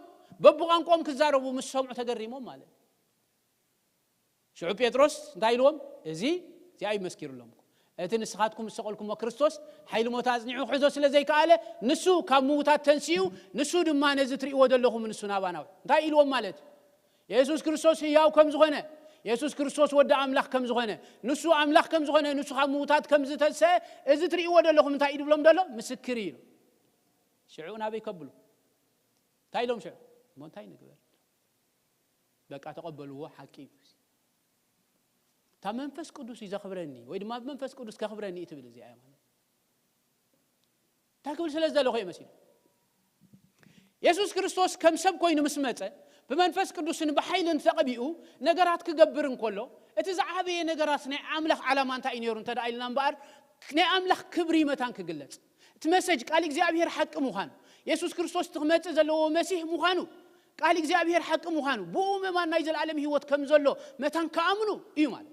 በብቋንቋኦም ክዛረቡ ምስ ሰምዑ ተገሪሞም ማለት እዩ። ሽዑ ጴጥሮስ እንታይ ኢልዎም? እዚ፣ እዚኣ እዩ መስኪሩሎም። እቲ ንስኻትኩም ዝሰቐልኩሞ ክርስቶስ ሓይሊ ሞት ኣጽኒዑ ክሕዞ ስለ ዘይከኣለ፣ ንሱ ካብ ምዉታት ተንሲኡ፣ ንሱ ድማ ነዚ ትርእይዎ ዘለኹም ንሱ ናባና። እንታይ ኢልዎም ማለት እዩ? የሱስ ክርስቶስ ህያው ከም ዝኾነ፣ የሱስ ክርስቶስ ወዲ ኣምላኽ ከም ዝኾነ፣ ንሱ ኣምላኽ ከም ዝኾነ፣ ንሱ ካብ ምዉታት ከም ዝተንሰአ፣ እዚ ትርእይዎ ዘለኹም እንታይ እዩ ድብሎም ዘሎ? ምስክር እዩ። ሽዑ ናበይ ከብሉ? እንታይ ኢሎም ሽዑ? እሞ እንታይ ንግበር? በቃ ተቐበልዎ፣ ሓቂ እዩ። እታ መንፈስ ቅዱስ እዩ ዘኽብረኒ፣ ወይ ድማ ብመንፈስ ቅዱስ ከኽብረኒ እዩ ትብል እዚኣ እያ ማለት። እንታይ ክብል ስለ ዝደለኹ እየ መሲሉ። የሱስ ክርስቶስ ከም ሰብ ኮይኑ ምስ መጸ፣ ብመንፈስ ቅዱስን ብሓይልን ተቐቢኡ ነገራት ክገብር እንከሎ፣ እቲ ዝዓበየ ነገራት ናይ ኣምላኽ ዓላማ እንታይ እዩ ነይሩ እንተ ደኣ ኢልና እምበኣር፣ ናይ ኣምላኽ ክብሪ መታን ክግለጽ። እቲ መሰጅ ቃል እግዚኣብሔር ሓቂ ምዃኑ፣ የሱስ ክርስቶስ እቲ ክመጽእ ዘለዎ መሲህ ምዃኑ፣ ቃል እግዚኣብሔር ሓቂ ምዃኑ፣ ብኡ ምእማን ናይ ዘለኣለም ህይወት ከም ዘሎ መታን ክኣምኑ እዩ ማለት።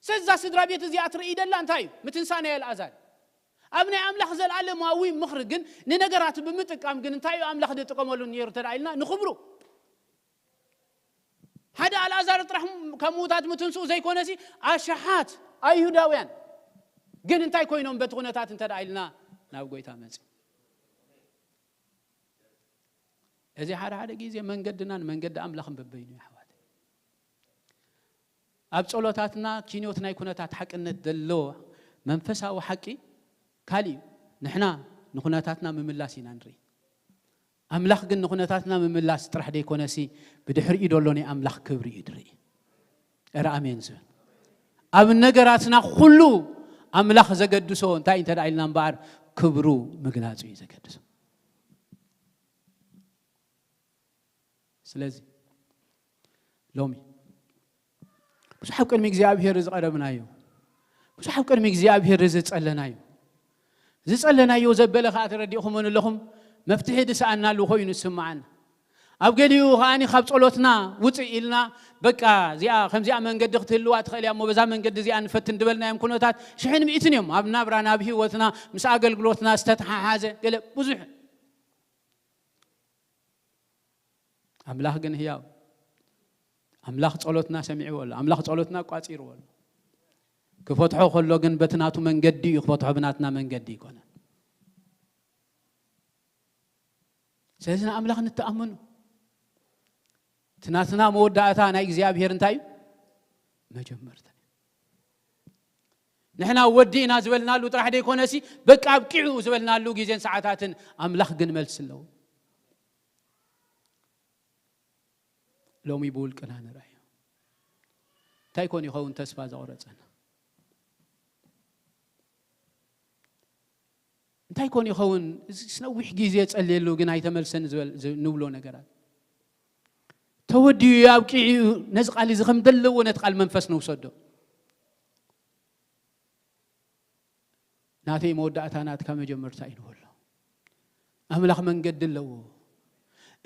ስለዚ እዛ ስድራ ቤት እዚኣ ትርኢ ደላ እንታይ እዩ? ምትንሳእ ናይ ኣልኣዛር። ኣብ ናይ ኣምላኽ ዘለኣለማዊ ምኽሪ ግን ንነገራት ብምጥቃም ግን እንታይ እዩ ኣምላኽ ዝጥቀመሉ ነይሩ እንተ ደኣ ኢልና ንኽብሩ። ሓደ ኣልኣዛር ጥራሕ ካብ ምዉታት ምትንስኡ ዘይኮነሲ ኣሽሓት ኣይሁዳውያን ግን እንታይ ኮይኖም በቲ ኩነታት እንተ ደኣ ኢልና ናብ ጎይታ መጺኦም። እዚ ሓደ ሓደ ግዜ መንገድናን መንገዲ ኣምላኽን በበይኑ እዩ ኣሕዋት። ኣብ ጸሎታትና ኪንዮት ናይ ኩነታት ሓቅነት ዘሎ መንፈሳዊ ሓቂ ካልእ እዩ። ንሕና ንኩነታትና ምምላስ ኢና ንርኢ። ኣምላኽ ግን ንኩነታትና ምምላስ ጥራሕ ደይኮነሲ ብድሕሪኡ ዘሎ ናይ ኣምላኽ ክብሪ እዩ ድርኢ። እረ ኣሜን ዝብል። ኣብ ነገራትና ኩሉ ኣምላኽ ዘገድሶ እንታይ እንተ ደኣ ኢልና እምበኣር ክብሩ ምግላጹ እዩ ዘገድሶ። ስለዚ ሎሚ ብዙሕ ኣብ ቅድሚ እግዚኣብሔር ዝቐረብናዮ፣ ብዙሕ ኣብ ቅድሚ እግዚኣብሔር ዝጸለናዮ፣ ዝጸለናዮ ዘበለ ኸኣ ተረዲእኹሞ ኣለኹም፣ መፍትሒ ዝሰኣናሉ ኮይኑ ዝስምዓና። ኣብ ገሊኡ ኸኣኒ ካብ ጸሎትና ውጽእ ኢልና፣ በቃ እዚኣ ከምዚኣ መንገዲ ክትህልዋ ትኽእል እያ እሞ በዛ መንገዲ እዚኣ ንፈትን ዝበልናዮም ኩነታት ሽሕን ሚእትን እዮም። ኣብ ናብራና፣ ኣብ ህይወትና፣ ምስ ኣገልግሎትና ዝተተሓሓዘ ገለ ብዙሕ። ኣምላኽ ግን ህያው። ኣምላኽ ጸሎትና ሰሚዕዎ ኣሎ። ኣምላኽ ጸሎትና ኣቋጺርዎ ኣሎ። ክፈትሖ ከሎ ግን በቲ ናቱ መንገዲ እዩ ክፈትሖ፣ ብናትና መንገዲ ይኮነ። ስለዚ ንኣምላኽ ንተኣመኑ። እቲ ናትና መወዳእታ ናይ እግዚኣብሔር እንታይ እዩ? መጀመርታ። ንሕና ወዲእና ዝበልናሉ ጥራሕ ደይኮነሲ፣ በቃ ኣብቂዑ ዝበልናሉ ግዜን ሰዓታትን ኣምላኽ ግን መልሲ ኣለዎ። ሎሚ ብውልቅና ንርኣዮ። እንታይ ኮን ይኸውን ተስፋ ዘቑረጸና? እንታይ ኮን ይኸውን እዚ ነዊሕ ግዜ ጸልየሉ ግን ኣይተመልሰን ዝበል-፣ ዝ-፣ ንብሎ ነገራት? ተወዲኡ እዩ፣ ኣብቂዑ እዩ። ነዚ ቃል እዚ ከም ዘለዎ ነቲ ቃል መንፈስ ንውሰዶ። ናተይ መወዳእታ ናትካ መጀመርታ እዩ ንበሎ። ኣምላኽ መንገዲ ኣለዎ።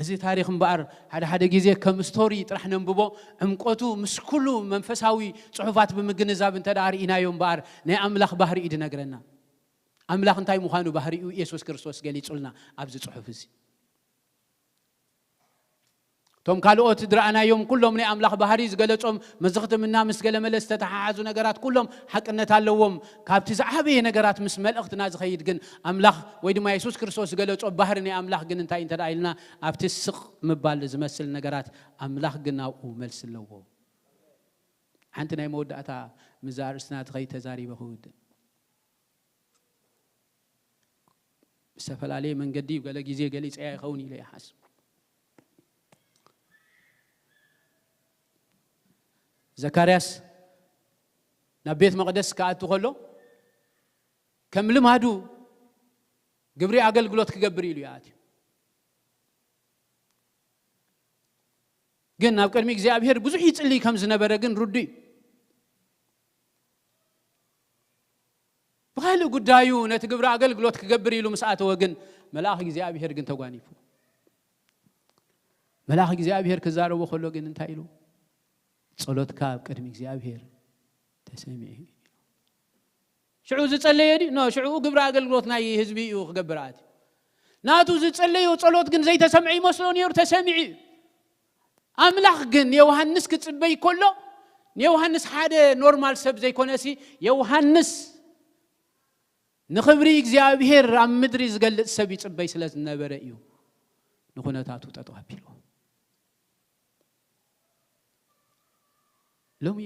እዚ ታሪኽ እምበኣር ሓደ ሓደ ግዜ ከም ስቶሪ ጥራሕ ነንብቦ፣ ዕምቆቱ ምስ ኩሉ መንፈሳዊ ጽሑፋት ብምግንዛብ እንተ ደኣ ርኢናዮ እምበኣር፣ ናይ ኣምላኽ ባህሪ እዩ ዝነግረና። ኣምላኽ እንታይ ምዃኑ ባህሪኡ የሱስ ክርስቶስ ገሊጹልና ኣብዚ ጽሑፍ እዚ። እቶም ካልኦት ዝረኣናዮም ኩሎም ናይ ኣምላኽ ባህሪ ዝገለጾም መዘኽትምና ምስ ገለመለ ዝተተሓሓዙ ነገራት ኩሎም ሓቅነት ኣለዎም። ካብቲ ዝዓበየ ነገራት ምስ መልእኽትና ዝኸይድ ግን ኣምላኽ ወይ ድማ የሱስ ክርስቶስ ዝገለጾ ባህሪ ናይ ኣምላኽ ግን እንታይ እንተ ደኣ ኢልና ኣብቲ ስቕ ምባል ዝመስል ነገራት ኣምላኽ ግን ናብኡ መልሲ ኣለዎ። ሓንቲ ናይ መወዳእታ ምዛ ኣርእስትና ትኸይድ ተዛሪበ ክውድእ። ብዝተፈላለየ መንገዲ እዩ፣ ገለ ግዜ ገሊጸያ ይኸውን ኢለ ይሓስብ። ዘካርያስ ናብ ቤት መቕደስ ክኣቱ ከሎ ከም ልማዱ ግብሪ ኣገልግሎት ክገብር ኢሉ ይኣትዩ። ግን ኣብ ቅድሚ እግዚኣብሔር ብዙሕ ይጽልይ ከም ዝነበረ ግን ርዱእ እዩ። ብኻልእ ጉዳዩ ነቲ ግብሪ ኣገልግሎት ክገብር ኢሉ ምስ ኣተወ ግን መልኣኽ እግዚኣብሔር ግን ተጓኒፉ። መልኣኽ እግዚኣብሔር ክዛረቦ ከሎ ግን እንታይ ኢሉ? "ጸሎትካ ኣብ ቅድሚ እግዚኣብሔር ተሰሚዑ" እዩ። ሽዑ ዝጸለየ ድዩ? ኖ፣ ሽዑ ግብሪ ኣገልግሎት ናይ ህዝቢ እዩ ክገብር ኣትዩ። ናቱ ዝጸለዮ ጸሎት ግን ዘይተሰምዐ ይመስሎ ነይሩ፣ ተሰሚዑ እዩ። ኣምላኽ ግን ንዮሃንስ ክጽበይ ከሎ፣ ንዮሃንስ ሓደ ኖርማል ሰብ ዘይኮነሲ፣ ዮሃንስ ንኽብሪ እግዚኣብሔር ኣብ ምድሪ ዝገልጽ ሰብ ይጽበይ ስለ ዝነበረ እዩ ንኹነታቱ ጠጠው ኣቢልዎ። ሎሚ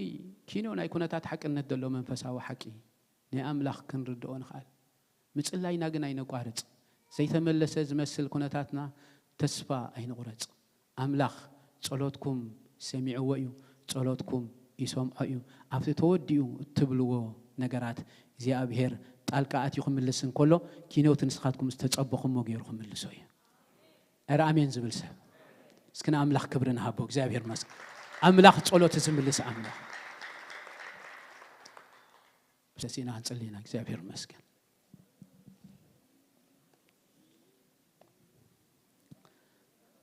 ኪኖ ናይ ኩነታት ሓቅነት ዘሎ መንፈሳዊ ሓቂ ናይ ኣምላኽ ክንርድኦ ንኽኣል። ምጽላይና ግን ኣይነቋርጽ። ዘይተመለሰ ዝመስል ኩነታትና ተስፋ ኣይንቑረጽ። ኣምላኽ ጸሎትኩም ሰሚዕዎ እዩ፣ ጸሎትኩም ይሰምዖ እዩ። ኣብቲ ተወዲኡ እትብልዎ ነገራት እግዚኣብሔር ጣልቃ ኣትዩ ክምልስ እንከሎ፣ ኪኖ እቲ ንስኻትኩም ዝተጸበኹሞ ገይሩ ክምልሶ እዩ። ኧረ ኣሜን ዝብል ሰብ። እስኪ ንኣምላኽ ክብሪ ንሃቦ። እግዚኣብሔር ይመስገን። ኣምላኽ ጸሎት ዝምልስ ኣምላኽ። ሰሲና ክንጽሊ ኢና። እግዚኣብሔር ይመስገን።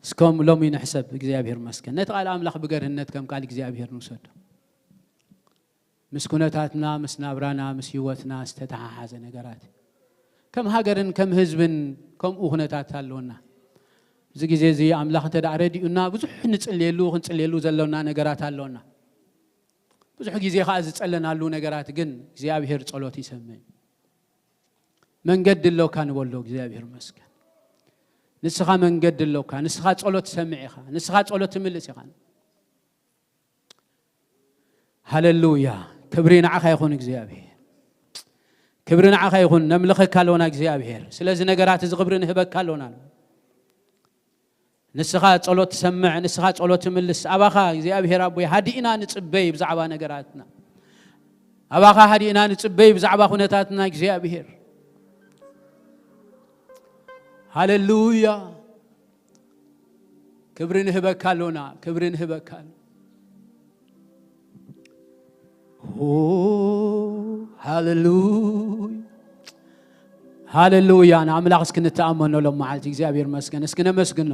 እስከም ሎሚ ንሕሰብ። እግዚኣብሔር ይመስገን። ነቲ ቃል ኣምላኽ ብገርህነት ከም ቃል እግዚኣብሔር ንውሰዶ። ምስ ኩነታትና፣ ምስ ናብራና፣ ምስ ህይወትና ዝተተሓሓዘ ነገራት፣ ከም ሃገርን ከም ህዝብን ከምኡ ኩነታት ኣለውና። እዚ ግዜ እዚ ኣምላኽ እንተ ደኣ ረዲኡና፣ ብዙሕ ንጽልየሉ፣ ክንጽልየሉ ዘሎና ነገራት ኣለውና። ብዙሕ ግዜ ኸኣ ዝጸለናሉ ነገራት ግን እግዚኣብሔር ጸሎት ይሰምዕ። መንገዲ ኣሎካ ንበሎ፣ እግዚኣብሔር ይመስገን። ንስኻ መንገዲ ኣሎካ፣ ንስኻ ጸሎት ትሰምዕ ኢኻ፣ ንስኻ ጸሎት ትምልስ ኢኻ። ሃሌሉያ። ክብሪ ንዓኻ ይኹን እግዚኣብሔር። ክብሪ ንዓኻ ይኹን። ነምልኸካ ኣሎና እግዚኣብሔር። ስለዚ ነገራት እዚ ክብሪ ንህበካ ኣሎና። ንስኻ ጸሎት ትሰምዕ፣ ንስኻ ጸሎት ትምልስ። ኣባኻ እግዚኣብሔር ኣቦይ ሃዲእና ንጽበይ ብዛዕባ ነገራትና። ኣባኻ ሃዲእና ንጽበይ ብዛዕባ ኩነታትና እግዚኣብሔር። ሃሌሉያ። ክብሪ ንህበካ ኣሎና፣ ክብሪ ንህበካ ኣሎ። ኦ፣ ሃሌሉያ፣ ሃሌሉያ። ንኣምላኽ እስኪ ንተኣመኖ ሎም መዓልቲ እግዚኣብሔር መስገን። እስኪ ነመስግኖ።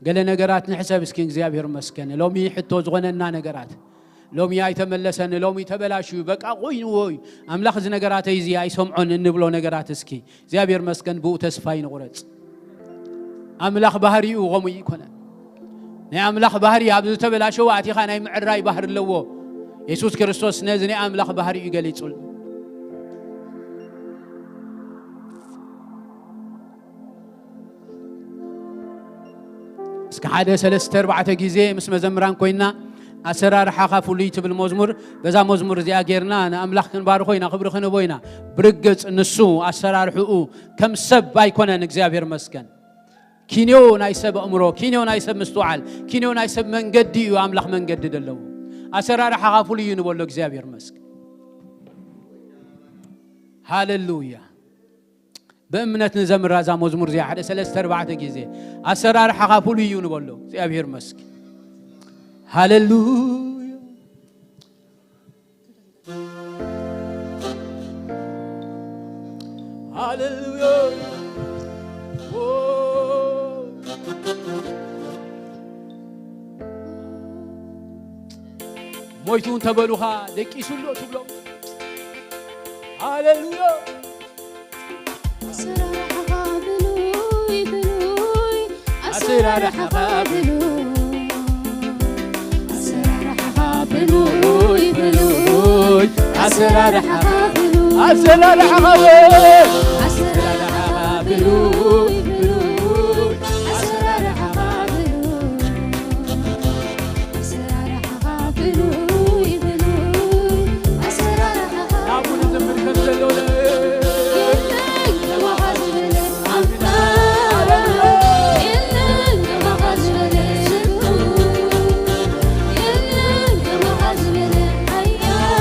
ገለ ነገራት ንሕሰብ እስኪ እግዚኣብሔር መስገን። ሎሚ ሕቶ ዝኾነና ነገራት። ሎሚ ኣይተመለሰን፣ ሎሚ ተበላሽዩ፣ በቃ ኮይንዎ እዩ። ኣምላኽ እዚ ነገራተይ እዚ ኣይሰምዖን እንብሎ ነገራት እስኪ። እግዚኣብሔር መስገን፣ ብኡ ተስፋ ይንቑረጽ። ኣምላኽ ባህሪኡ ከምኡ ይኮነን። ናይ ኣምላኽ ባህሪ ኣብ ዝተበላሸወ ኣቲኻ ናይ ምዕራይ ባህሪ ኣለዎ። የሱስ ክርስቶስ ነዚ ናይ ኣምላኽ ባህሪ እዩ ገሊጹሉ። እስከ ሓደ ሰለስተ ኣርባዕተ ግዜ ምስ መዘምራን ኮይና ኣሰራርሓኻ ፍሉይ ትብል መዝሙር፣ በዛ መዝሙር እዚኣ ጌርና ንኣምላኽ ክንባርኾ ኢና፣ ክብሪ ክንቦ ኢና። ብርግጽ ንሱ ኣሰራርሕኡ ከም ሰብ ኣይኮነን። እግዚኣብሔር መስገን። ኪንዮ ናይ ሰብ ኣእምሮ፣ ኪንዮ ናይ ሰብ ምስትውዓል፣ ኪንዮ ናይ ሰብ መንገዲ እዩ ኣምላኽ መንገዲ ደለዎ። ኣሰራርሓኻ ፍሉይ እዩ ንበሎ እግዚኣብሔር መስገን። ሃሌሉያ። ብእምነት ንዘምራ እዛ መዝሙር እዚኣ ሓደ ሰለስተ ኣርባዕተ ግዜ። ኣሰራርሓኻ ፍሉይ እዩ ንበሎ እግዚኣብሔር መስገን። ሃሌሉያ። ሃሌሉያ። ሞይቱ እንተበሉኻ ደቂሱ ኣሎ ትብሎ። ሃሌሉያ። ኣሰራርሓኻ ብሉይ ብሉይ፣ ኣሰራርሓኻ ብሉይ፣ ኣሰራርሓኻ ብሉይ ብሉይ፣ ኣሰራርሓኻ ብሉይ፣ ኣሰራርሓኻ ብሉይ፣ ኣሰራርሓኻ ብሉይ ብሉይ፣ ኣሰራርሓኻ ብሉይ። ኣሰራርሓኻ ብሉይ ብሉይ፣ ኣሰራርሓኻ ናብኡ ንዘምር ከም ዘሎ ለ- የለን ከማኻ ዝበለ ኣምላኽ፣ የለን ከማኻ ዝበለ ስልጡን፣ የለን ከማኻ ዝበለ ሓያል፣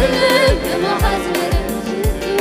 የለን ከማኻ ዝበለ ስልጡን።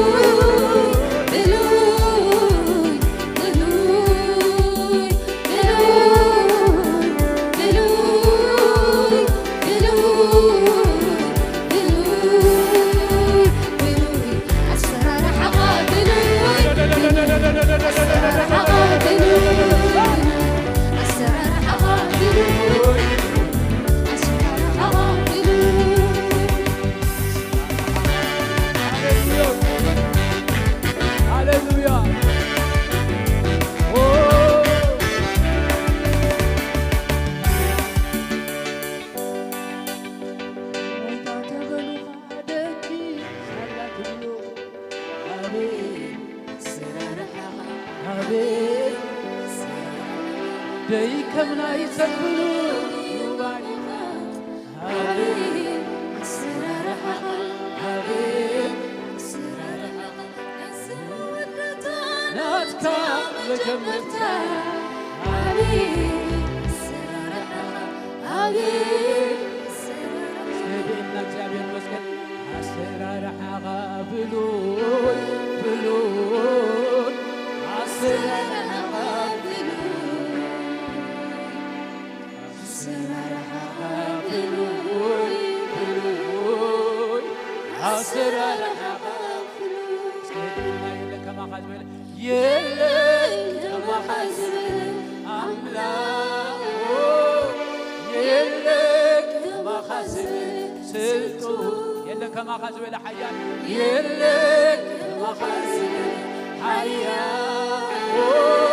ሃሌሉያ። ደይ ከምና ይሰብሉ ይዋዲኻ። ኣቤት ኣሰራርሓኻ፣ ኣቤት ኣሰራርሓኻ፣ ናትካ መጀመርታ። ኣቤት ኣሰራርሓኻ፣ ኣቤት ኣሰራርሓኻ። እስከ ብኢድና እግዚኣብሔር ይመስገን። ኣሰራርሓኻ ብሉይ፣ ብሉይ፣ ኣሰራርሓኻ ብሉይ። ኣሰራርሓኻ ብሉይ፣ ብሉይ፣ ኣሰራርሓኻ ብሉይ። እስከ ብኢድና የለ ከማኻ ዝበለ፣ የለ ከማኻ ዝበለ ኣምላኽ፣ የለ ከማኻ ዝበለ ስልጡን፣ የለ ከማኻ ዝበለ ሓያል፣ የለ ከማኻ ዝበለ ሓያል።